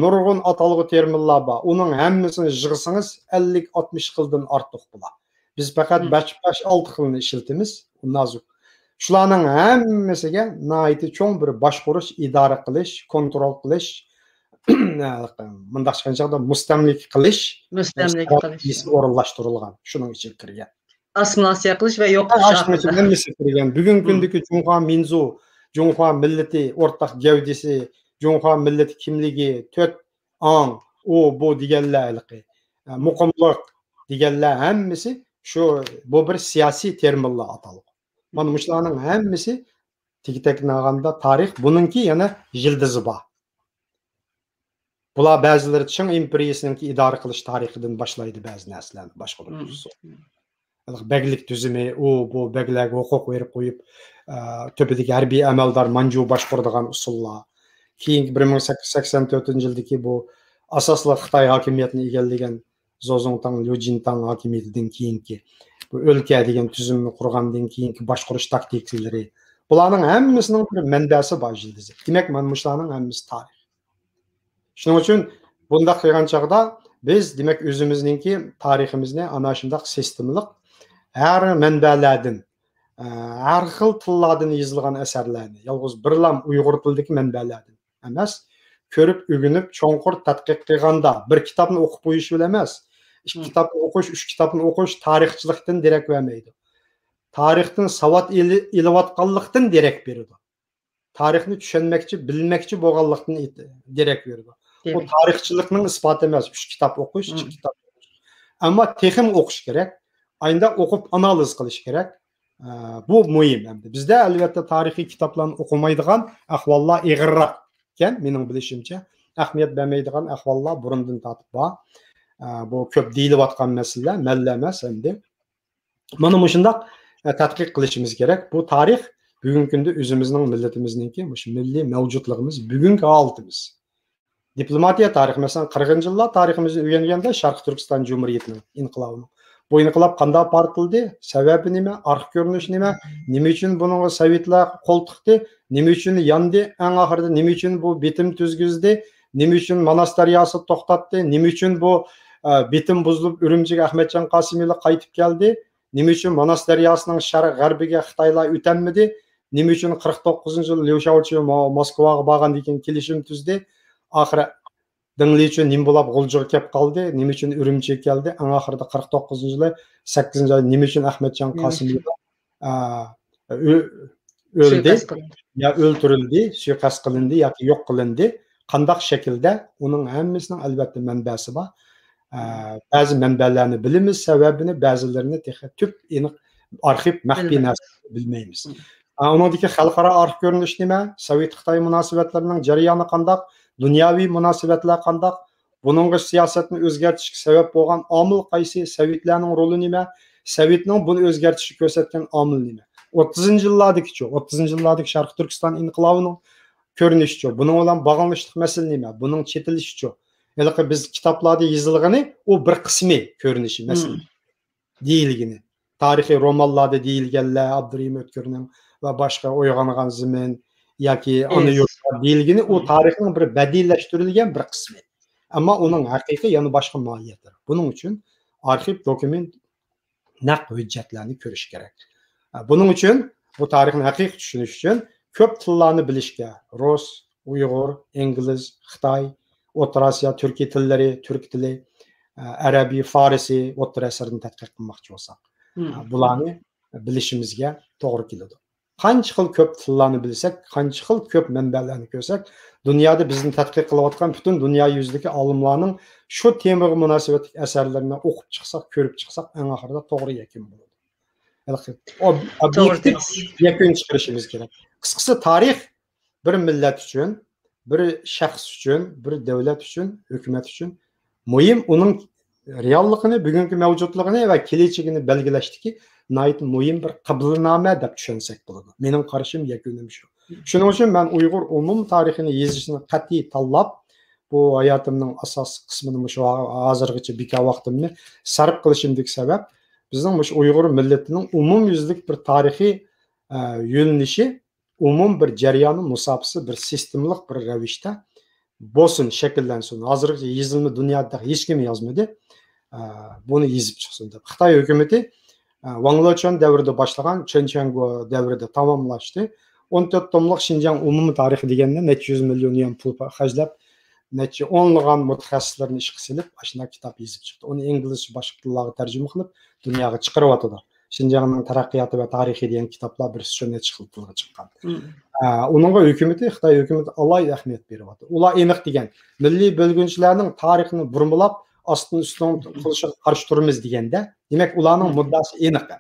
نۇرغۇن ئاتالغۇ تېرمىنلار بار. ئۇنىڭ ھەممىسىنى يىغسىڭىز، ئەللىك ئاتمىش خىلدىن ئارتۇق بولا. بىز پەقەت مم. بەش، بەش، ئالتە خىلنى ئىشلىتىمىز. نازۇك. شۇلارنىڭ ھەممىسىگە ناھايىتى چوڭ بىر باشقۇرۇش، ئىدارە قىلىش، كونترول قىلىش، مۇنداق چىققان چاغدا مۇستەملىكە قىلىش، مۇستەملىكە قىلىش. ئورۇنلاشتۇرۇلغان، شۇنىڭ ئىچىگە كىرگەن. ئاسسىمىلياتسىيە قىلىش ۋە يوق قىلىش ھەققىدە. ھەممىسى كىرگەن. بۈگۈنكى مم. كۈندىكى جۇڭخۇا مىنزۇ، جۇڭخۇا مىللىتى ئورتاق گەۋدىسى، جۇڭخۇا مىللىتى كىملىكى، تۆت ئاڭ، ئۇ، بۇ دېگەنلەر ھېلىقى، ئە، مۇقىملىق دېگەنلەر ھەممىسى شۇ، بۇ بىر سىياسىي تېرمىنلار ئاتالغۇ. مانا مۇشۇلارنىڭ ھەممىسى تېگى-تەكتىنى ئالغاندا تارىخ، بۇنىڭكى يەنە يىلتىزى بار. بۇلار بەزىلىرى چىڭ ئىمپېرىيىسىنىڭكى ئىدارە قىلىش تارىخىدىن باشلايدۇ بەزى نەرسىلەرنى باشقۇرۇش مم. ئۇسۇلى. بەگلىك تۈزۈمى، ئۇ، بۇ، بەگلەرگە ھوقۇق بېرىپ قويۇپ، ئە، تۆپىدىكى ھەربىي ئەمەلدار مانجۇ باشقۇرىدىغان ئۇسۇللار. كېيىنكى بىر مىڭ سەككىز يۈز سەكسەن تۆتىنچى يىلدىكى بۇ ئاساسلىق خىتاي ھاكىمىيىتىنى ئىگىلىگەن زوزۇڭتاڭ، ليۇجىنتاڭ ھاكىمىيىتىدىن كېيىنكى بۇ ئۆلكە دېگەن تۈزۈمنى قۇرغاندىن كېيىنكى باشقۇرۇش تاكتىكىلىرى، بۇلارنىڭ ھەممىسىنىڭ بىر مەنبەسى بار، يىلتىزى. دېمەك، مانا مۇشۇلارنىڭ ھەممىسى تارىخ. شۇنىڭ ئۈچۈن بۇنداق قىلغان چاغدا بىز، دېمەك، ئۆزىمىزنىڭكى تارىخىمىزنى ئانا شۇنداق سىستېمىلىق ھەر مەنبەلەردىن، ئە، ھەر خىل تىللاردىن يېزىلغان ئەسەرلەرنى، يالغۇز بىرلا ئۇيغۇر تىلىدىكى مەنبەلەردىن ئەمەس، كۆرۈپ ئۆگىنىپ، چوڭقۇر تەتقىق قىلغاندا، بىر كىتابنى ئوقۇپ قويۇش بىلەن ئەمەس، ئىككى مم. كىتابنى ئوقۇش، ئۈچ كىتابنى ئوقۇش تارىخچىلىقتىن دېرەك بەرمەيدۇ. تارىختىن ساۋات ئېلى-، ئېلىۋاتقانلىقتىن دېرەك بېرىدۇ. تارىخنى چۈشەنمەكچى، بىلمەكچى بولغانلىقتىن ئېيت-، دېرەك بېرىدۇ. ئۇ دېمەك. تارىخچىلىقنىڭ ئىسپاتى ئەمەس، ئۈچ كىتاب ئوقۇش، مم. ئىككى كىتاب ئوقۇش. ئەمما تېخىمۇ ئوقۇش كېرەك. ئاينىدا ئوقۇپ ئانالىز قىلىش كېرەك. ئە، بۇ مۇھىم ئەمدى. بىزدە ئەلۋەتتە تارىخىي كىتابلارنى ئوقۇمايدىغان ئەھۋاللار ئېغىرراق ئىكەن، مېنىڭ بىلىشىمچە. ئەھمىيەت بەرمەيدىغان ئەھۋاللار بۇرۇندىن تارتىپ بار. ئە، بۇ كۆپ دېيىلىۋاتقان مەسىلىلەر، مەنلا ئەمەس ئەمدى. مانا مۇشۇنداق، ئە، تەتقىق قىلىشىمىز كېرەك. بۇ تارىخ بۈگۈنكى كۈندە ئۆزىمىزنىڭ، مىللىتىمىزنىڭكى مۇشۇ مىللىي مەۋجۇتلۇقىمىز، بۈگۈنكى ھالىتىمىز. دىپلوماتىيە تارىخى، مەسىلەن، قىرىقىنچى يىللار تارىخىمىزنى ئۆگەنگەندە، شەرقىي تۈركىستان جۇمھۇرىيىتىنىڭ ئىنقىلابىنىڭ، بۇ ئىنقىلاب قانداق پارتلىدى؟ سەۋەبى نېمە؟ ئارقا كۆرۈنۈشى نېمە؟ نېمە ئۈچۈن بۇنىڭغا سوۋېتلار قول تىقتى؟ نېمە ئۈچۈن ياندى؟ ئەڭ ئاخىرىدا نېمە ئۈچۈن بۇ بېتىم تۈزگۈزدى؟ نېمە ئۈچۈن ماناس دەرياسى توختاتتى؟ نېمە ئۈچۈن بۇ، ئە، بېتىم بۇزۇلۇپ، ئۈرۈمچىگە ئەخمەتجان قاسىملىق قايتىپ كەلدى؟ نېمە ئۈچۈن ماناس دەرياسىنىڭ شەرق غەربىگە خىتايلار ئۆتەلمىدى؟ نېمە ئۈچۈن قىرىق توققۇزىنچى يىل ليۇ شياۋچى مو-، موسكۋاغا بارغاندىن كېيىن كېلىشىم تۈزدى؟ ئاخىرى دېڭ لىچۈن نېمە بولاپ غۇلجىغا كەپ قالدى؟ نېمە ئۈچۈن ئۈرۈمچىگە كەلدى؟ ئەڭ ئاخىرىدا قىرىق توققۇزىنچى يىلى سەككىزىنچى ئاي نېمە ئۈچۈن ئەخمەتجان نېمە ئۈچۈن؟ قاسىملىق، ئا، ئۆ-، ئۆلدى، سۇيىقەست قىلىندى. يا ئۆلتۈرۈلدى، سۇيىقەست قىلىندى ياكى يوق قىلىندى؟ قانداق شەكىلدە؟ ئۇنىڭ ھەممىسىنىڭ ئەلۋەتتە مەنبەسى بار. ئە، بەزى مەنبەلەرنى بىلىمىز، سەۋەبىنى، بەزىلىرىنى تېخى تۈپ ئېنىق ئارخىپ، مەخپىي بىلمەيمىز. نەرسىلەرنى بىلمەيمىز. مم. ئا، ئۇنىڭدىكى خەلقئارا ئارخىپ كۆرۈنۈشى نېمە؟ سوۋېت-خىتاي مۇناسىۋەتلىرىنىڭ جەريانى قانداق؟ دۇنياۋى مۇناسىۋەتلەر قانداق؟ بۇنىڭغا سىياسەتنى ئۆزگەرتىشكە سەۋەب بولغان ئامىل قايسى؟ سوۋېتلارنىڭ رولى نېمە؟ سوۋېتنىڭ بۇنى ئۆزگەرتىشكە كۆرسەتكەن ئامىلى نېمە؟ ئوتتۇزىنچى يىللاردىكىچۇ؟ ئوتتۇزىنچى يىللاردىكى شەرقىي تۈركىستان ئىنقىلابىنىڭ كۆرۈنۈشىچۇ؟ بۇنىڭ بىلەن باغلىنىشلىق مەسىلە نېمە؟ بۇنىڭ چېتىلىشىچۇ؟ ھېلىقى بىز كىتابلاردا يېزىلغىنى ئۇ بىر قىسمى كۆرۈنۈشى مەسىلە. دېيىلگىنى، تارىخىي رومانلاردا دېيىلگەنلەر، ئابدۇرېھىم ئۆتكۈرنىڭ ۋە باشقا، ئويغانغان زېمىن ياكى ئانا يۇرتلار دېيىلگىنى، ئۇ تارىخنىڭ بىر بەدىئىيلەشتۈرۈلگەن بىر قىسمى. ئەمما ئۇنىڭ ھەقىقىي يەنە باشقا ماھىيەتلىرى. بۇنىڭ ئۈچۈن ئارخىپ، دوكۇمېنت، نەق ھۆججەتلەرنى كۆرۈش كېرەك. بۇنىڭ ئۈچۈن بۇ تارىخنى ھەقىقىي چۈشىنىش ئۈچۈن كۆپ تىللارنى بىلىشكە، رۇس، ئۇيغۇر، ئىنگلىز، خىتاي، ئوتتۇرا ئاسىيا تۈركىي تىللىرى، تۈرك تىلى، ئەرەبىي، فارسى، ئوتتۇرا ئەسىرنى تەتقىق قىلماقچى بولساق، بۇلارنى بىلىشىمىزگە توغرا كېلىدۇ. قانچە خىل كۆپ تىللارنى بىلسەك، قانچە خىل كۆپ مەنبەلەرنى كۆرسەك، دۇنيادا بىزنى تەتقىق قىلىۋاتقان پۈتۈن دۇنيا يۈزىدىكى ئالىملارنىڭ شۇ تېمىغا مۇناسىۋەتلىك ئەسەرلىرىنى ئوقۇپ چىقساق، كۆرۈپ چىقساق، ئەڭ ئاخىرىدا توغرا يەكۈن بولىدۇ. ھېلىقى ئوب-، توغرا ئوبيېكتىپ دېدىڭىز. يەكۈن چىقىرىشىمىز كېرەك. قىسقىسى، تارىخ بىر مىللەت ئۈچۈن، بىر شەخس ئۈچۈن، بىر دۆلەت ئۈچۈن، ھۆكۈمەت ئۈچۈن مۇھىم. ئۇنىڭ رېئاللىقىنى، بۈگۈنكى مەۋجۇتلۇقىنى ۋە كېلەچىكىنى بەلگىلەشتىكى ناھايىتى مۇھىم بىر قىبلىنامە دەپ چۈشەنسەك بولىدۇ. مېنىڭ قارىشىم، يەكۈنۈم شۇ. شۇنىڭ ئۈچۈن مەن ئۇيغۇر ئومۇمىي تارىخىنى يېزىشنى قەتئىي تاللاپ، بۇ ھاياتىمنىڭ ئاساسلىق قىسمىنى مۇشۇ ھا-، ھازىرغىچە بىكار ۋاقتىمنى سەرپ قىلىشىمدىكى سەۋەب، بىزنىڭ مۇشۇ ئۇيغۇر مىللىتىنىڭ ئومۇميۈزلۈك بىر تارىخىي، ئە، يۆنىلىشى، ئومۇمىي بىر جەريانى، مۇساپىسى، بىر سىستېمىلىق بىر رەۋىشتە بولسۇن، شەكىللەنسۇن. ھازىرغىچە يېزىلما دۇنيادا ھېچكىم يازمىدى، ئە، بۇنى يېزىپ چىقسۇن دەپ. خىتاي ھۆكۈمىتى، ئە، ۋاڭ لېچۈەن دەۋرىدە باشلىغان، چېن چۈەنگو دەۋرىدە تاماملاشتى. ئون تۆت توملۇق شىنجاڭ ئومۇمىي تارىخى دېگەننى نەچچە يۈز مىليون يۈەن پۇل پا-، خەجلەپ، نەچچە ئونلىغان مۇتەخەسسىسلەرنى ئىشقا سېلىپ، ئاشۇنداق كىتاب يېزىپ چىقتى. ئۇنى ئىنگلىزچە، باشقا تىللارغا تەرجىمە قىلىپ، دۇنياغا چىقىرىۋاتىدۇ. شىنجاڭنىڭ تەرەققىياتى ۋە تارىخى دېگەن كىتابلار بىر نەچچە خىل تىلغا چىققان. ئە، ئۇنىڭغا ھۆكۈمىتى، خىتاي ھۆكۈمىتى ئالاھىدە ئەھمىيەت بېرىۋاتىدۇ. ئۇلار ئېنىق دېگەن، مىللىي بۆلگۈنچىلەرنىڭ تارىخنى بۇرمىلاپ، ئاستىن ئۈستۈن قىلىشىغا قارشى تۇرىمىز دېگەندە، دېمەك، ئۇلارنىڭ مۇددىئاسى ئېنىق.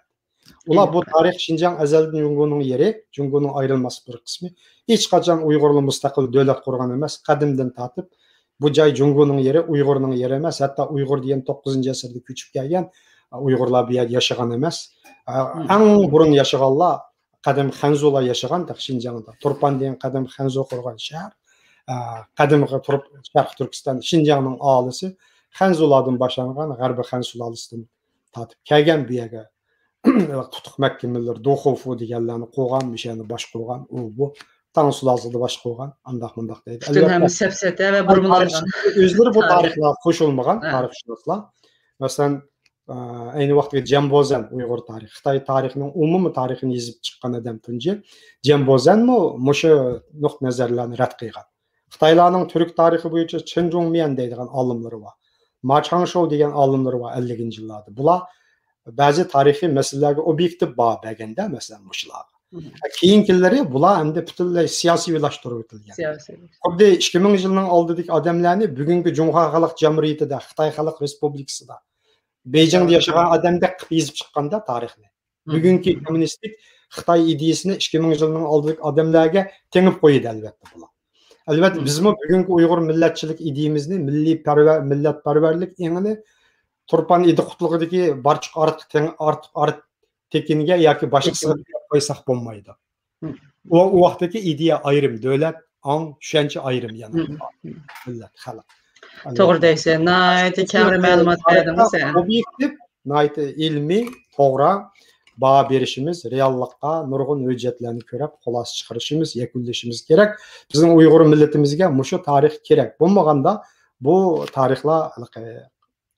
ئۇلار بۇ تارىخ شىنجاڭ ئەزەلدىن جۇڭگونىڭ يېرى، جۇڭگونىڭ ئايرىلماس بىر قىسمى. ھېچقاچان ئۇيغۇرلار مۇستەقىل دۆلەت قۇرغان ئەمەس، قەدىمدىن تارتىپ بۇ جاي جۇڭگونىڭ يېرى، ئۇيغۇرنىڭ يېرى ئەمەس. ھەتتا ئۇيغۇر دېگەن توققۇزىنچى ئەسىردە كۆچۈپ كەلگەن، ئۇيغۇرلار بۇ يەردە ياشىغان ئەمەس. ئەڭ بۇرۇن ياشىغانلار قەدىم خەنزۇلار ياشىغان شىنجاڭدا. تۇرپان دېگەن قەدىم خەنزۇ قۇرغان شەھەر. قەدىمكى تۇرۇپ-، شەرقىي تۈركىستان، شىنجاڭنىڭ ئاھالىسى خەنزۇلاردىن باشلانغان، غەربىي خەن سۇلالىسىدىن تارتىپ كەلگەن بۇ يەرگە. تۇتۇق مەھكىمىلىرى، دوخۇفۇ دېگەنلەرنى قۇرغان، مۇشۇنى باشقۇرغان، ئۇ بۇ تاڭ سۇلالىسىدا باشقۇرغان، ئانداق مۇنداق دەيدۇ. پۈتۈن ھەممە سەپسەتە ۋە بۇرمىلارغان. ئۆزلىرى بۇ تارىخلارغا قوشۇلمىغان تارىخشۇناسلار. مەسىلەن، ئە، ئەينى ۋاقىتتا جيەن بوزەن ئۇيغۇر تارىخى، خىتاي تارىخىنىڭ ئومۇمىي تارىخىنى يېزىپ چىققان ئادەم تۇنجى جيەن بوزەنمۇ مۇشۇ نۇقتا نەزەرلەرنى رەت قىلغان. خىتايلارنىڭ تۈرك تارىخى بويىچە چېن جۇڭميەن دەيدىغان ئالىملىرى بار. ما چاڭشو دېگەن ئالىملىرى بار ئەللىكىنچى يىللاردا. بۇلار بەزى تارىخىي مەسىلىلەرگە ئوبيېكتىپ باھا بەرگەندە، مەسىلەن، مۇشۇلارغا. كېيىنكىلىرى بۇلار ئەمدى پۈتۈنلەي سىياسىيلاشتۇرۇۋېتىلگەن. خۇددى ئىككى مىڭ يىلنىڭ ئالدىدىكى ئادەملەرنى بۈگۈنكى جۇڭخۇا خەلق جۇمھۇرىيىتىدە، خىتاي خەلق رېسپۇبلىكىسىدا، بېيجىڭدا ياشىغان ئادەمدەك قىلىپ يېزىپ چىققاندا تارىخنى. بۈگۈنكى كوممۇنىستىك خىتاي ئىدىيىسىنى ئىككى مىڭ يىلنىڭ ئالدىدىكى ئادەملەرگە تېڭىپ قويىدۇ، ئەلۋەتتە، بۇلار. ئەلۋەتتە، بىزمۇ بۈگۈنكى ئۇيغۇر مىللەتچىلىك ئىدىيىمىزنى، مىللىي پەرۋە-، مىللەتپەرۋەرلىك ئېڭىنى تۇرپان ئىدى قۇتلۇقىدىكى بارچۇق ئارتۇق تەڭ-، ئارتۇق ئارت تېكىنگە ياكى باشقىسىغا قويساق بولمايدۇ. ئۇ، ئۇ ۋاقىتتىكى ئىدىيە ئايرىم، دۆلەت، ئاڭ، چۈشەنچە ئايرىم يەنە. مىللەت، خەلق. توغرا دەيسەن، ناھايىتى كەڭرى مەلۇمات بەردىڭ سەن. ئوبيېكتىپ، ناھايىتى ئىلمىي، توغرا باھا بېرىشىمىز، رېئاللىققا نۇرغۇن ھۆججەتلەرنى كۆرۈپ، خۇلاسە چىقىرىشىمىز، يەكۈنلىشىمىز كېرەك. بىزنىڭ ئۇيغۇر مىللىتىمىزگە مۇشۇ تارىخ كېرەك. بولمىغاندا بۇ تارىخلار ھېلىقى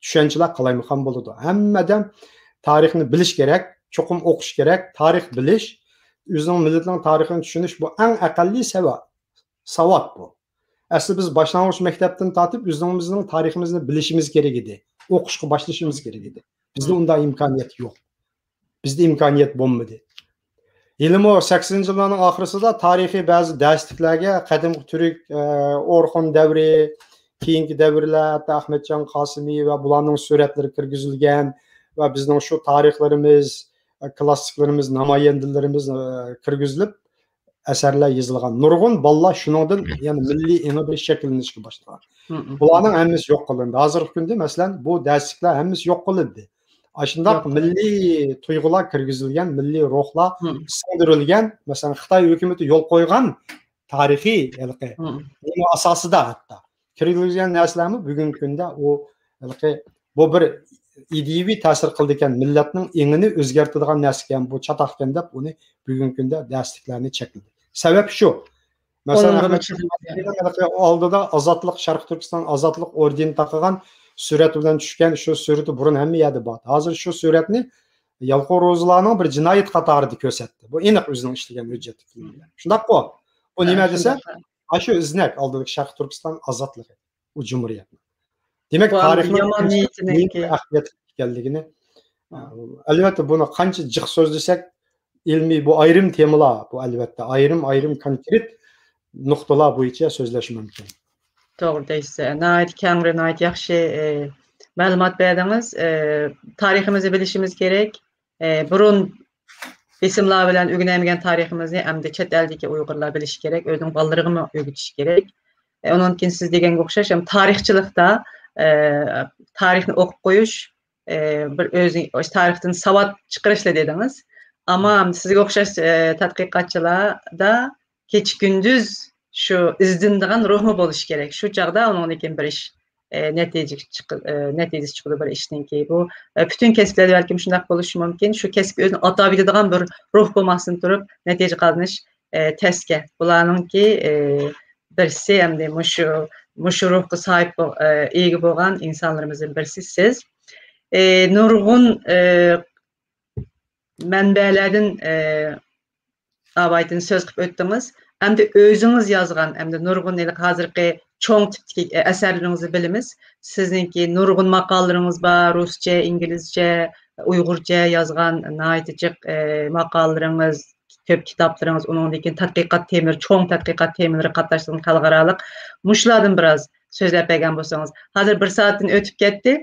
چۈشەنچىلەر قالايمىقان بولىدۇ. ھەممە ئادەم تارىخنى بىلىش كېرەك، چوقۇم ئوقۇش كېرەك. تارىخ بىلىش، ئۆزىنىڭ مىللىتىنىڭ تارىخىنى چۈشىنىش، بۇ ئەڭ ئەقەللىي سەۋا-، ساۋات بۇ. ئەسلى بىز باشلانغۇچ مەكتەپتىن تارتىپ ئۆزىمىزنىڭ تارىخىمىزنى بىلىشىمىز كېرەك ئىدى. ئوقۇشقا باشلىشىمىز كېرەك ئىدى. بىزدە ئۇنداق ئىمكانىيەت يوق. بىزدە ئىمكانىيەت بولمىدى. ھېلىمۇ سەكسىنىنچى يىللارنىڭ ئاخىرىسىدا تارىخىي بەزى دەرسلىكلەرگە قەدىمكى تۈرك، ئە، ئورخۇن دەۋرى، كېيىنكى دەۋرلەر، ھەتتا ئەخمەتجان قاسىمى ۋە بۇلارنىڭ سۈرەتلىرى كىرگۈزۈلگەن ۋە بىزنىڭ شۇ تارىخلىرىمىز، ئە، كلاسسىكلىرىمىز، نامايەندىلىرىمىز، ئە، كىرگۈزۈلۈپ، ئەسەرلەر يېزىلغان. نۇرغۇن بالىلار شۇنىڭدىن يەنە مىللىي ئېڭى بىر شەكىللىنىشكە باشلىغان. بۇلارنىڭ ھەممىسى يوق قىلىندى. ھازىرقى كۈندە، مەسىلەن، بۇ دەرسلىكلەر ھەممىسى يوق قىلىندى. ئاشۇنداق مىللىي تۇيغۇلار كىرگۈزۈلگەن، مىللىي روھلار سىڭدۈرۈلگەن. مەسىلەن، خىتاي ھۆكۈمىتى يول قويغان تارىخىي ھېلىقى نېمە ئاساسىدا ھەتتا كىرگۈزگەن نەرسىلەرمۇ بۈگۈنكى كۈندە ئۇ ھېلىقى بۇ بىر ئىدىيىۋى تەسىر قىلىدىكەن، مىللەتنىڭ ئېڭىنى ئۆزگەرتىدىغان نەرسىكەن، بۇ چاتاقكەن دەپ ئۇنى بۈگۈنكى كۈندە دەرسلىكلەرنى چەكلىدى. سەۋەب شۇ. مەسىلەن، ئۇنىڭغىمۇ ئەخمەت چىقمىدى. ئالدىدا ئازادلىق، شەرقىي تۈركىستان ئازادلىق ئوردېنى تاقىغان سۈرەت بىلەن چۈشكەن، شۇ سۈرىتى بۇرۇن ھەممە يەردە بار. ھازىر شۇ سۈرەتنى يالقۇن روزىلارنىڭ بىر جىنايەت قاتارىدا كۆرسەتتى. بۇ ئېنىق ئۆزىنىڭ ئىشلىگەن ھۆججەتلىك فىلىمى. شۇنداققۇ؟ ئۇ نېمە دېسە، شۇنداق. ئاشۇ ئىزنەك ئالدىدىكى شەرقىي تۈركىستان ئازادلىقى، ئۇ جۇمھۇرىيەتنىڭ. دېمەك، بۇ تارىخنىڭ يامان نىيىتىنىڭكى ئەھمىيەتلىك ئىكەنلىكىنى، ئەلۋەتتە، بۇنى قانچە جىق سۆزلىسەك، ئىلمىي، بۇ ئايرىم تېمىلار، بۇ ئەلۋەتتە ئايرىم-ئايرىم كونكرېت نۇقتىلار بويىچە سۆزلەش مۇمكىن. توغرا دەيسىز. ناھايىتى كەڭرى، ناھايىتى ياخشى، ئە، مەلۇمات بەردىڭىز. ئە، تارىخىمىزنى بىلىشىمىز كېرەك. ئە، بۇرۇن بېسىملار بىلەن ئۆگىنەلمىگەن تارىخىمىزنى ئەمدى چەت ئەلدىكى ئۇيغۇرلار بىلىشى كېرەك، ئۆزىنىڭ بالىلىرىغىمۇ ئۆگىتىشى كېرەك. ئە، ئۇنىڭدىن كېيىن سىز دېگەنگە ئوخشاش، ھەم تارىخچىلىقتا، ئە، تارىخنى ئوقۇپ قويۇش، ئە، بىر ئۆزى، ئاشۇ تارىختىن ساۋات چىقىرىشلا دېدىڭىز. ئەمما سىزگە ئوخشاش، ئە، تەتقىقاتچىلاردا كېچە-كۈندۈز شۇ ئىزدىنىدىغان روھمۇ بولۇشى كېرەك. شۇ چاغدا ئۇنىڭدىن كېيىن بىر ئىش، ئە، نەتىجە چىقى-، ئە، نەتىجىسى چىقىدۇ بىر ئىشنىڭكى. بۇ، ئە، پۈتۈن كەسىپلەردە بەلكىم شۇنداق بولۇشى مۇمكىن. شۇ كەسىپكە ئۆزىنى ئاتاپ يېتىدىغان بىر روھ بولماستىن تۇرۇپ، نەتىجە قازىنىش، ئە، تەسكە. بۇلارنىڭكى، ئە، بىرسى ئەمدى مۇشۇ، مۇشۇ روھقا ساھىب بو-، ئە، ئىگە بولغان ئىنسانلىرىمىزدىن بىرسى سىز. ئە، نۇرغۇن، ئە، مەنبەلەردىن، ئە، ئاۋايتىن سۆز قىلىپ ئۆتتىڭىز. ئەمدى ئۆزىڭىز يازغان، ئەمدى نۇرغۇن ھېلىقى ھازىرقى چوڭ تىپتىكى، ئە، ئەسەرلىرىڭىزنى بىلىمىز. سىزنىڭكى نۇرغۇن ماقالىلىرىڭىز بار، رۇسچە، ئىنگلىزچە، ئۇيغۇرچە يازغان ناھايىتى جىق، ئە، ماقالىلىرىڭىز، كۆپ كىتابلىرىڭىز، ئۇنىڭدىن كېيىن تەتقىقات تېمىلىرى، چوڭ تەتقىقات تېمىلىرى قاتناشتۇرغان خەلقئارالىق. مۇشۇلاردىن بىراز سۆزلەپ بەرگەن بولسىڭىز. ھازىر بىر سائەتتىن ئۆتۈپ كەتتى.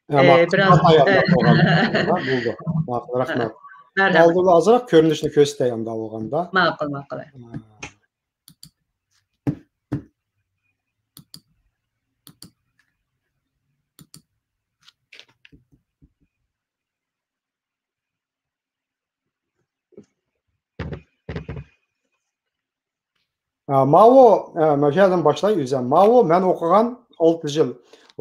ئە، ئە، ماقۇل. بىراز، ئە، بولدى. ماقۇل، رەھمەت. مەرھەمەت. ئالدىدا ئازراق كۆرۈنۈشنى كۆرسىتەي ئەمدى بولغاندا. ماقۇل، ماقۇل. ئە. ئا، ماۋۇ، ئە، مەشەدىن باشلاي ئۆزۈم. ماۋۇ مەن ئوقۇغان ئالتە يىل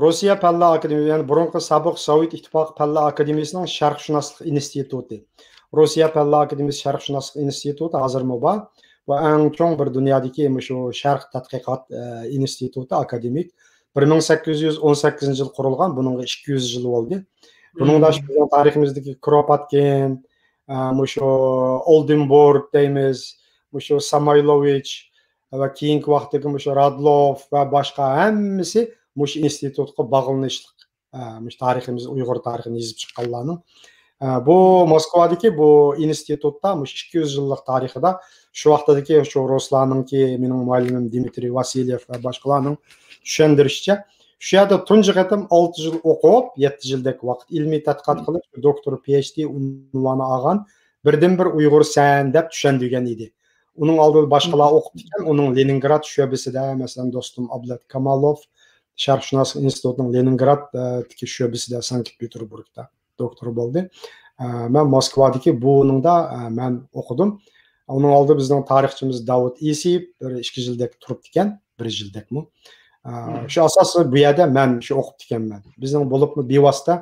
روسىيە پەنلەر ئاكادېمىيە، يەنى بۇرۇنقى سابىق سوۋېت ئىتتىپاقى پەنلەر ئاكادېمىيىسىنىڭ شەرقشۇناسلىق ئىنستىتۇتى. روسىيە پەنلەر ئاكادېمىيىسى شەرقشۇناسلىق ئىنستىتۇتى ھازىرمۇ بار. بۇ ئەڭ چوڭ بىر دۇنيادىكى مۇشۇ شەرق تەتقىقات، ئە، ئىنستىتۇتى، ئاكادېمىك. بىر مىڭ سەككىز يۈز ئون سەككىزىنچى يىل قۇرۇلغان، بۇنىڭغا ئىككى يۈز يىل بولدى. بۇنىڭدا مم. شۇ بىزنىڭ تارىخىمىزدىكى كروپاتكىن، ئە، مۇشۇ ئولدېنبورگ دەيمىز، مۇشۇ سامويلوۋىچ ۋە كېيىنكى ۋاقىتتىكى مۇشۇ رادلوف ۋە باشقا ھەممىسى مۇشۇ ئىنستىتۇتقا باغلىنىشلىق. ئە، مۇشۇ تارىخىمىز، ئۇيغۇر تارىخىنى يېزىپ چىققانلارنىڭ. ئە، بۇ موسكۋادىكى بۇ ئىنستىتۇتتا مۇشۇ ئىككى يۈز يىللىق تارىخىدا شۇ ۋاقتىدىكى شۇ رۇسلارنىڭكى، مېنىڭ مۇئەللىمىم دىمىترىي ۋاسىليېف ۋە باشقىلارنىڭ چۈشەندۈرۈشىچە، شۇ يەردە تۇنجى قېتىم ئالتە يىل ئوقۇپ، يەتتە يىلدەك ۋاقىت ئىلمىي تەتقىقات قىلىپ، دوكتور، پى ئېيچ دى ئۇنۋانى ئالغان بىردىنبىر ئۇيغۇر سەن دەپ چۈشەندۈرگەن ئىدى. ئۇنىڭ ئالدىدا باشقىلار ئوقۇپتىكەن، ئۇنىڭ لېنىنگراد شۆبىسىدە، مەسىلەن، دوستۇم ئابلەت كامالوف، شەرقشۇناسلىق ئىنستىتۇتىنىڭ لېنىنگراد، ئە، دىكى شۆبىسىدە، سانكت پېتېربۇرگدا دوكتور بولدى. ئە، مەن موسكۋادىكى بۇنىڭدا، ئە، مەن ئوقۇدۇم. ئۇنىڭ ئالدىدا بىزنىڭ تارىخچىمىز داۋۇت ئىسىپ بىر ئىككى يىلدەك تۇرۇپتىكەن، بىر يىلدەكمۇ. ئە، شۇ ئاساستا بۇ يەردە مەن شۇ ئوقۇپتىكەنمەن. بىزنىڭ بولۇپمۇ بىۋاسىتە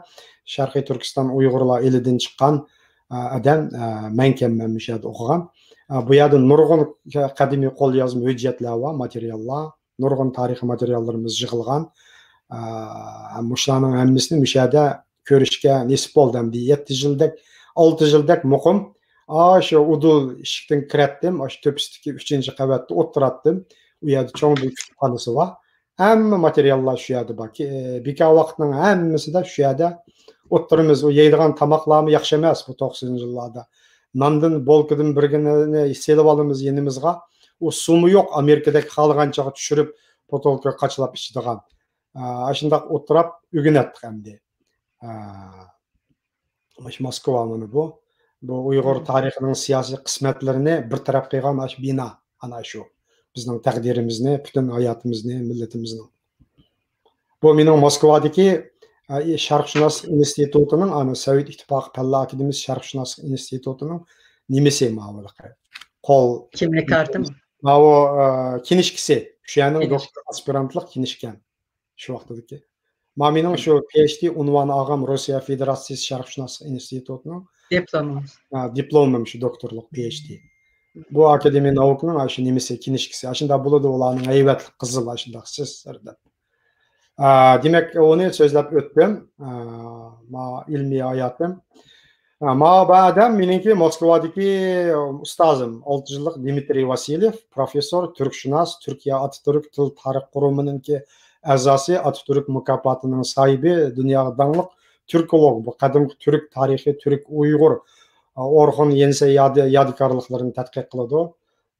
شەرقىي تۈركىستان ئۇيغۇرلار ئېلىدىن چىققان، ئە، ئادەم، ئە، مەنكەنمەن مۇشۇ يەردە ئوقۇغان. ئە، بۇ يەردە نۇرغۇن قەدىمىي قوليازما ھۆججەتلەر بار، ماتېرىياللار. نۇرغۇن تارىخىي ماتېرىياللىرىمىز يىغىلغان. ئە، مۇشۇلارنىڭ ھەممىسىنى مۇشۇ يەردە كۆرۈشكە نېسىپ بولدى. ئەمدى يەتتە يىلدەك، ئالتە يىلدەك مۇقىم، ئاشۇ ئۇدۇل ئىشىكتىن كىرەتتىم، ئاشۇ تۆپىسىدىكى ئۈچىنچى قەۋەتتە ئولتۇراتتىم. ئۇ يەردە چوڭ بىر كۇتۇپخانىسى بار. ھەممە ماتېرىياللار شۇ يەردە بار. كى-، بىكار ۋاقىتنىڭ ھەممىسىدە شۇ يەردە ئولتۇرىمىز. ئۇ يەيدىغان تاماقلارمۇ ياخشى ئەمەس بۇ توقسىنىنچى يىللاردا. ناندىن بولكىدىن بىرگىنىنى سېلىۋالىمىز يېنىمىزغا. ئۇ سۇمۇ يوق، ئامېرىكىدەك خالىغانچىغا چۈشۈرۈپ، پوتولكىغا قاچىلاپ ئىچىدىغان. ئا، ئاشۇنداق ئولتۇراپ ئۆگىنەتتۇق ئەمدى. ئا، مۇشۇ موسكۋا مانا بۇ. بۇ ئۇيغۇر تارىخىنىڭ سىياسىي قىسمەتلىرىنى بىر تەرەپ قىلغان ئاشۇ بىنا، ئانا شۇ. بىزنىڭ تەقدىرىمىزنى، پۈتۈن ھاياتىمىزنى، مىللىتىمىزنىڭ. بۇ مېنىڭ موسكۋادىكى، ئە، شەرقشۇناسلىق ئىنستىتۇتىنىڭ، ئانا سوۋېت ئىتتىپاقى پەنلەر ئاكادېمىيىسى شەرقشۇناسلىق ئىنستىتۇتىنىڭ نېمىسى ماۋۇلۇقى. قول كىملىك كارتىمۇ؟ ماۋۇ، ئە، كىنىشكىسى، شۇ يەرنىڭ دوكتور ئاسپىرانتلىق كىنىشكام شۇ ۋاقتىدىكى. ما مېنىڭ شۇ پى ئېيچ دى ئۇنۋانى ئالغان روسىيە فېدېراتسىيىسى شەرقشۇناسلىق ئىنستىتۇتىنىڭ دىپلومىڭىز. ئا، دىپلومۇم شۇ دوكتورلۇق پى ئېيچ دى. بۇ ئاكادېمىيە ناۋۇكىنىڭ ئاشۇ نېمىسى، كىنىشكىسى. ئاشۇنداق بولىدۇ، ئۇلارنىڭ ھەيۋەتلىك قىزىل ئاشۇنداق سىر دەپ. ئا، دېمەك، ئۇنى سۆزلەپ ئۆتتۈم. ئا، ما ئىلمىي ھاياتىم. ئا، ما بۇ ئادەم مېنىڭكى موسكۋادىكى ئۇستازىم، ئالتە يىللىق دىمىترىي ۋاسىليېف، پروفېسسور، تۈركشۇناس، تۈركىيە ئاتاتۈرك تىل تارىخ قۇرۇمىنىڭكى ئەزاسى، ئاتاتۈرك مۇكاپاتىنىڭ ساھىبى، دۇنياغا داڭلىق تۈركولوگ، بۇ قەدىمكى تۈرك تارىخى، تۈرك ئۇيغۇر، ئا، ئورخۇن يەنسەي يادى-، يادىكارلىقلىرىنى تەتقىق قىلىدۇ.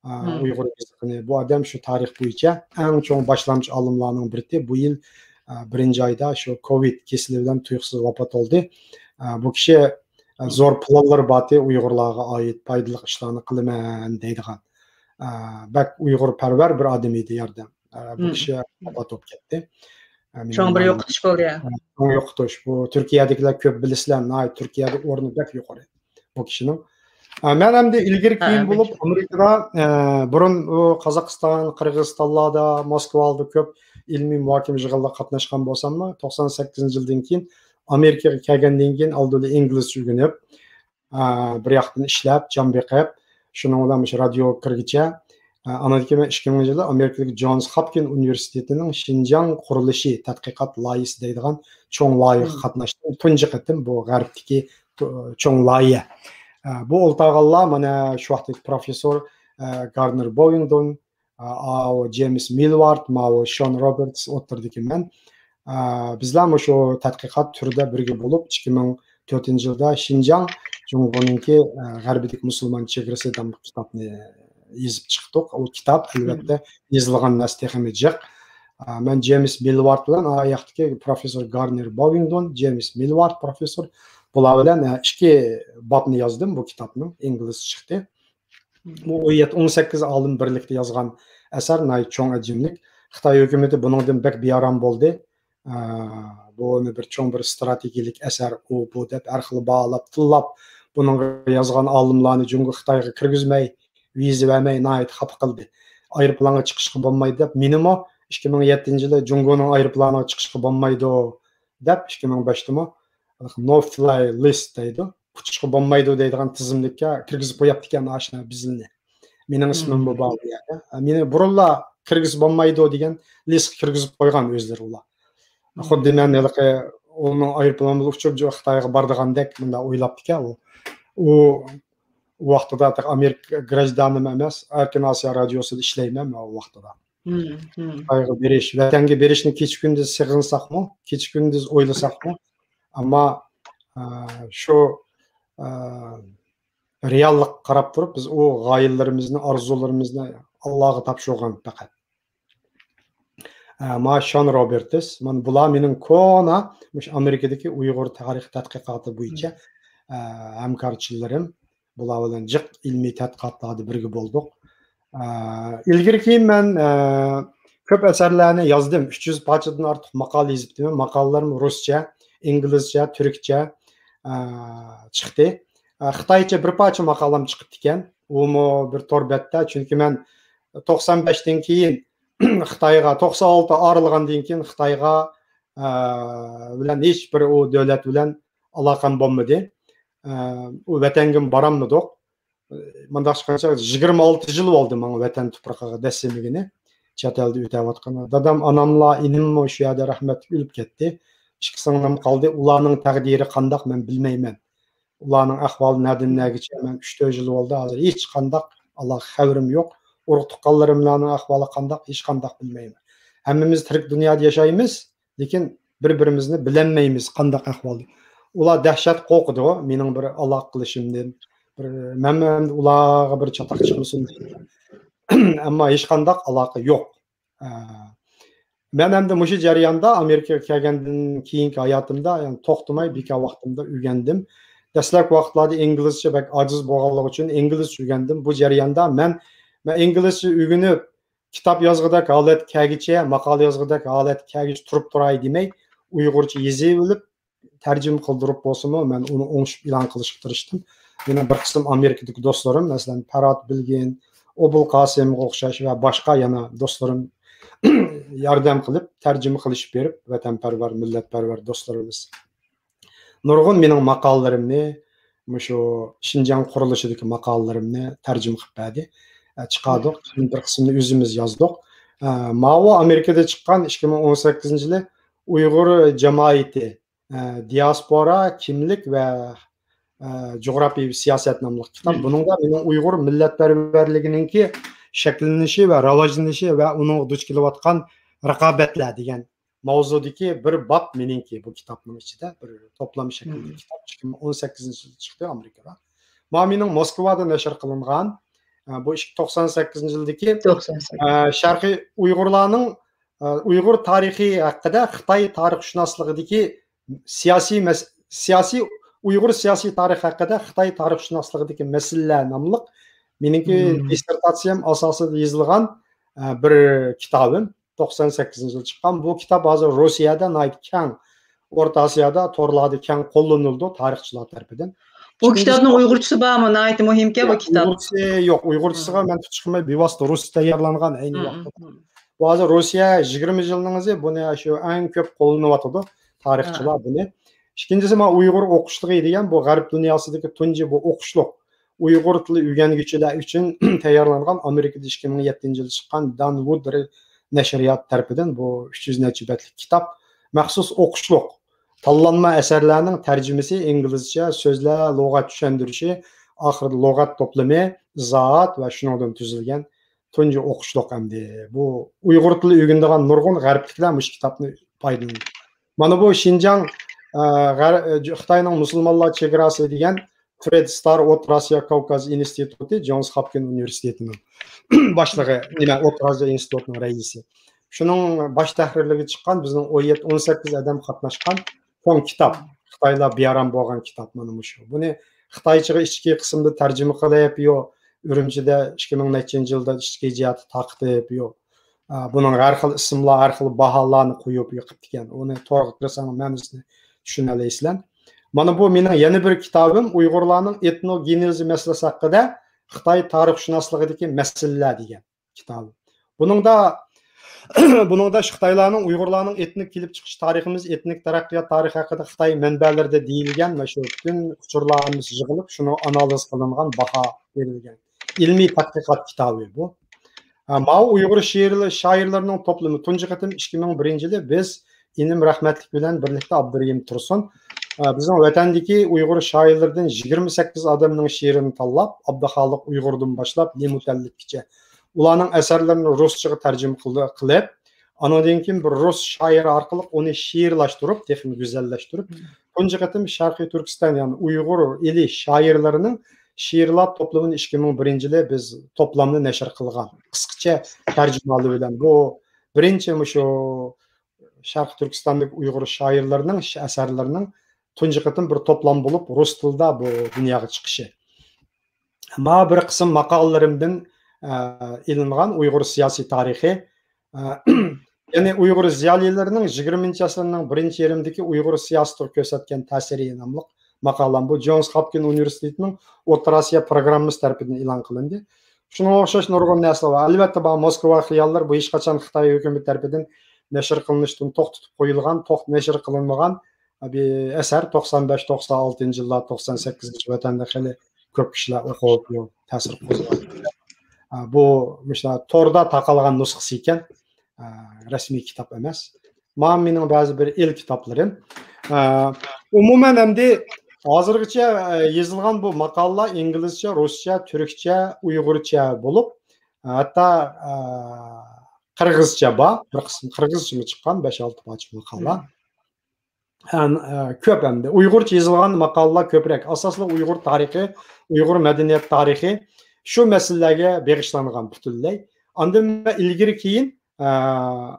ئا، مم. ئۇيغۇر يېزىقىنى. بۇ ئادەم شۇ تارىخ بويىچە ئەڭ چوڭ باشلامچى ئالىملارنىڭ بىرى. بۇ يىل، ئا، بىرىنچى ئايدا شۇ كوۋىد كېسىلى بىلەن تۇيۇقسىز ۋاپات بولدى. ئا، بۇ كىشى، ئا، مم. زور پىلانلىرى بارتى ئۇيغۇرلارغا ئائىت پايدىلىق ئىشلارنى قىلىمەن دەيدىغان. ئا، بەك ئۇيغۇرپەرۋەر بىر ئادەم ئىدى ياردەم. ئا، بۇ مم. كىشى ۋاپات بولۇپ كەتتى. ئا، چوڭ بىر يوقىتىش بولدى يا. ئا، چوڭ يوقىتىش. بۇ تۈركىيەدىكىلەر كۆپ بىلىسىلەر، ناھايىتى تۈركىيەدە ئورنى بەك يۇقىرى بۇ كىشىنىڭ. ئا، مەن ئەمدى ئىلگىرى ھە، كېيىن بولۇپ ئەلۋەتتە. ئامېرىكىدا، ئە، بۇرۇن ئۇ قازاقىستان، قىرغىزىستانلاردا، موسكۋادا كۆپ ئىلمىي مۇھاكىمە يىغىنلارغا قاتناشقان بولساممۇ، توقسان سەككىزىنچى يىلدىن كېيىن ئامېرىكىغا كەلگەندىن كېيىن ئالدىدا ئىنگلىزچە ئۆگىنىپ، ئە، بىر ياقتىن ئىشلەپ، جان بېقىپ، شۇنىڭ بىلەن مۇشۇ رادىيوغا كىرگۈچە، ئە، ئاندىن كېيىن مەن ئىككى مىڭىنچى يىلى ئامېرىكىدىكى جونس خاپكىن ئۇنىۋېرسىتېتىنىڭ شىنجاڭ قۇرۇلۇشى تەتقىقات لايىھىسى دەيدىغان چوڭ لايىھەگە مم. قاتناشتىم. تۇنجى قېتىم بۇ غەربتىكى تو-، چوڭ لايىھە. ئە، بۇ ئولتۇرغانلار مانا شۇ ۋاقىتتىكى پروفېسسور، ئە، گاردنېر بوۋىڭدون، ئە، ئاۋۇ جېيمس مىلۋارد، ماۋۇ شون روبېرتس، ئوتتۇرىدىكى مەن. ئە، بىزلەر مۇشۇ تەتقىقات تۈرىدە بىرگە بولۇپ، ئىككى مىڭ تۆتىنچى يىلدا شىنجاڭ جۇڭگونىڭكى، ئە، غەربىدىكى مۇسۇلمان چېگرىسى دېگەن كىتابنى يېزىپ چىقتۇق. ئۇ كىتاب، مم. ئەلۋەتتە، يېزىلغان نەرسە تېخىمۇ جىق. ئە، مەن جېيمس مىلۋارد بىلەن، ئا ياقتىكى پروفېسسور گاردنېر بوۋىڭدون، جېيمس مىلۋارد پروفېسسور، بۇلار بىلەن، ئە، ئىككى بابنى يازدىم بۇ كىتابنىڭ، ئىنگلىزچە چىقتى. بۇ ئون يەتتە، ئون سەككىز ئالىم بىرلىكتە يازغان ئەسەر، ناھايىتى چوڭ ھەجىملىك. خىتاي ھۆكۈمىتى بۇنىڭدىن بەك بىئارام بولدى. ئا، بۇنى بىر چوڭ بىر ئىستراتېگىيەلىك ئەسەر، ئۇ، بۇ دەپ ھەر خىل باھالاپ، تىللاپ، بۇنىڭغا يازغان ئالىملارنى جۇڭگو خىتايغا كىرگۈزمەي، ۋىزا بەرمەي ناھايىتى خاپا قىلدى. ئايروپىلانغا چىقىشقا بولمايدۇ دەپ، مېنىمۇ ئىككى مىڭ يەتتىنچى يىلى جۇڭگونىڭ ئايروپىلانىغا چىقىشقا بولمايدۇ دەپ، ئىككى مىڭ بەشتىمۇ no fly list دەيدۇ. ئۇچۇشقا بولمايدۇ دەيدىغان تىزىملىككە كىرگۈزۈپ قويۇپتىكەن ئاشۇ بىزنى. مېنىڭ ئىسمىممۇ بار بۇ يەردە. مېنى بۇرۇنلا كىرگۈزۈپ بولمايدۇ دېگەن لىستقا كىرگۈزۈپ قويغان ئۆزلىرى ئۇلار. خۇددى مەن ھېلىقى ئۇنىڭ ئايروپىلان بىلەن ئۇچۇپ خىتايغا بارىدىغاندەك مۇنداق ئويلاپتىكەن ئۇ. ئۇ ۋاقتىدا تېخى ئامېرىكا گراژدانىمۇ ئەمەس، ئەركىن ئاسىيا رادىيوسىدا ئىشلەيمەن مەن ئۇ ۋاقتىدا. خىتايغا بېرىش، ۋەتەنگە بېرىشنى كېچە-كۈندۈز سېغىنساقمۇ، كېچە-كۈندۈز ئويلىساقمۇ، ئەمما، ئە، شۇ، ئە، رېئاللىققا قاراپ تۇرۇپ، بىز ئۇ غايىلىرىمىزنى، ئارزۇلىرىمىزنى ئاللاغا تاپشۇرغان پەقەت. ئە، ما شون روبېرتس، مانا بۇلار مېنىڭ كونا مۇشۇ ئامېرىكىدىكى ئۇيغۇر تارىخ تەتقىقاتى بويىچە، ئە، ھەمكارچىلىرىم. بۇلار بىلەن جىق ئىلمىي تەتقىقاتلاردا بىرگە بولدۇق. ئە، ئىلگىرى كېيىن مەن، ئە، كۆپ ئەسەرلەرنى يازدىم. ئۈچ يۈز پارچىدىن ئارتۇق ماقالە يېزىپتىمەن. ماقالىلىرىم رۇسچە، ئىنگلىزچە، تۈركچە، ئە، چىقتى. ئە، خىتايچە بىر پارچە ماقالەم چىقىپتىكەن. ئۇمۇ بىر تور بەتتە. چۈنكى مەن توقسان بەشتىن كېيىن خىتايغا، توقسان ئالتە ئايرىلغاندىن كېيىن خىتايغا، ئە، بىلەن ھېچ بىر ئۇ دۆلەت بىلەن ئالاقەم بولمىدى. ئە، ئۇ ۋەتەنگىمۇ بارالمىدۇق. مۇنداق چىققانچە يىگىرمە ئالتە يىل بولدى ماڭا ۋەتەن تۇپرىقىغا دەسسىمىگىنى، چەت ئەلدە ئۆتەۋاتقىنى. دادام، ئاناملا، ئىنىممۇ شۇ يەردە رەھمەتلىك ئۆلۈپ كەتتى. ئىككى سىڭلىم قالدى. ئۇلارنىڭ تەقدىرى قانداق مەن بىلمەيمەن. ئۇلارنىڭ ئەھۋالى نەدىن نەگىچە مەن ئۈچ تۆت يىل بولدى، ھازىر ھېچقانداق ئالاقە خەۋىرىم يوق. ئۇرۇق تۇغقانلىرىملارنىڭ ئەھۋالى قانداق، ھېچقانداق بىلمەيمەن. ھەممىمىز تىرىك دۇنيادا ياشايمىز، لېكىن بىر-بىرىمىزنى بىلەلمەيمىز قانداق ئەھۋالدا. ئۇلار دەھشەت قورقىدۇ مېنىڭ بىر ئالاقە قىلىشىمدىن. بىر، مەنمۇ ئەمدى ئۇلارغا بىر چاتاق چىقمىسۇن دەيمەن. ئەمما ھېچقانداق ئالاقە يوق. ئە، مەن ئەمدى مۇشۇ جەرياندا، ئامېرىكىغا كەلگەندىن كېيىنكى ھاياتىمدا، يەنى توختىماي بىكار ۋاقتىمدا ئۆگەندىم. دەسلەپكى ۋاقىتلاردا ئىنگلىزچە بەك ئاجىز بولغانلىقى ئۈچۈن ئىنگلىزچە ئۆگەندىم. بۇ جەرياندا مەن، مەن ئىنگلىزچە ئۆگىنىپ، كىتاب يازغۇدەك ھالەت كەلگۈچە، ماقالە يازغۇدەك ھالەت كەلگۈچە تۇرۇپ تۇراي دېمەي، ئۇيغۇرچە يېزىۋېلىپ، تەرجىمە قىلدۇرۇپ بولسىمۇ، مەن ئۇنى ئوڭشىپ ئېلان قىلىشقا تىرىشتىم. يەنە بىر قىسىم ئامېرىكىدىكى دوستلىرىم، مەسىلەن، پەرھات بىلگىن، ئوبۇل قاسىمغا ئوخشاش ۋە باشقا يەنە دوستلىرىم ياردەم قىلىپ، تەرجىمە قىلىشىپ بېرىپ، ۋەتەنپەرۋەر، مىللەتپەرۋەر دوستلىرىمىز نۇرغۇن مېنىڭ ماقالىلىرىمنى، مۇشۇ شىنجاڭ قۇرۇلۇشىدىكى ماقالىلىرىمنى تەرجىمە قىلىپ بەردى. ئە، چىقاردۇق. بىر قىسمىنى ئۆزىمىز يازدۇق. ئە، ماۋۇ ئامېرىكىدا چىققان ئىككى مىڭ ئون سەككىزىنچى يىلى ئۇيغۇر جامائىتى، ئە، دىياسپورا، كىملىك ۋە، ئە، جۇغراپىيەۋى سىياسەت ناملىق كىتاب. بۇنىڭدا مېنىڭ ئۇيغۇر مىللەتپەرۋەرلىكىنىڭكى شەكىللىنىشى ۋە راۋاجلىنىشى ۋە ئۇنىڭغا دۇچ كېلىۋاتقان رىقابەتلەر دېگەن ماۋزۇدىكى بىر باب مېنىڭكى بۇ كىتابنىڭ ئىچىدە، بىر توپلام شەكلىدە كىتاب، ئىككى مىڭ ئون سەككىزىنچى يىلى چىقتى ئامېرىكىدا. مانا مېنىڭ موسكۋادا نەشر قىلىنغان، ئە، بۇ ئىككى، توقسان سەككىزىنچى يىلدىكى، توقسان سەككىز. ئە، شەرقىي ئۇيغۇرلارنىڭ، ئە، ئۇيغۇر تارىخى ھەققىدە خىتاي تارىخشۇناسلىقىدىكى سىياسىي مەس-، سىياسىي، ئۇيغۇر سىياسىي تارىخى ھەققىدە خىتاي تارىخشۇناسلىقىدىكى مەسىلىلەر ناملىق مېنىڭكى دىسسېرتاتسىيەم ئاساسىدا يېزىلغان، ئە، بىر كىتابىم. توقسان سەككىزىنچى يىلى چىققان. بۇ كىتاب ھازىر روسىيەدە ناھايىتى كەڭ، ئورتا ئاسىيادا تورلاردا كەڭ قوللىنىلىدۇ، تارىخچىلار تەرىپىدىن. بۇ ئىككىنچىسى كىتابنىڭ ئۇيغۇرچىسى بارمۇ؟ ناھايىتى مۇھىمكەن بۇ كىتاب. ئۇيغۇرچىسى يوق، ئۇيغۇرچىسىغا مەن تۇتۇش قىلماي، بىۋاسىتە رۇسچە تەييارلانغان ئەينى ۋاقىتتا. بۇ ھازىر روسىيە يىگىرمە يىلنىڭ ئىزى، بۇنى شۇ ئەڭ كۆپ قوللىنىۋاتىدۇ تارىخچىلار بۇنى. ئىككىنچىسى، مانا ئۇيغۇر ئوقۇشلۇقى دېگەن بۇ غەرب دۇنياسىدىكى تۇنجى بۇ ئوقۇشلۇق، ئۇيغۇر تىلى ئۆگەنگۈچىلەر ئۈچۈن تەييارلانغان، ئامېرىكىدا ئىككى مىڭ يەتتىنچى يىلى چىققان دان ۋۇد نەشرىيات تەرىپىدىن بۇ ئۈچ يۈز نەچچە بەتلىك كىتاب. مەخسۇس ئوقۇشلۇق تاللانما ئەسەرلەرنىڭ تەرجىمىسى ئىنگلىزچە، سۆزلەر، لۇغەت چۈشەندۈرۈشى، ئاخىرىدا لۇغەت توپلىمى، ئىزاھات ۋە شۇنىڭدىن تۈزۈلگەن تۇنجى ئوقۇشلۇق ئەمدى. بۇ ئۇيغۇر تىلى ئۆگىنىدىغان نۇرغۇن غەربلىكلەر مۇشۇ كىتابنى پايدىلىنىدۇ. مانا بۇ شىنجاڭ، ئە، غەر-، ئە، خىتاينىڭ مۇسۇلمانلار چېگراسى دېگەن فرېد ستار ئوتتۇرا ئاسىيا كاۋكاز ئىنستىتۇتى، جونز خاپكىن ئۇنىۋېرسىتېتىنىڭ باشلىقى، نېمە، ئوتتۇرا ئاسىيا ئىنستىتۇتىنىڭ رەئىسى. شۇنىڭ باش تەھرىرلىكىگە چىققان، بىزنىڭ ئون يەتتە، ئون سەككىز ئادەم قاتناشقان چوڭ كىتاب. خىتايلار بىئارام بولغان كىتاب مانا مۇشۇ. بۇنى خىتايچىغا ئىچكى قىسمىدا تەرجىمە قىلىپ، يو، ئۈرۈمچىدە ئىككى مىڭ نەچچىنچى يىلدا ئىچكى جەھەتتە تارقىتىپ، يو، ئا، بۇنىڭ ھەر خىل ئىسىملار، ھەر خىل باھالارنى قويۇپ يىقىپتىكەن. ئۇنى تورغا كىرسەڭ مەنىسىنى چۈشىنەلەيسىلەر. مانا بۇ مېنىڭ يەنە بىر كىتابىم، ئۇيغۇرلارنىڭ ئېتنوگېنېزى مەسىلىسى ھەققىدە خىتاي تارىخشۇناسلىقىدىكى مەسىلىلەر دېگەن كىتابىم. بۇنىڭدا، بۇنىڭدا شۇ خىتايلارنىڭ، ئۇيغۇرلارنىڭ ئېتنىك كېلىپ چىقىش تارىخىمىز، ئېتنىك تەرەققىيات تارىخى ھەققىدە خىتاي مەنبەلىرىدە دېيىلگەن ۋە شۇ پۈتۈن ئۇچۇرلار ھەممىسى يىغىلىپ، شۇنىڭ ئانالىز قىلىنغان، باھا بېرىلگەن ئىلمىي تەتقىقات كىتابى بۇ. ھە، ماۋۇ ئۇيغۇر شېئىرل-، شائىرلىرىنىڭ توپلىمى تۇنجى قېتىم ئىككى مىڭ بىرىنچى يىلى بىز ئىنىم رەھمەتلىك بىلەن بىرلىكتە، ئابدۇرېھىم تۇرسۇن، ئە، بىزنىڭ ۋەتەندىكى ئۇيغۇر شائىرلىرىدىن يىگىرمە سەككىز ئادەمنىڭ شېئىرىنى تاللاپ، ئابدۇخالىق ئۇيغۇردىن باشلاپ لېمۇتەللىپكىچە ئۇلارنىڭ ئەسەرلىرىنى رۇسچىغا تەرجىمە قىلدى-، قىلىپ، ئانىڭدىن كېيىن بىر رۇس شائىرى ئارقىلىق ئۇنى شېئىرلاشتۇرۇپ، تېخىمۇ گۈزەللەشتۈرۈپ، تۇنجى قېتىم شەرقىي تۈركىستان، يەنى ئۇيغۇر ئېلى شائىرلىرىنىڭ شېئىرلار توپلىمىنى ئىككى مىڭ بىرىنچى يىلى بىز توپلامنى نەشر قىلغان. قىسقىچە تەرجىمىھالى بىلەن. بۇ بىرىنچى مۇشۇ شەرقىي تۈركىستاندىكى ئۇيغۇر شائىرلىرىنىڭ ش-، ئەسەرلىرىنىڭ تۇنجى قېتىم بىر توپلام بولۇپ، رۇس تىلىدا بۇ دۇنياغا چىقىشى. مانا بىر قىسىم ماقالىلىرىمدىن، ئە، ئېلىنغان ئۇيغۇر سىياسىي تارىخى، ئە، يەنى ئۇيغۇر زىيالىيلىرىنىڭ يىگىرمىنچى ئەسىرنىڭ بىرىنچى يېرىمىدىكى ئۇيغۇر سىياسىتىگە كۆرسەتكەن تەسىرى ناملىق ماقالەم بۇ جونز خاپكىن ئۇنىۋېرسىتېتىنىڭ ئوتتۇرا ئاسىيا پروگراممىسى تەرىپىدىن ئېلان قىلىندى. شۇنىڭغا ئوخشاش نۇرغۇن نەرسىلەر بار. ئەلۋەتتە بار، موسكۋا خىياللىرى، بۇ ھېچقاچان خىتاي ھۆكۈمىتى تەرىپىدىن نەشر قىلىنىشتىن توختىتىپ قويۇلغان، توخ-، نەشر قىلىنمىغان بىر ئەسەر. توقسان بەش، توقسان ئالتىنچى يىللار، توقسان سەككىزىنچى ۋەتەندە خېلى كۆپ كىشىلەر ئوقۇپ، يو، تەسىر قوزغىغان. ئا، بۇ مۇشۇ توردا تارقالغان نۇسخىسى ئىكەن. ئا، رەسمىي كىتاب ئەمەس. مانا مېنىڭ بەزى بىر ئېل كىتابلىرىم. ئا، ئومۇمەن ئەمدى ھازىرغىچە، ئا، يېزىلغان بۇ ماقالىلەر ئىنگلىزچە، رۇسچە، تۈركچە، ئۇيغۇرچە بولۇپ، ھەتتا، ئا، قىرغىزچە بار. بىر قىسمى قىرغىزچىمۇ چىققان، بەش-ئالتە پارچە ماقالە. ئەن-، ئە، كۆپ ئەمدى. ئۇيغۇرچە يېزىلغان ماقالىلەر كۆپرەك. ئاساسلىق ئۇيغۇر تارىخى، ئۇيغۇر مەدەنىيەت تارىخى شۇ مەسىلىلەرگە بېغىشلانغان پۈتۈنلەي. ئاندىن مەن ئىلگىرى كېيىن، ئە،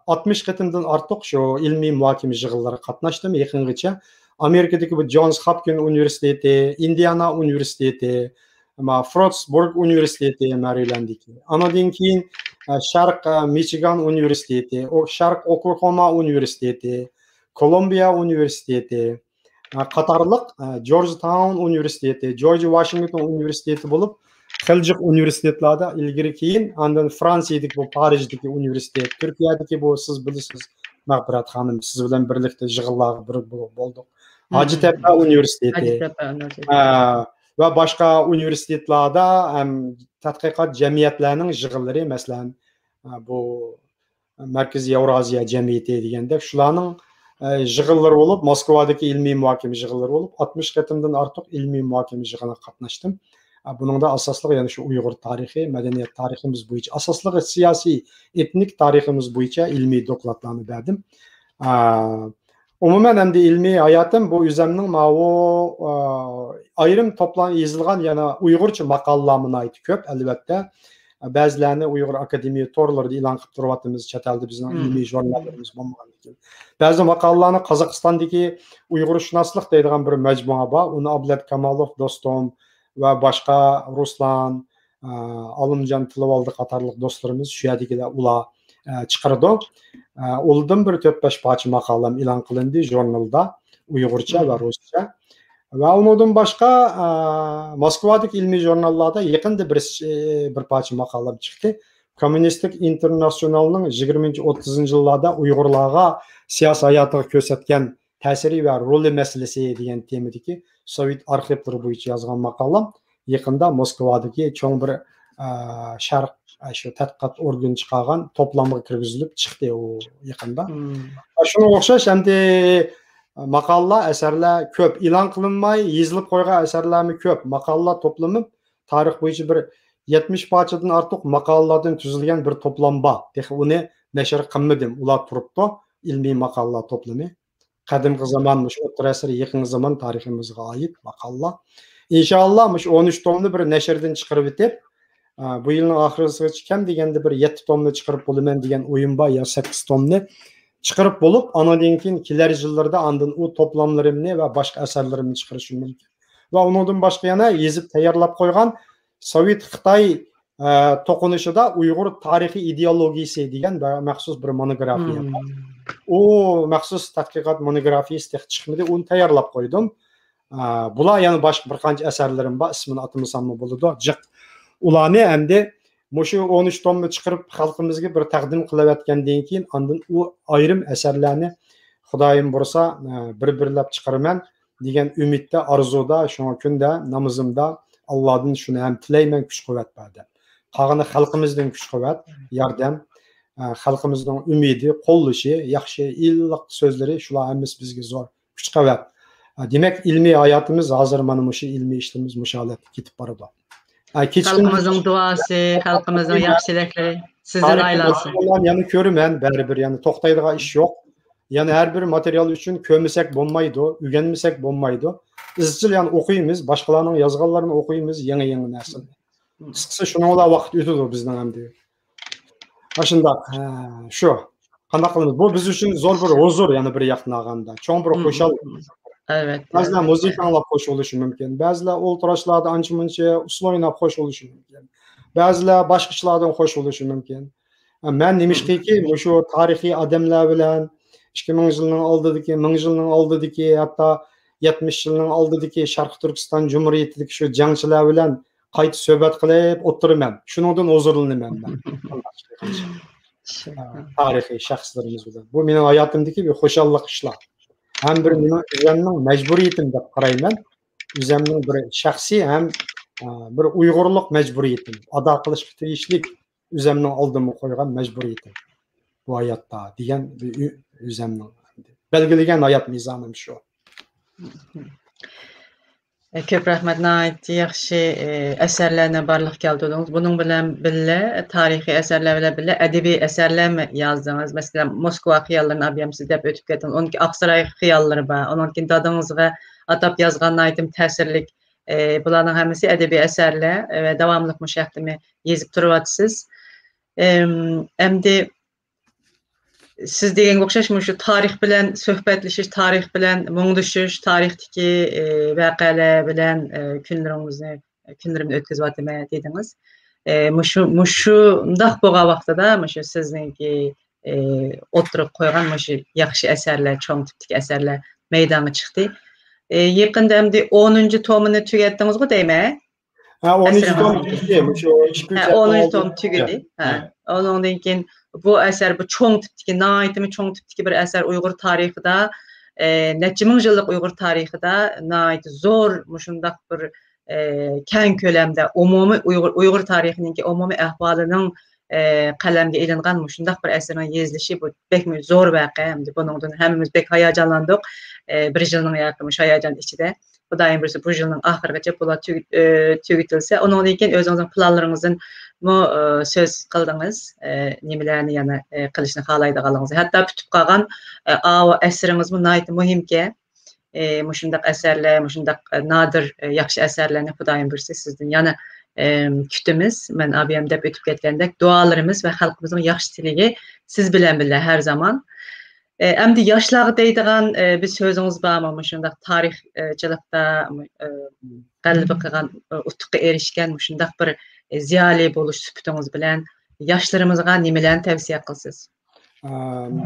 ئاتمىش قېتىمدىن ئارتۇق شۇ ئىلمىي مۇھاكىمە يىغىنلىرىغا قاتناشتىم يېقىنغىچە. ئامېرىكىدىكى بۇ جونز خاپكىن ئۇنىۋېرسىتېتى، ئىندىئانا ئۇنىۋېرسىتېتى، ما، فروتسبۇرگ ئۇنىۋېرسىتېتى، مەرىلەندىكى. ئانىڭدىن كېيىن، ئە، شەرق، ئە، مىچىگان ئۇنىۋېرسىتېتى، ئو-، شەرق ئوكلاھوما ئۇنىۋېرسىتېتى، كولومبىيە ئۇنىۋېرسىتېتى، ئە، قاتارلىق، ئە، جورج تاون ئۇنىۋېرسىتېتى، جورج ۋاشىنگتون ئۇنىۋېرسىتېتى بولۇپ، خىلجۇق ئۇنىۋېرسىتېتلاردا ئىلگىرى كېيىن، ئاندىن فرانسىيەدىكى بۇ پارىژدىكى ئۇنىۋېرسىتېت، تۈركىيەدىكى بۇ سىز بىلىسىز، مەغپىرەت خانىم، سىز بىلەن بىرلىكتە يىغىنلارغا بىر بولۇپ بولدۇق. ھاجى تەپە ئۇنىۋېرسىتېتى. ھاجى تەپە ئۇنىۋېرسىتېتى. ھە، ۋە باشقا ئۇنىۋېرسىتېتلاردا ھەم تەتقىقات جەمئىيەتلەرنىڭ يىغىنلىرى، مەسىلەن، ھە، بۇ مەركىزىي ياۋرازىيە جەمئىيىتى دېگەندەك، شۇلارنىڭ، ئە، يىغىنلىرى بولۇپ، موسكۋادىكى ئىلمىي مۇھاكىمە يىغىنلىرى بولۇپ، ئاتمىش قېتىمدىن ئارتۇق ئىلمىي مۇھاكىمە يىغىنىغا قاتناشتىم. ئە، بۇنىڭدا ئاساسلىق يەنە شۇ ئۇيغۇر تارىخى، مەدەنىيەت تارىخىمىز بويىچە، ئاساسلىقى سىياسىي، ئېتنىك تارىخىمىز بويىچە ئىلمىي دوكلاتلارنى بەردىم. ئە، ئومۇمەن، ئەمدى ئىلمىي ھاياتىم بۇ ئۆزەمنىڭ ماۋۇ، ئە، ئايرىم توپلام يېزىلغان يەنە ئۇيغۇرچە ماقالىلارمۇ ناھايىتى كۆپ، ئەلۋەتتە. بەزىلەرنى ئۇيغۇر ئاكادېمىيە تورلىرىدا ئېلان قىلىپ تۇرۇۋاتىمىز، چەت ئەلدە بىزنىڭ ئىلمىي ژۇرناللىرىمىز بولمىغاندىكىن. بەزى ماقالىلەرنى قازاقىستاندىكى ئۇيغۇرشۇناسلىق دەيدىغان بىر مەجمۇئە بار، ئۇنى ئابلەت كامالوف دوستۇم ۋە باشقا رۇسلان، ئە، ئالىمجان تىلىۋالدى قاتارلىق دوستلىرىمىز، شۇ يەردىكىلەر ئۇلار، ئە، چىقىرىدۇ. ئە، ئۇلىدىن بىر تۆت-بەش پارچە ماقالەم ئېلان قىلىندى ژۇرنالدا، ئۇيغۇرچە ۋە رۇسچە. ۋە ئۇنىڭدىن باشقا، ئە، موسكۋادىكى ئىلمىي ژۇرناللاردا يېقىندا بىر، بىر پارچە ماقالەم چىقتى. كوممۇنىستىك ئىنتېرناتسىيونالنىڭ يىگىرمىنچى، ئوتتۇزىنچى يىللاردا ئۇيغۇرلارغا سىياسىي ھاياتىغا كۆرسەتكەن تەسىرى ۋە رولى مەسىلىسى دېگەن تېمىدىكى سوۋېت ئارخىپلىرى بويىچە يازغان ماقالەم يېقىندا موسكۋادىكى چوڭ بىر، ئە، شەرق، ئە، شۇ تەتقىقات ئورگىنى چىقارغان توپلامغا كىرگۈزۈلۈپ چىقتى ئۇ يېقىندا. شۇنىڭغا ئوخشاش ئەمدى ماقالىلەر، ئەسەرلەر كۆپ، ئېلان قىلىنماي يېزىلىپ قويغان ئەسەرلەرمۇ كۆپ. ماقالىلەر توپلىمى تارىخ بويىچە بىر يەتمىش پارچىدىن ئارتۇق ماقالىلەردىن تۈزۈلگەن بىر توپلام بار. تېخى ئۇنى نەشر قىلمىدىم. ئۇلار تۇرۇپتۇ، ئىلمىي ماقالىلەر توپلىمى. قەدىمكى زامان، مۇشۇ ئوتتۇرا ئەسىر، يېقىنقى زامان تارىخىمىزغا ئائىت ماقالىلەر. ئىنشائاللا، مۇشۇ ئون ئۈچ تومنى بىر نەشردىن چىقىرىۋېتىپ، ئا، بۇ يىلنىڭ ئاخىرىغىچە كەم دېگەندە بىر يەتتە تومنى چىقىرىپ بولىمەن دېگەن ئويۇم بار، يا سەككىز تومنى چىقىرىپ بولۇپ، ئانىڭدىن كېيىن كېلەر يىللىرىدا ئاندىن ئۇ توپلاملىرىمنى ۋە باشقا ئەسەرلىرىمنى چىقىرىشىم مۇمكىن. ۋە ئۇنىڭدىن باشقا يەنە يېزىپ تەييارلاپ قويغان سوۋېت خىتاي، ئە، توقۇنۇشىدا ئۇيغۇر تارىخىي ئىدېئولوگىيىسى دېگەن بە-، مەخسۇس بىر مونوگرافىيە بار. ئۇ مەخسۇس تەتقىقات مونوگرافىيىسى تېخى چىقمىدى، ئۇنى تەييارلاپ قويدۇم. ئە، بۇلار يەنە باشقا بىر قانچە ئەسەرلىرىم بار، ئىسمىنى ئاتىمىساممۇ بولىدۇ، جىق. ئۇلارنى ئەمدى مۇشۇ ئون ئۈچ تومنى چىقىرىپ خەلقىمىزگە بىر تەقدىم قىلىۋەتكەندىن كېيىن، ئاندىن ئۇ ئايرىم ئەسەرلەرنى خۇدايىم بۇيرۇسا، ئە، بىر-بىرلەپ چىقىرىمەن دېگەن ئۈمىدتە، ئارزۇدا، شۇڭا كۈندە نامىزىمدا ئاللادىن شۇنى ھەم تىلەيمەن، كۈچ-قۇۋۋەت بەر دەپ. قالغىنى خەلقىمىزدىن كۈچ-قۇۋۋەت، ياردەم، ئە، خەلقىمىزنىڭ ئۈمىدى، قوللىشى، ياخشى، ئىللىق سۆزلىرى، شۇلار ھەممىسى بىزگە زور كۈچ-قۇۋۋەت. ئە، دېمەك، ئىلمىي ھاياتىمىز ھازىر مانا مۇشۇ ئىلمىي ئىشلىرىمىز مۇشۇ ھالەتتە كېتىپ بارىدۇ. ئە، كېچىدىن خەلقىمىزنىڭ دۇئاسى، خەلقىمىزنىڭ ياخشى تىلەكلىرى سىزدىن ئايلانسۇن. يەنە كۆرىمەن، بەرىبىر يەنە توختايدىغان ئىش يوق. يەنە ھەر بىر ماتېرىيال ئۈچۈن كۆرمىسەك بولمايدۇ، ئۆگەنمىسەك بولمايدۇ. ئىزچىل يەنە ئوقۇيمىز، باشقىلارنىڭ يازغانلىرىنى ئوقۇيمىز، يېڭى-يېڭى نەرسىنى. قىسقىسى، شۇنىڭ بىلەن ۋاقىت ئۆتىدۇ بىزنىڭ ئەمدى. ئاشۇنداق، ھە، شۇ. قانداق قىلىمىز؟ بۇ بىز ئۈچۈن زور بىر ھۇزۇر، يەنە بىر ياقتىن ئالغاندا. چوڭ بىر خۇشال. ئەلۋەتتە، بەزىلەر مۇزىكا ئاڭلاپ خوش بولۇشى مۇمكىن. بەزىلەر ئولتۇراشلاردا ئانچە-مۇنچە ئۇسسۇل ئويناپ خوش بولۇشى مۇمكىن. بەزىلەر باشقا ئىشلاردىن خوش بولۇشى مۇمكىن. مەن نېمىشقىكى مۇشۇ تارىخىي ئادەملەر بىلەن ئىككى مىڭ يىلنىڭ ئالدىدىكى، مىڭ يىلنىڭ ئالدىدىكى، ھەتتا يەتمىش يىلنىڭ ئالدىدىكى شەرقىي تۈركىستان جۇمھۇرىيىتىدىكى شۇ جەڭچىلەر بىلەن قايتا سۆھبەت قىلىپ ئولتۇرىمەن. شۇنىڭدىن ھۇزۇرلىنىمەن مەن. تارىخىي شەخسلىرىمىز بىلەن. بۇ مېنىڭ ھاياتىمدىكى بىر خۇشاللىق ئىشلار. ھەم بىر مېنىڭ ئۆزەمنىڭ مەجبۇرىيىتىم دەپ قارايمەن. ئۆزەمنىڭ بىر شەخسىي ھەم، ئە، بىر ئۇيغۇرلۇق مەجبۇرىيىتىم. ئادا قىلىشقا تېگىشلىك ئۆزەمنىڭ ئالدىمغا قويغان مەجبۇرىيىتىم. بۇ ھاياتتا دېگەن بىر ئۆ-، ئۆزەمنىڭ بەلگىلىگەن ھايات مىزانىم شۇ. كۆپ رەھمەت، ناھايىتى ياخشى، ئە، ئەسەرلەرنى بارلىققا كەلتۈردىڭىز. بۇنىڭ بىلەن بىللە، تارىخىي ئەسەرلەر بىلەن بىللە ئەدەبىي ئەسەرلەرمۇ يازدىڭىز. مەسىلەن، موسكۋا خىياللىرىنى ئابىيامسىز دەپ ئۆتۈپ كەتتىڭىز. ئۇنىڭ كېيىن ئاقساراي خىياللىرى بار. ئۇنىڭ كېيىن دادىڭىزغا ئاتاپ يازغان ناھايىتى تەسىرلىك، ئە، بۇلارنىڭ ھەممىسى ئەدەبىي ئەسەرلەر ۋە داۋاملىق مۇشۇ ھەقتىمۇ يېزىپ تۇرۇۋاتىسىز. ئەم، ئەمدى سىز دېگەنگە ئوخشاش مۇشۇ تارىخ بىلەن سۆھبەتلىشىش، تارىخ بىلەن مۇڭدىشىش، تارىختىكى، ئى، ۋەقەلەر بىلەن، ئى، كۈنلىرىڭىزنى، كۈنلىرىمنى ئۆتكۈزۈۋاتىمەن دېدىڭىز. ئى، مۇشۇ، مۇشۇنداق بولغان ۋاقتىدا مۇشۇ سىزنىڭكى، ئى، ئوتتۇرىغا قويغان مۇشۇ ياخشى ئەسەرلەر، چوڭ تىپتىكى ئەسەرلەر مەيدانغا چىقتى. ئى، يېقىندا ئەمدى ئونىنچى تومىنى تۈگەتتىڭىزغۇ دەيمەن؟ ھە، ئونىنچى ئەسىرىڭىز. توم تۈگىدى، مۇشۇ ئىككى يۈز ھە، ئونىنچى توم تۈگىدى. ھە. ھە. ئۇنىڭدىن كېيىن بۇ ئەسەر، بۇ چوڭ تىپتىكى، ناھايىتىمۇ چوڭ تىپتىكى بىر ئەسەر ئۇيغۇر تارىخىدا، ئە، نەچچە مىڭ يىللىق ئۇيغۇر تارىخىدا ناھايىتى زور مۇشۇنداق بىر، ئە، كەڭ كۆلەمدە ئومۇمىي ئۇيغۇر، ئۇيغۇر تارىخىنىڭكى ئومۇمىي ئەھۋالىنىڭ، ئە، قەلەمگە ئېلىنغان مۇشۇنداق بىر ئەسەرنىڭ يېزىلىشى، بۇ بەكمۇ زور ۋەقە. ئەمدى بۇنىڭدىن ھەممىمىز بەك ھاياجانلاندۇق. ئە، بىر يىلنىڭ ياكى مۇشۇ ھاياجان ئىچىدە. خۇدايىم بۇيرۇسا، بۇ يىلنىڭ ئاخىرىغىچە بۇلار تۈگىتىپ، ئە، تۈگىتىلسە، ئۇنىڭدىن كېيىن ئۆزىڭىزنىڭ پىلانلىرىڭىزدىنمۇ، ئە، سۆز قىلدىڭىز، ئە، نېمىلەرنى يەنە، ئە، قىلىشنى خالايدىغانلىقىڭىزنى. ھەتتا پۈتۈپ قالغان، ئە، ئاۋۇ ئەسىرىڭىزمۇ ناھايىتى مۇھىمكەن. ئە، مۇشۇنداق ئەسەرلەر، مۇشۇنداق، ئە، نادىر، ئە، ياخشى ئەسەرلەرنى خۇدايىم بۇيرۇسا سىزدىن يەنە، ئە، كۈتىمىز. مەن ئابىيام دەپ ئۆتۈپ كەتكەندەك، دۇئالىرىمىز ۋە خەلقىمىزنىڭ ياخشى تىلىكى سىز بىلەن بىللە ھەر زامان. ئە، ئەمدى ياشلارغا دەيدىغان، ئە، بىر سۆزىڭىز بارمۇ؟ مۇشۇنداق تارىخچىلىقتا، ئە، غەلىبە قىلغان، ئە، ئۇتۇققا ئېرىشكەن مۇشۇنداق بىر، ئە، زىيالىي بولۇش سۈپىتىڭىز بىلەن ياشلىرىمىزغا نېمىلەرنى تەۋسىيە قىلىسىز؟ ئە،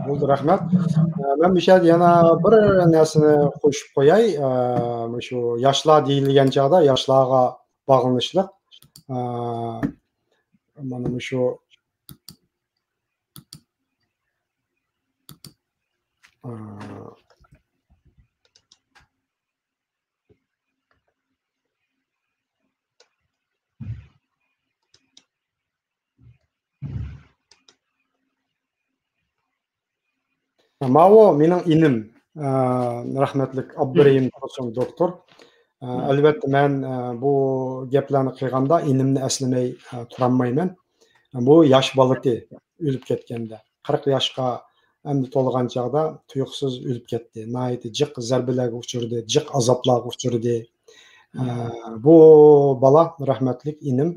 بولدى، رەھمەت. ئە، مەن مۇشۇ يەردە يەنە بىر نەرسىنى قوشۇپ قوياي. ئە، مۇشۇ ياشلار دېيىلگەن چاغدا ياشلارغا باغلىنىشلىق. ئە، مانا مۇشۇ، ئە، ماۋۇ مېنىڭ ئىنىم، ئە، رەھمەتلىك ئابدۇرېھىم تۇرسۇن دوكتور. ئە، ئەلۋەتتە، مەن، ئە، بۇ گەپلەرنى قىلغاندا ئىنىمنى ئەسلىمەي، ئە، تۇرالمايمەن. بۇ ياش بالىتى ئۆلۈپ كەتكەندە، قىرىق ياشقا ئەمدى تولغان چاغدا تۇيۇقسىز ئۆلۈپ كەتتى. ناھايىتى جىق زەربىلەرگە ئۇچرىدى، جىق ئازابلارغا ئۇچرىدى. ئە، بۇ بالا رەھمەتلىك ئىنىم.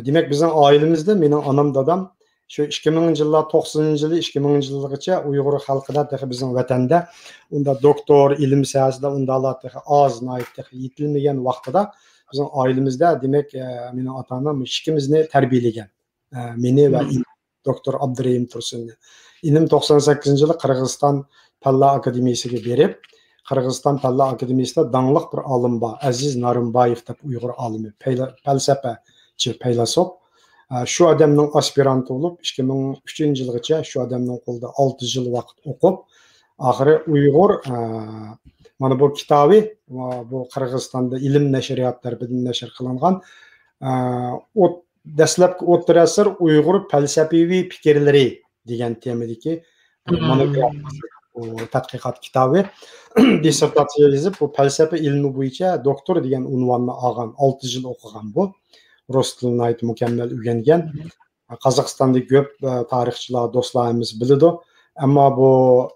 دېمەك، بىزنىڭ ئائىلىمىزدە مېنىڭ ئانام، دادام شۇ ئىككى مىڭىنچى يىللار، توقسىنىنچى يىلى، ئىككى مىڭىنچى يىللىغىچە ئۇيغۇر خەلقىدە تېخى بىزنىڭ ۋەتەندە ئۇنداق دوكتور، ئىلىم ساھەسىدە ئۇنداقلار تېخى ئاز، ناھايىتى تېخى يېتىلمىگەن ۋاقتىدا بىزنىڭ ئائىلىمىزدە، دېمەك، ئە، مېنىڭ ئاتا-ئانام ئىككىمىزنى تەربىيەلىگەن. ئە، مېنى ۋە ئىنىم، دوكتور ئابدۇرېھىم تۇرسۇننى. ئىنىم توقسان سەككىزىنچى يىلى قىرغىزىستان پەنلەر ئاكادېمىيىسىگە بېرىپ، قىرغىزىستان پەنلەر ئاكادېمىيىسىدا داڭلىق بىر ئالىم بار، ئەزىز نارىمبايېف دەپ ئۇيغۇر ئالىمى، پەيلە-، پەلسەپەچى، پەيلاسوپ. ئە، شۇ ئادەمنىڭ ئاسپىرانتى بولۇپ، ئىككى مىڭ ئۈچىنچى يىلغىچە شۇ ئادەمنىڭ قولىدا ئالتە يىل ۋاقىت ئوقۇپ، ئاخىرى ئۇيغۇر، ئە، مانا بۇ كىتابى، ئە، بۇ قىرغىزىستاندا ئىلىم نەشرىيات تەرىپىدىن نەشر قىلىنغان، ئە، ئوت-، دەسلەپكى ئوتتۇرا ئەسىر ئۇيغۇر پەلسەپىۋى پىكىرلىرى دېگەن تېمىدىكى مونوگرافىيە، ئۇ تەتقىقات كىتابى، دىسسېرتاتسىيە يېزىپ، بۇ پەلسەپە ئىلمى بويىچە دوكتور دېگەن ئۇنۋاننى ئالغان، ئالتە يىل ئوقۇغان بۇ. رۇس تىلىنى ناھايىتى مۇكەممەل ئۆگەنگەن. قازاقىستاندا كۆپ، ئە، تارىخچىلار، دوستلار ھەممىسى بىلىدۇ. ئەمما بۇ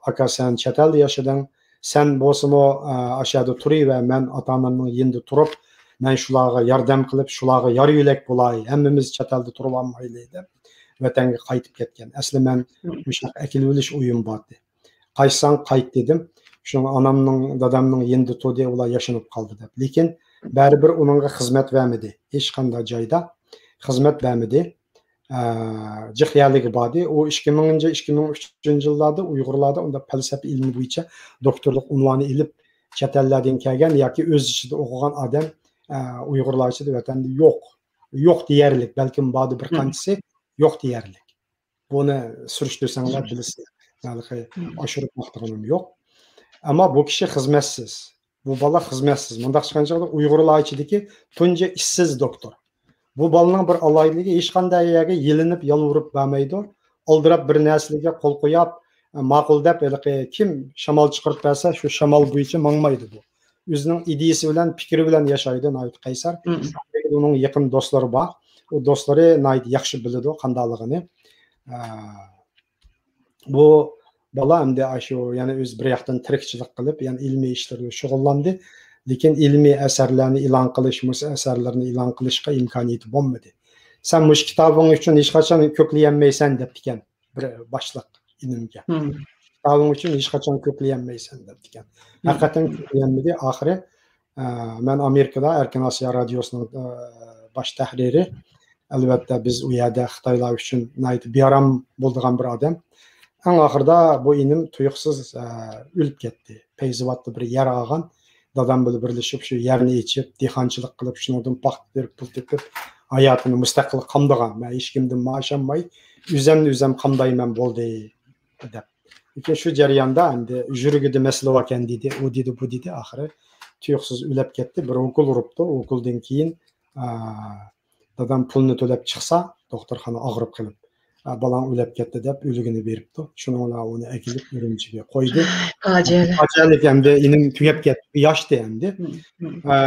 ئاكا، سەن چەت ئەلدە ياشىدىڭ. سەن بولسىمۇ، ئە، ئاشۇ يەردە تۇرۇۋەر، مەن ئاتا-ئانامنىڭ يېنىدا تۇرۇپ، مەن شۇلارغا ياردەم قىلىپ، شۇلارغا يار يۆلەك بولاي، ھەممىمىز چەت ئەلدە تۇرۇۋالمايلى دەپ ۋەتەنگە قايتىپ كەتكەن. ئەسلى مەن مۇشۇ ياققا ئەكېلىۋېلىش ئويۇم بار ئىدى. قايتساڭ قايت دېدىم. شۇڭا ئانامنىڭ، دادامنىڭ يېنىدا تۇردى، ئۇلار ياشىنىپ قالدى دەپ. لېكىن بەرىبىر ئۇنىڭغا خىزمەت بەرمىدى. ھېچقانداق جايدا خىزمەت بەرمىدى. ئە، جىق يەرلىكى باردى. ئۇ ئىككى مىڭىنچى، ئىككى مىڭ ئۈچىنچى يىللاردا ئۇيغۇرلاردا ئۇنداق پەلسەپە ئىلمى بويىچە دوكتورلۇق ئۇنۋانى ئېلىپ، چەت ئەللەردىن كەلگەن ياكى ئۆز ئىچىدە ئوقۇغان ئادەم، ئە، ئۇيغۇرلار ئىچىدە ۋەتەندە يوق. يوق دېيەرلىك. بەلكىم باردى بىر قانچىسى، يوق دېيەرلىك. بۇنى سۈرۈشتۈرسەڭلار بىلىسىلەر. ھېلىقى ئاشۇرۇپ ماختىغىنىم يوق. ئەمما بۇ كىشى خىزمەتسىز. بۇ بالا خىزمەتسىز. مۇنداق چىققان چاغدا ئۇيغۇرلار ئىچىدىكى تۇنجى ئىشسىز دوكتور. بۇ بالىنىڭ بىر ئالاھىدىلىكى، ھېچقانداق يەرگە يېلىنىپ، يالۋۇرۇپ بارمايدۇ. ئالدىراپ بىر نەرسىلەرگە قول قويۇپ، ماقۇل دەپ، ھېلىقى كىم شامال چىقىرىپ بەرسە، شۇ شامال بويىچە ماڭمايدۇ بۇ. ئۆزىنىڭ ئىدىيىسى بىلەن، پىكرى بىلەن ياشايدۇ، ناھايىتى قەيسەر. لېكىن ئۇنىڭ يېقىن دوستلىرى بار. ئۇ دوستلىرى ناھايىتى ياخشى بىلىدۇ قانداقلىقىنى. ئە، بۇ بالا ئەمدى ئاشۇ يەنە ئۆزى بىر ياقتىن تىرىكچىلىك قىلىپ، يەنە ئىلمىي ئىشلار بىلەن شۇغۇللاندى. لېكىن ئىلمىي ئەسەرلەرنى ئېلان قىلىش، مۇشۇ ئەسەرلەرنى ئېلان قىلىشقا ئىمكانىيىتى بولمىدى. سەن مۇشۇ كىتابىڭ ئۈچۈن ھېچقاچان كۆكلىيەلمەيسەن، دەپتىكەن بىر باشلىق ئىنىمگە. كىتابىڭ ئۈچۈن ھېچقاچان كۆكلىيەلمەيسەن، دەپتىكەن. ھەقىقەتەن كۆكلىيەلمىدى. ئاخىرى، ئە، مەن ئامېرىكىدا ئەركىن ئاسىيا رادىيوسىنىڭ، ئە، باش تەھرىرى. ئەلۋەتتە، بىز ئۇ يەردە خىتايلار ئۈچۈن ناھايىتى بىئارام بولىدىغان بىر ئادەم. ئەڭ ئاخىرىدا بۇ ئىنىم تۇيۇقسىز، ئە، ئۆلۈپ كەتتى. پەيزىۋاتتا بىر يارا ئالغان. دادام بىلەن بىرلىشىپ شۇ يەرنى ئېچىپ، دېھقانچىلىق قىلىپ، شۇنىڭدىن پاختا تېرىپ، پۇل تېپىپ، ھاياتىنى مۇستەقىل قامدىغان. مەن ھېچكىمدىن مائاش ئالماي، ئۆزۈمنى ئۆزۈم قامدايمەن، بولدى، دەپ. لېكىن شۇ جەرياندا ئەمدى يۈرىكىدە مەسىلە باركەن دېدى، ئۇ دېدى، بۇ دېدى، ئاخىرى تۇيۇقسىز ئۆلۈپ كەتتى. بىر ئوكۇل ئۇرۇپتۇ. ئوكۇلدىن كېيىن، ئا، دادام پۇلنى تۆلەپ چىقسا، دوختۇرخانا ئاغرىپ قېلىپ، «ئا، بالاڭ ئۆلۈپ كەتتى» دەپ، ئۆلۈكىنى بېرىپتۇ. شۇنىڭ بىلەن ئۇنى ئەكېلىپ ئۈرۈمچىگە قويدى. پاجىئەلىك. پاجىئەلىك ئەمدى ئىنىم تۈگەپ كەتتى، ياشتى ئەمدى. ئا،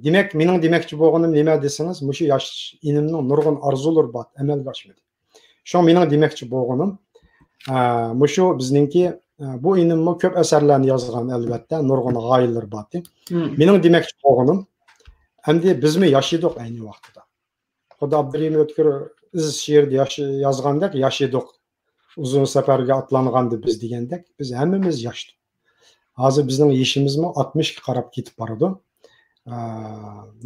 دېمەك، مېنىڭ دېمەكچى بولغىنىم نېمە دېسىڭىز، مۇشۇ ياش ئىنىمنىڭ نۇرغۇن ئارزۇلىرى بار، ئەمەلگە ئاشمىدى. شۇڭا مېنىڭ دېمەكچى بولغىنىم، ئا، مۇشۇ بىزنىڭكى، ئا، بۇ ئىنىممۇ كۆپ ئەسەرلەرنى يازغان، ئەلۋەتتە، نۇرغۇن غايىلىرى بارتى. مېنىڭ دېمەكچى بولغىنىم، ئەمدى بىزمۇ ياشىدۇق ئەينى ۋاقتىدا. خۇددى ئابدۇرېھىم ئۆتكۈر ئىز شېئىرىدا ياش-، يازغاندەك، ياشىدۇق. ئۇزۇن سەپەرگە ئاتلانغاندا بىز دېگەندەك، بىز ھەممىمىز ياشىدۇق. ھازىر بىزنىڭ يېشىمىزمۇ ئاتمىشقا قاراپ كېتىپ بارىدۇ. ئا،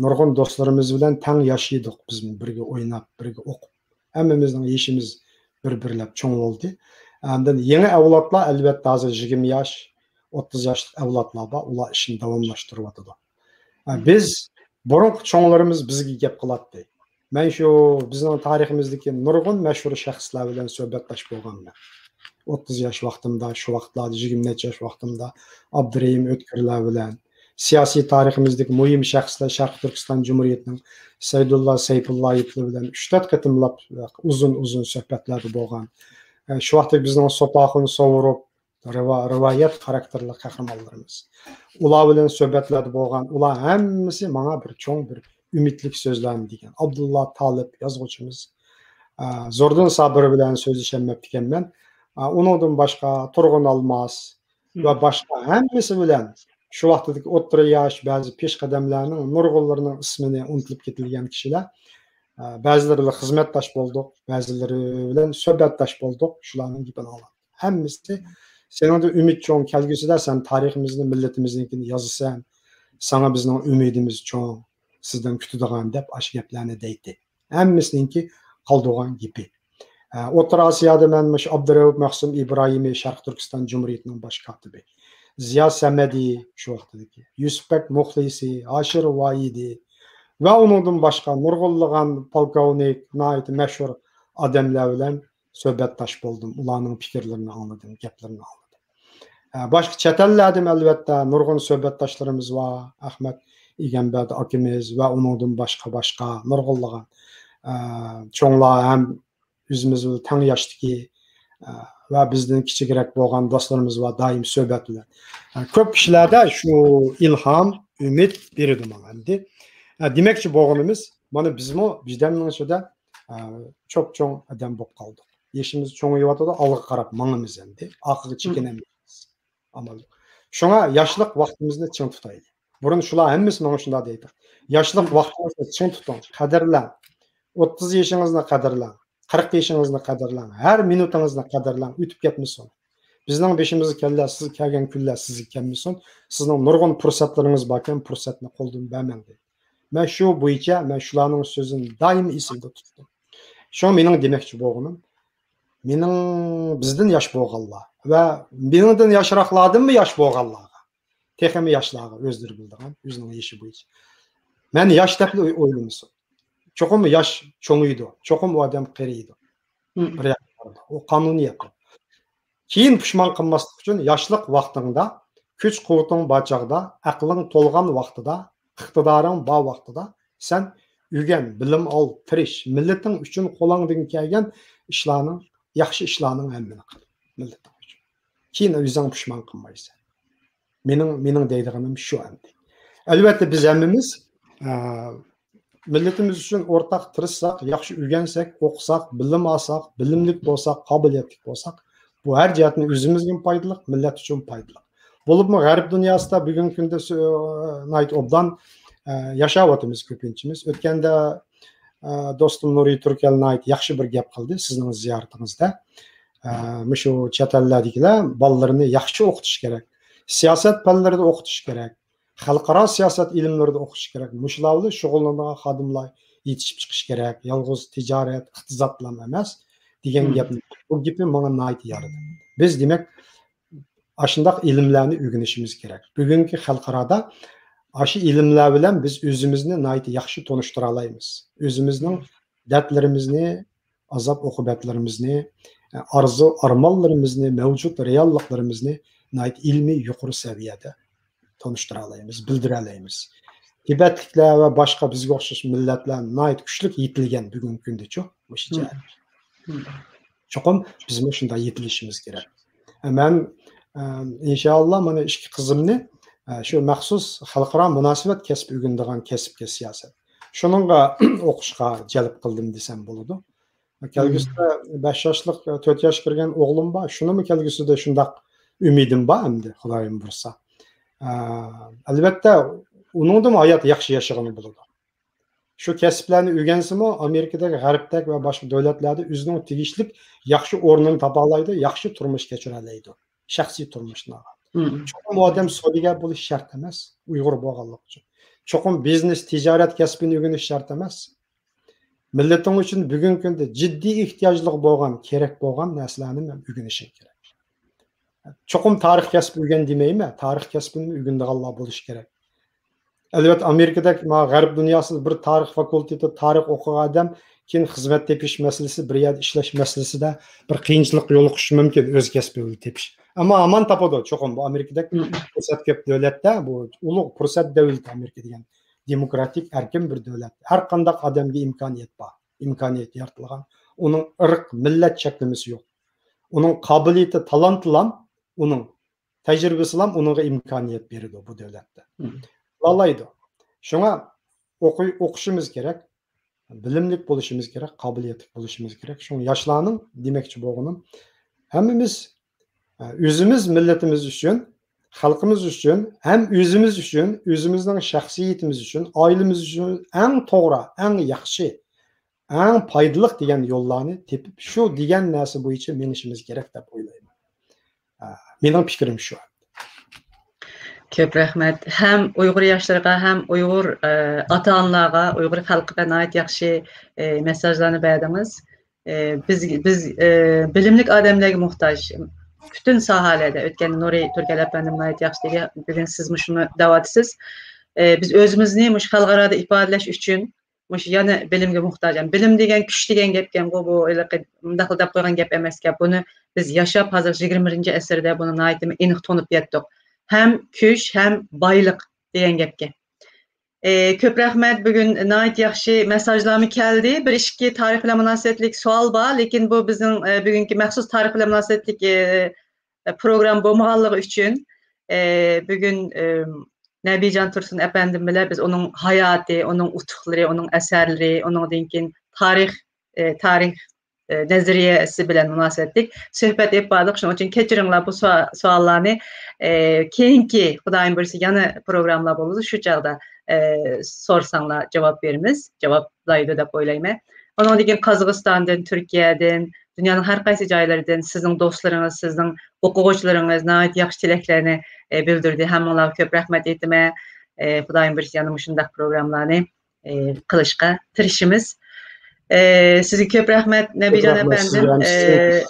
نۇرغۇن دوستلىرىمىز بىلەن تەڭ ياشىدۇق. بىز بىرگە ئويناپ، بىرگە ئوقۇپ، ھەممىمىزنىڭ يېشىمىز بىر-بىرلەپ چوڭ بولدى. ئاندىن يېڭى ئەۋلادلار، ئەلۋەتتە، ھازىر يىگىرمە ياش، ئوتتۇز ياشلىق ئەۋلادلار بار، ئۇلار ئىشىنى داۋاملاشتۇرۇۋاتىدۇ. ئا، بىز بۇرۇنقى چوڭلىرىمىز بىزگە گەپ قىلاتتى. مەن شۇ بىزنىڭ تارىخىمىزدىكى نۇرغۇن مەشھۇر شەخسلەر بىلەن سۆھبەتداش بولغانمەن. ئوتتۇز ياش ۋاقتىمدا، شۇ ۋاقىتلاردا، يىگىرمە نەچچە ياش ۋاقتىمدا ئابدۇرېھىم ئۆتكۈرلەر بىلەن، سىياسىي تارىخىمىزدىكى مۇھىم شەخسلەر، شەرقىي تۈركىستان جۇمھۇرىيىتىنىڭ سەيدۇللا سەيپۇللايېۋلىرى بىلەن ئۈچ تۆت قېتىملاپ ئۇزۇن-ئۇزۇن سۆھبەتلەردە بولغان. ئە، شۇ ۋاقىتتا بىزنىڭ سوپاخۇن سوۋۇروف، رىۋا-، رىۋايەت خاراكتېرلىك قەھرىمانلىرىمىز. ئۇلار بىلەن سۆھبەتلەردە بولغان، ئۇلار ھەممىسى ماڭا بىر چوڭ بىر ئۈمىدلىك سۆزلەرنى دېگەن. ئابدۇللا تالىپ يازغۇچىمىز، ئا، زوردۇن سابىر بىلەن سۆزلىشەلمەپتىكەنمەن. ئا، ئۇنىڭدىن باشقا تۇرغۇن ئالماس ۋە باشقا ھەممىسى بىلەن شۇ ۋاقتىدىكى ئوتتۇرا ياش بەزى پېشقەدەملەرنىڭ نۇرغۇنلىرىنىڭ ئىسمىنى ئۇنتۇلۇپ كېتىلگەن كىشىلەر. ئا، بەزىلىرى بىلەن خىزمەتداش بولدۇق، بەزىلىرى بىلەن سۆھبەتداش بولدۇق، شۇلارنىڭ گېپىنى ئاڭلاتتۇق. ھەممىسى سېنىڭدە ئۈمىد چوڭ، كەلگۈسىدە سەن تارىخىمىزنى، مىللىتىمىزنىڭكىنى يازىسەن، ساڭا بىزنىڭ ئۈمىدىمىز چوڭ، سىزدىن كۈتىدىغان دەپ ئاشۇ گەپلەرنى دەيتتى. ھەممىسىنىڭكى قالدۇرغان گېپى. ئە، ئوتتۇرا ئاسىيادا مەن مۇشۇ ئابدۇرەئۇپ مەخسۇم ئىبراھىمى، شەرقىي تۈركىستان جۇمھۇرىيىتىنىڭ باش كاتىپى، زىيا سەمەدى، شۇ ۋاقتىدىكى يۈسۈپبەك مۇخلىسى، ھاشىر ۋاھىدى ۋە ئۇنىڭدىن باشقا نۇرغۇنلىغان پولكوۋنىك، ناھايىتى مەشھۇر ئادەملەر بىلەن سۆھبەتداش بولدۇم، ئۇلارنىڭ پىكىرلىرىنى ئاڭلىدىم، گەپلىرىنى ئاڭلىدىم. ئە، باشقا چەت ئەللەردىمۇ ئەلۋەتتە نۇرغۇن سۆھبەتداشلىرىمىز بار، ئەخمەت ئىگەمبەردى ئاكىمىز ۋە ئۇنىڭدىن باشقا، باشقا نۇرغۇنلىغان، ئە، چوڭلار ھەم ئۆزىمىز بىلەن تەڭ ياشتىكى، ئە، ۋە بىزدىن كىچىكرەك بولغان دوستلىرىمىز بار، دائىم سۆھبەت بىلەن. ئە، كۆپ كىشىلەردە شۇ ئىلھام، ئۈمىد بېرىدۇ ماڭا ئەمدى. ئە، دېمەكچى بولغىنىمىز، مانا بىزمۇ بىردەمنىڭ ئىچىدە، ئە، چوپچوڭ ئادەم بولۇپ قالدۇق. يېشىمىز چوڭىيىۋاتىدۇ، ئالغا قاراپ ماڭىمىز ئەمدى. ئارقىغا چېكىنەلمەيمىز. ئامال يوق. شۇڭا ياشلىق ۋاقتىمىزنى چىڭ تۇتايلى. بۇرۇن شۇلار ھەممىسى ماڭا شۇنداق دەيدۇ. ياشلىق ۋاقتىڭىزنى چىڭ تۇتۇڭ، قەدىرلەڭ. ئوتتۇز يېشىڭىزنى قەدىرلەڭ، قىرىق يېشىڭىزنى قەدىرلەڭ، ھەر مىنۇتىڭىزنى قەدىرلەڭ، ئۆتۈپ كەتمىسۇن. بىزنىڭ بېشىمىزغا كەلگەن، سىز كەلگەن كۈنلەر سىزگە كەلمىسۇن. سىزنىڭ نۇرغۇن پۇرسەتلىرىڭىز باركەن، پۇرسەتنى قولدىن بەرمەڭ دەيدۇ. مەن شۇ بويىچە، مەن شۇلارنىڭ سۆزىنى دائىم ئېسىمدە تۇتتۇم. شۇڭا مېنىڭ دېمەكچى بولغىنىم، مېنىڭ بىزدىن ياش بولغانلار ۋە مېنىڭدىن ياشراقلاردىنمۇ ياش بولغانلارغا، تېخىمۇ ياشلارغا، ئۆزلىرى بىلىدىغان، ئۆزىنىڭ يېشى بويىچە. مەن ياش دەپلا ئوي-، ئويلىمىسۇن. چوقۇم ياش چوڭىيىدۇ، چوقۇم ئۇ ئادەم قېرىيدۇ. بىر ياققا بارىدۇ. ئۇ قانۇنىيەت. كېيىن پۇشمان قىلماسلىق ئۈچۈن ياشلىق ۋاقتىڭدا، كۈچ-قۇۋۋىتىڭ بار چاغدا، ئەقلىڭ تولغان ۋاقتىدا، ئىقتىدارىڭ بار ۋاقتىدا سەن ئۆگەن، بىلىم ئال، تىرىش، مىللىتىڭ ئۈچۈن قولۇڭدىن كەلگەن ئىشلارنىڭ، ياخشى ئىشلارنىڭ ھەممىنى قىل مىللىتىڭ ئۈچۈن. كېيىن ئۆزۈڭ پۇشمان قىلمايسەن. مېنىڭ، مېنىڭ دەيدىغىنىم شۇ ئەمدى. ئەلۋەتتە، بىز ھەممىمىز، ئە، مىللىتىمىز ئۈچۈن ئورتاق تىرىشساق، ياخشى ئۆگەنسەك، ئوقۇساق، بىلىم ئالساق، بىلىملىك بولساق، قابىلىيەتلىك بولساق، بۇ ھەر جەھەتتىن ئۆزىمىزگىمۇ پايدىلىق، مىللەت ئۈچۈن پايدىلىق. بولۇپمۇ غەرب دۇنياسىدا بۈگۈنكى كۈندە سۆ-، ناھايىتى ئوبدان، ئە، ياشاۋاتىمىز كۆپىنچىمىز. ئۆتكەندە، ئە، دوستۇم نۇرى تۈركەل ناھايىتى ياخشى بىر گەپ قىلدى سىزنىڭ زىيارىتىڭىزدە. ئە، مۇشۇ چەت ئەللەردىكىلەر بالىلىرىنى ياخشى ئوقۇتۇش كېرەك، سىياسەت پەنلىرىدە ئوقۇتۇش كېرەك، خەلقئارا سىياسەت ئىلىملىرىدا ئوقۇتۇش كېرەك، مۇشۇلار بىلەن شۇغۇللىنىدىغان خادىملار يېتىشىپ چىقىش كېرەك، يالغۇز تىجارەت، ئىقتىسادلا ئەمەس، دېگەن گەپنى، بۇ گېپى ماڭا ناھايىتى يارىدى. بىز، دېمەك، ئاشۇنداق ئىلىملەرنى ئۆگىنىشىمىز كېرەك. بۈگۈنكى خەلقئارادا، ئاشۇ ئىلىملەر بىلەن بىز ئۆزىمىزنى ناھايىتى ياخشى تونۇشتۇرالايمىز. ئۆزىمىزنىڭ دەردلىرىمىزنى، ئازاب-ئوقۇبەتلىرىمىزنى، ئارزۇ ئارمانلىرىمىزنى، مەۋجۇت رېئاللىقلىرىمىزنى ناھايىتى ئىلمىي يۇقىرى سەۋىيەدە تونۇشتۇرالايمىز، بىلدۈرەلەيمىز. تىبەتلىكلەر ۋە باشقا بىزگە ئوخشاش مىللەتلەر ناھايىتى كۈچلۈك يېتىلگەن بۈگۈنكى كۈندىچۇ مۇشۇ جەھەتتە. چوقۇم بىزمۇ شۇنداق يېتىلىشىمىز كېرەك. مەن، ئە، ئىنشائاللا، مانا ئىككى قىزىمنى، ئە، شۇ مەخسۇس خەلقئارا مۇناسىۋەت كەسپى ئۆگىنىدىغان كەسىپكە سىياسەت. شۇنىڭغا ئوقۇشقا جەلپ قىلدىم دېسەم بولىدۇ. كەلگۈسىدە بەش ياشلىق، تۆت ياش كىرگەن ئوغلۇم بار. شۇنىمۇ كەلگۈسىدە شۇنداق ئۈمىدىم بار ئەمدى، خۇدايىم بۇيرۇسا. ئە، ئەلۋەتتە، ئۇنىڭدىمۇ ھايات ياخشى ياشىغىلى بولىدۇ. شۇ كەسىپلەرنى ئۆگەنسىمۇ، ئامېرىكىدەك، غەربتەك ۋە باشقا دۆلەتلەردە ئۆزىنىڭ تېگىشلىك ياخشى ئورنىنى تاپالايدۇ، ياخشى تۇرمۇش كەچۈرەلەيدۇ. شەخسىي تۇرمۇشىنى. چوقۇم ئۇ ئادەم سودىگەر بولۇش شەرت ئەمەس، ئۇيغۇر بولغانلىقى ئۈچۈن. چوقۇم بىزنېس، تىجارەت كەسپىنى ئۆگىنىش شەرت ئەمەس. مىللىتىڭ ئۈچۈن بۈگۈنكى كۈندە جىددىي ئېھتىياجلىق بولغان، كېرەك بولغان نەرسىلەرنى مەن ئۆگىنىشىڭ كېرەك. چوقۇم تارىخ كەسپى ئۆگەن دېمەيمەن، تارىخ كەسپىنى ئۆگىنىدىغانلار بولۇشى كېرەك. ئەلۋەتتە، ئامېرىكىدەك ما غەرب دۇنياسىدا بىر تارىخ فاكۇلتېتى تارىخ ئوقۇغان ئادەم كېيىن خىزمەت تېپىش مەسىلىسى، بىر يەردە ئىشلەش مەسىلىسىدە بىر قىيىنچىلىق يولۇقۇشى مۇمكىن، ئۆز كەسپى تېپىش. ئەمما ھامان تاپىدۇ، چوقۇم. بۇ ئامېرىكىدەك پۇرسەت كۆپ دۆلەتتە، بۇ ئۇلۇغ پۇرسەت دۆلىتى ئامېرىكا دېگەن. دېموكراتىك، ئەركىن بىر دۆلەت. ھەر قانداق ئادەمگە ئىمكانىيەت بار. ئىمكانىيەت يارىتىلغان. ئۇنىڭ ئىرق، مىللەت چەكلىمىسى يوق. ئۇنىڭ قابىلىيىتى، تالانتىلام، ئۇنىڭ تەجرىبىسىلام ئۇنىڭغا ئىمكانىيەت بېرىدۇ بۇ دۆلەتتە. قىلالايدۇ. شۇڭا ئوقۇي-، ئوقۇشىمىز كېرەك، بىلىملىك بولۇشىمىز كېرەك، قابىلىيەتلىك بولۇشىمىز كېرەك. شۇڭا ياشلارنىڭ دېمەكچى بولغىنىم، ھەممىمىز، ئە، ئۆزىمىز، مىللىتىمىز ئۈچۈن، خەلقىمىز ئۈچۈن، ھەم ئۆزىمىز ئۈچۈن، ئۆزىمىزنىڭ شەخسىيىتىمىز ئۈچۈن، ئائىلىمىز ئۈچۈن ئەڭ توغرا، ئەڭ ياخشى، ئەڭ پايدىلىق دېگەن يوللارنى تېپىپ، شۇ دېگەن نەرسە بويىچە مېڭىشىمىز كېرەك دەپ ئويلايمەن. ئە، مېنىڭ پىكرىم شۇ. كۆپ رەھمەت. ھەم ئۇيغۇر ياشلىرىغا، ھەم ئۇيغۇر، ئە، ئاتا-ئانىلارغا، ئۇيغۇر خەلقىگە ناھايىتى ياخشى، ئە، مېساژلارنى بەردىڭىز. ئە، بىز، بىز، ئە، بىلىملىك ئادەملەرگە موھتاج. پۈتۈن ساھەلەردە. ئۆتكەندە نۇرى تۈركەل ئەپەندىم ناھايىتى ياخشى دېدى. بۈگۈن سىزمۇ شۇنى دەۋاتىسىز. ئە، بىز ئۆزىمىزنى مۇشۇ خەلقئارادا ئىپادىلەش ئۈچۈن مۇشۇ يەنە بىلىمگە موھتاج. يەنى بىلىم دېگەن كۈچ دېگەن گەپكەنغۇ، بۇ ھېلىقى مۇنداقلا دەپ قويغان گەپ ئەمەسكەن. بۇنى بىز ياشاپ، ھازىر يىگىرمە بىرىنچى ئەسىردە بۇنى ناھايىتى ئېنىق تونۇپ يەتتۇق. ھەم كۈچ، ھەم بايلىق دېگەن گەپكەن. ئى، كۆپ رەھمەت. بۈگۈن ناھايىتى ياخشى مېساژلارمۇ كەلدى. بىر ئىككى تارىخ بىلەن مۇناسىۋەتلىك سوئال بار، لېكىن بۇ بىزنىڭ، ئى، بۈگۈنكى مەخسۇس تارىخ بىلەن مۇناسىۋەتلىك، ئى، پروگرامما بولمىغانلىقى ئۈچۈن، ئى، بۈگۈن، ئى، نەبىجان تۇرسۇن ئەپەندىم بىلەن بىز ئۇنىڭ ھاياتى، ئۇنىڭ ئۇتۇقلىرى، ئۇنىڭ ئەسەرلىرى، ئۇنىڭدىن كېيىن تارىخ، ئى، تارىخ، ئى، نەزەرىيەسى بىلەن مۇناسىۋەتلىك سۆھبەت ئېلىپ باردۇق. شۇنىڭ ئۈچۈن كەچۈرۈڭلار، بۇ سوئا-، سوئاللارنى، ئى، كېيىنكى، خۇدايىم بۇيرۇسا، يەنە پروگراممىلار بولىدۇ. شۇ چاغدا، ئى، سورىساڭلار جاۋاب بېرىمىز، جاۋابلايدۇ دەپ ئويلايمەن. ئۇنىڭدىن كېيىن قازاقىستاندىن، تۈركىيەدىن، دۇنيانىڭ ھەر قايسى جايلىرىدىن سىزنىڭ دوستلىرىڭىز، سىزنىڭ ئوقۇغۇچىلىرىڭىز ناھايىتى ياخشى تىلەكلەرنى، ئى، بىلدۈردى. ھەممىڭلارغا كۆپ رەھمەت ئېيتىمەن. ئى، خۇدايىم بۇيرۇسا يەنە مۇشۇنداق پروگراممىلارنى، ئى، قىلىشقا تىرىشىمىز. ئى، سىزگە كۆپ رەھمەت، نەبىجان ئەپەندىم. ئى،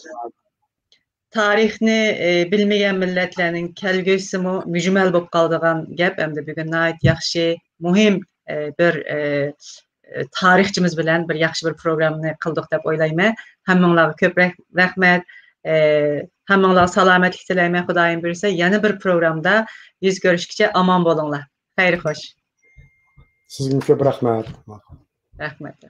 تارىخنى، ئى، بىلمىگەن مىللەتلەرنىڭ كەلگۈسىمۇ مۈجمەل بولۇپ قالىدىغان گەپ. ئەمدى بۈگۈن ناھايىتى ياخشى، مۇھىم، ئى، بىر، ئى، ئى، تارىخچىمىز بىلەن بىر ياخشى بىر پروگراممىنى قىلدۇق دەپ ئويلايمەن. ھەممىڭلارغا كۆپ رەھ-، رەھمەت. ئى، ھەممىڭلارغا سالامەتلىك تىلەيمەن. خۇدايىم بۇيرۇسا، يەنە بىر پروگرامدا يۈز كۆرۈشكىچە ئامان بولۇڭلار. خەير خوش. سىزگىمۇ كۆپ رەھمەت. رەھمەت.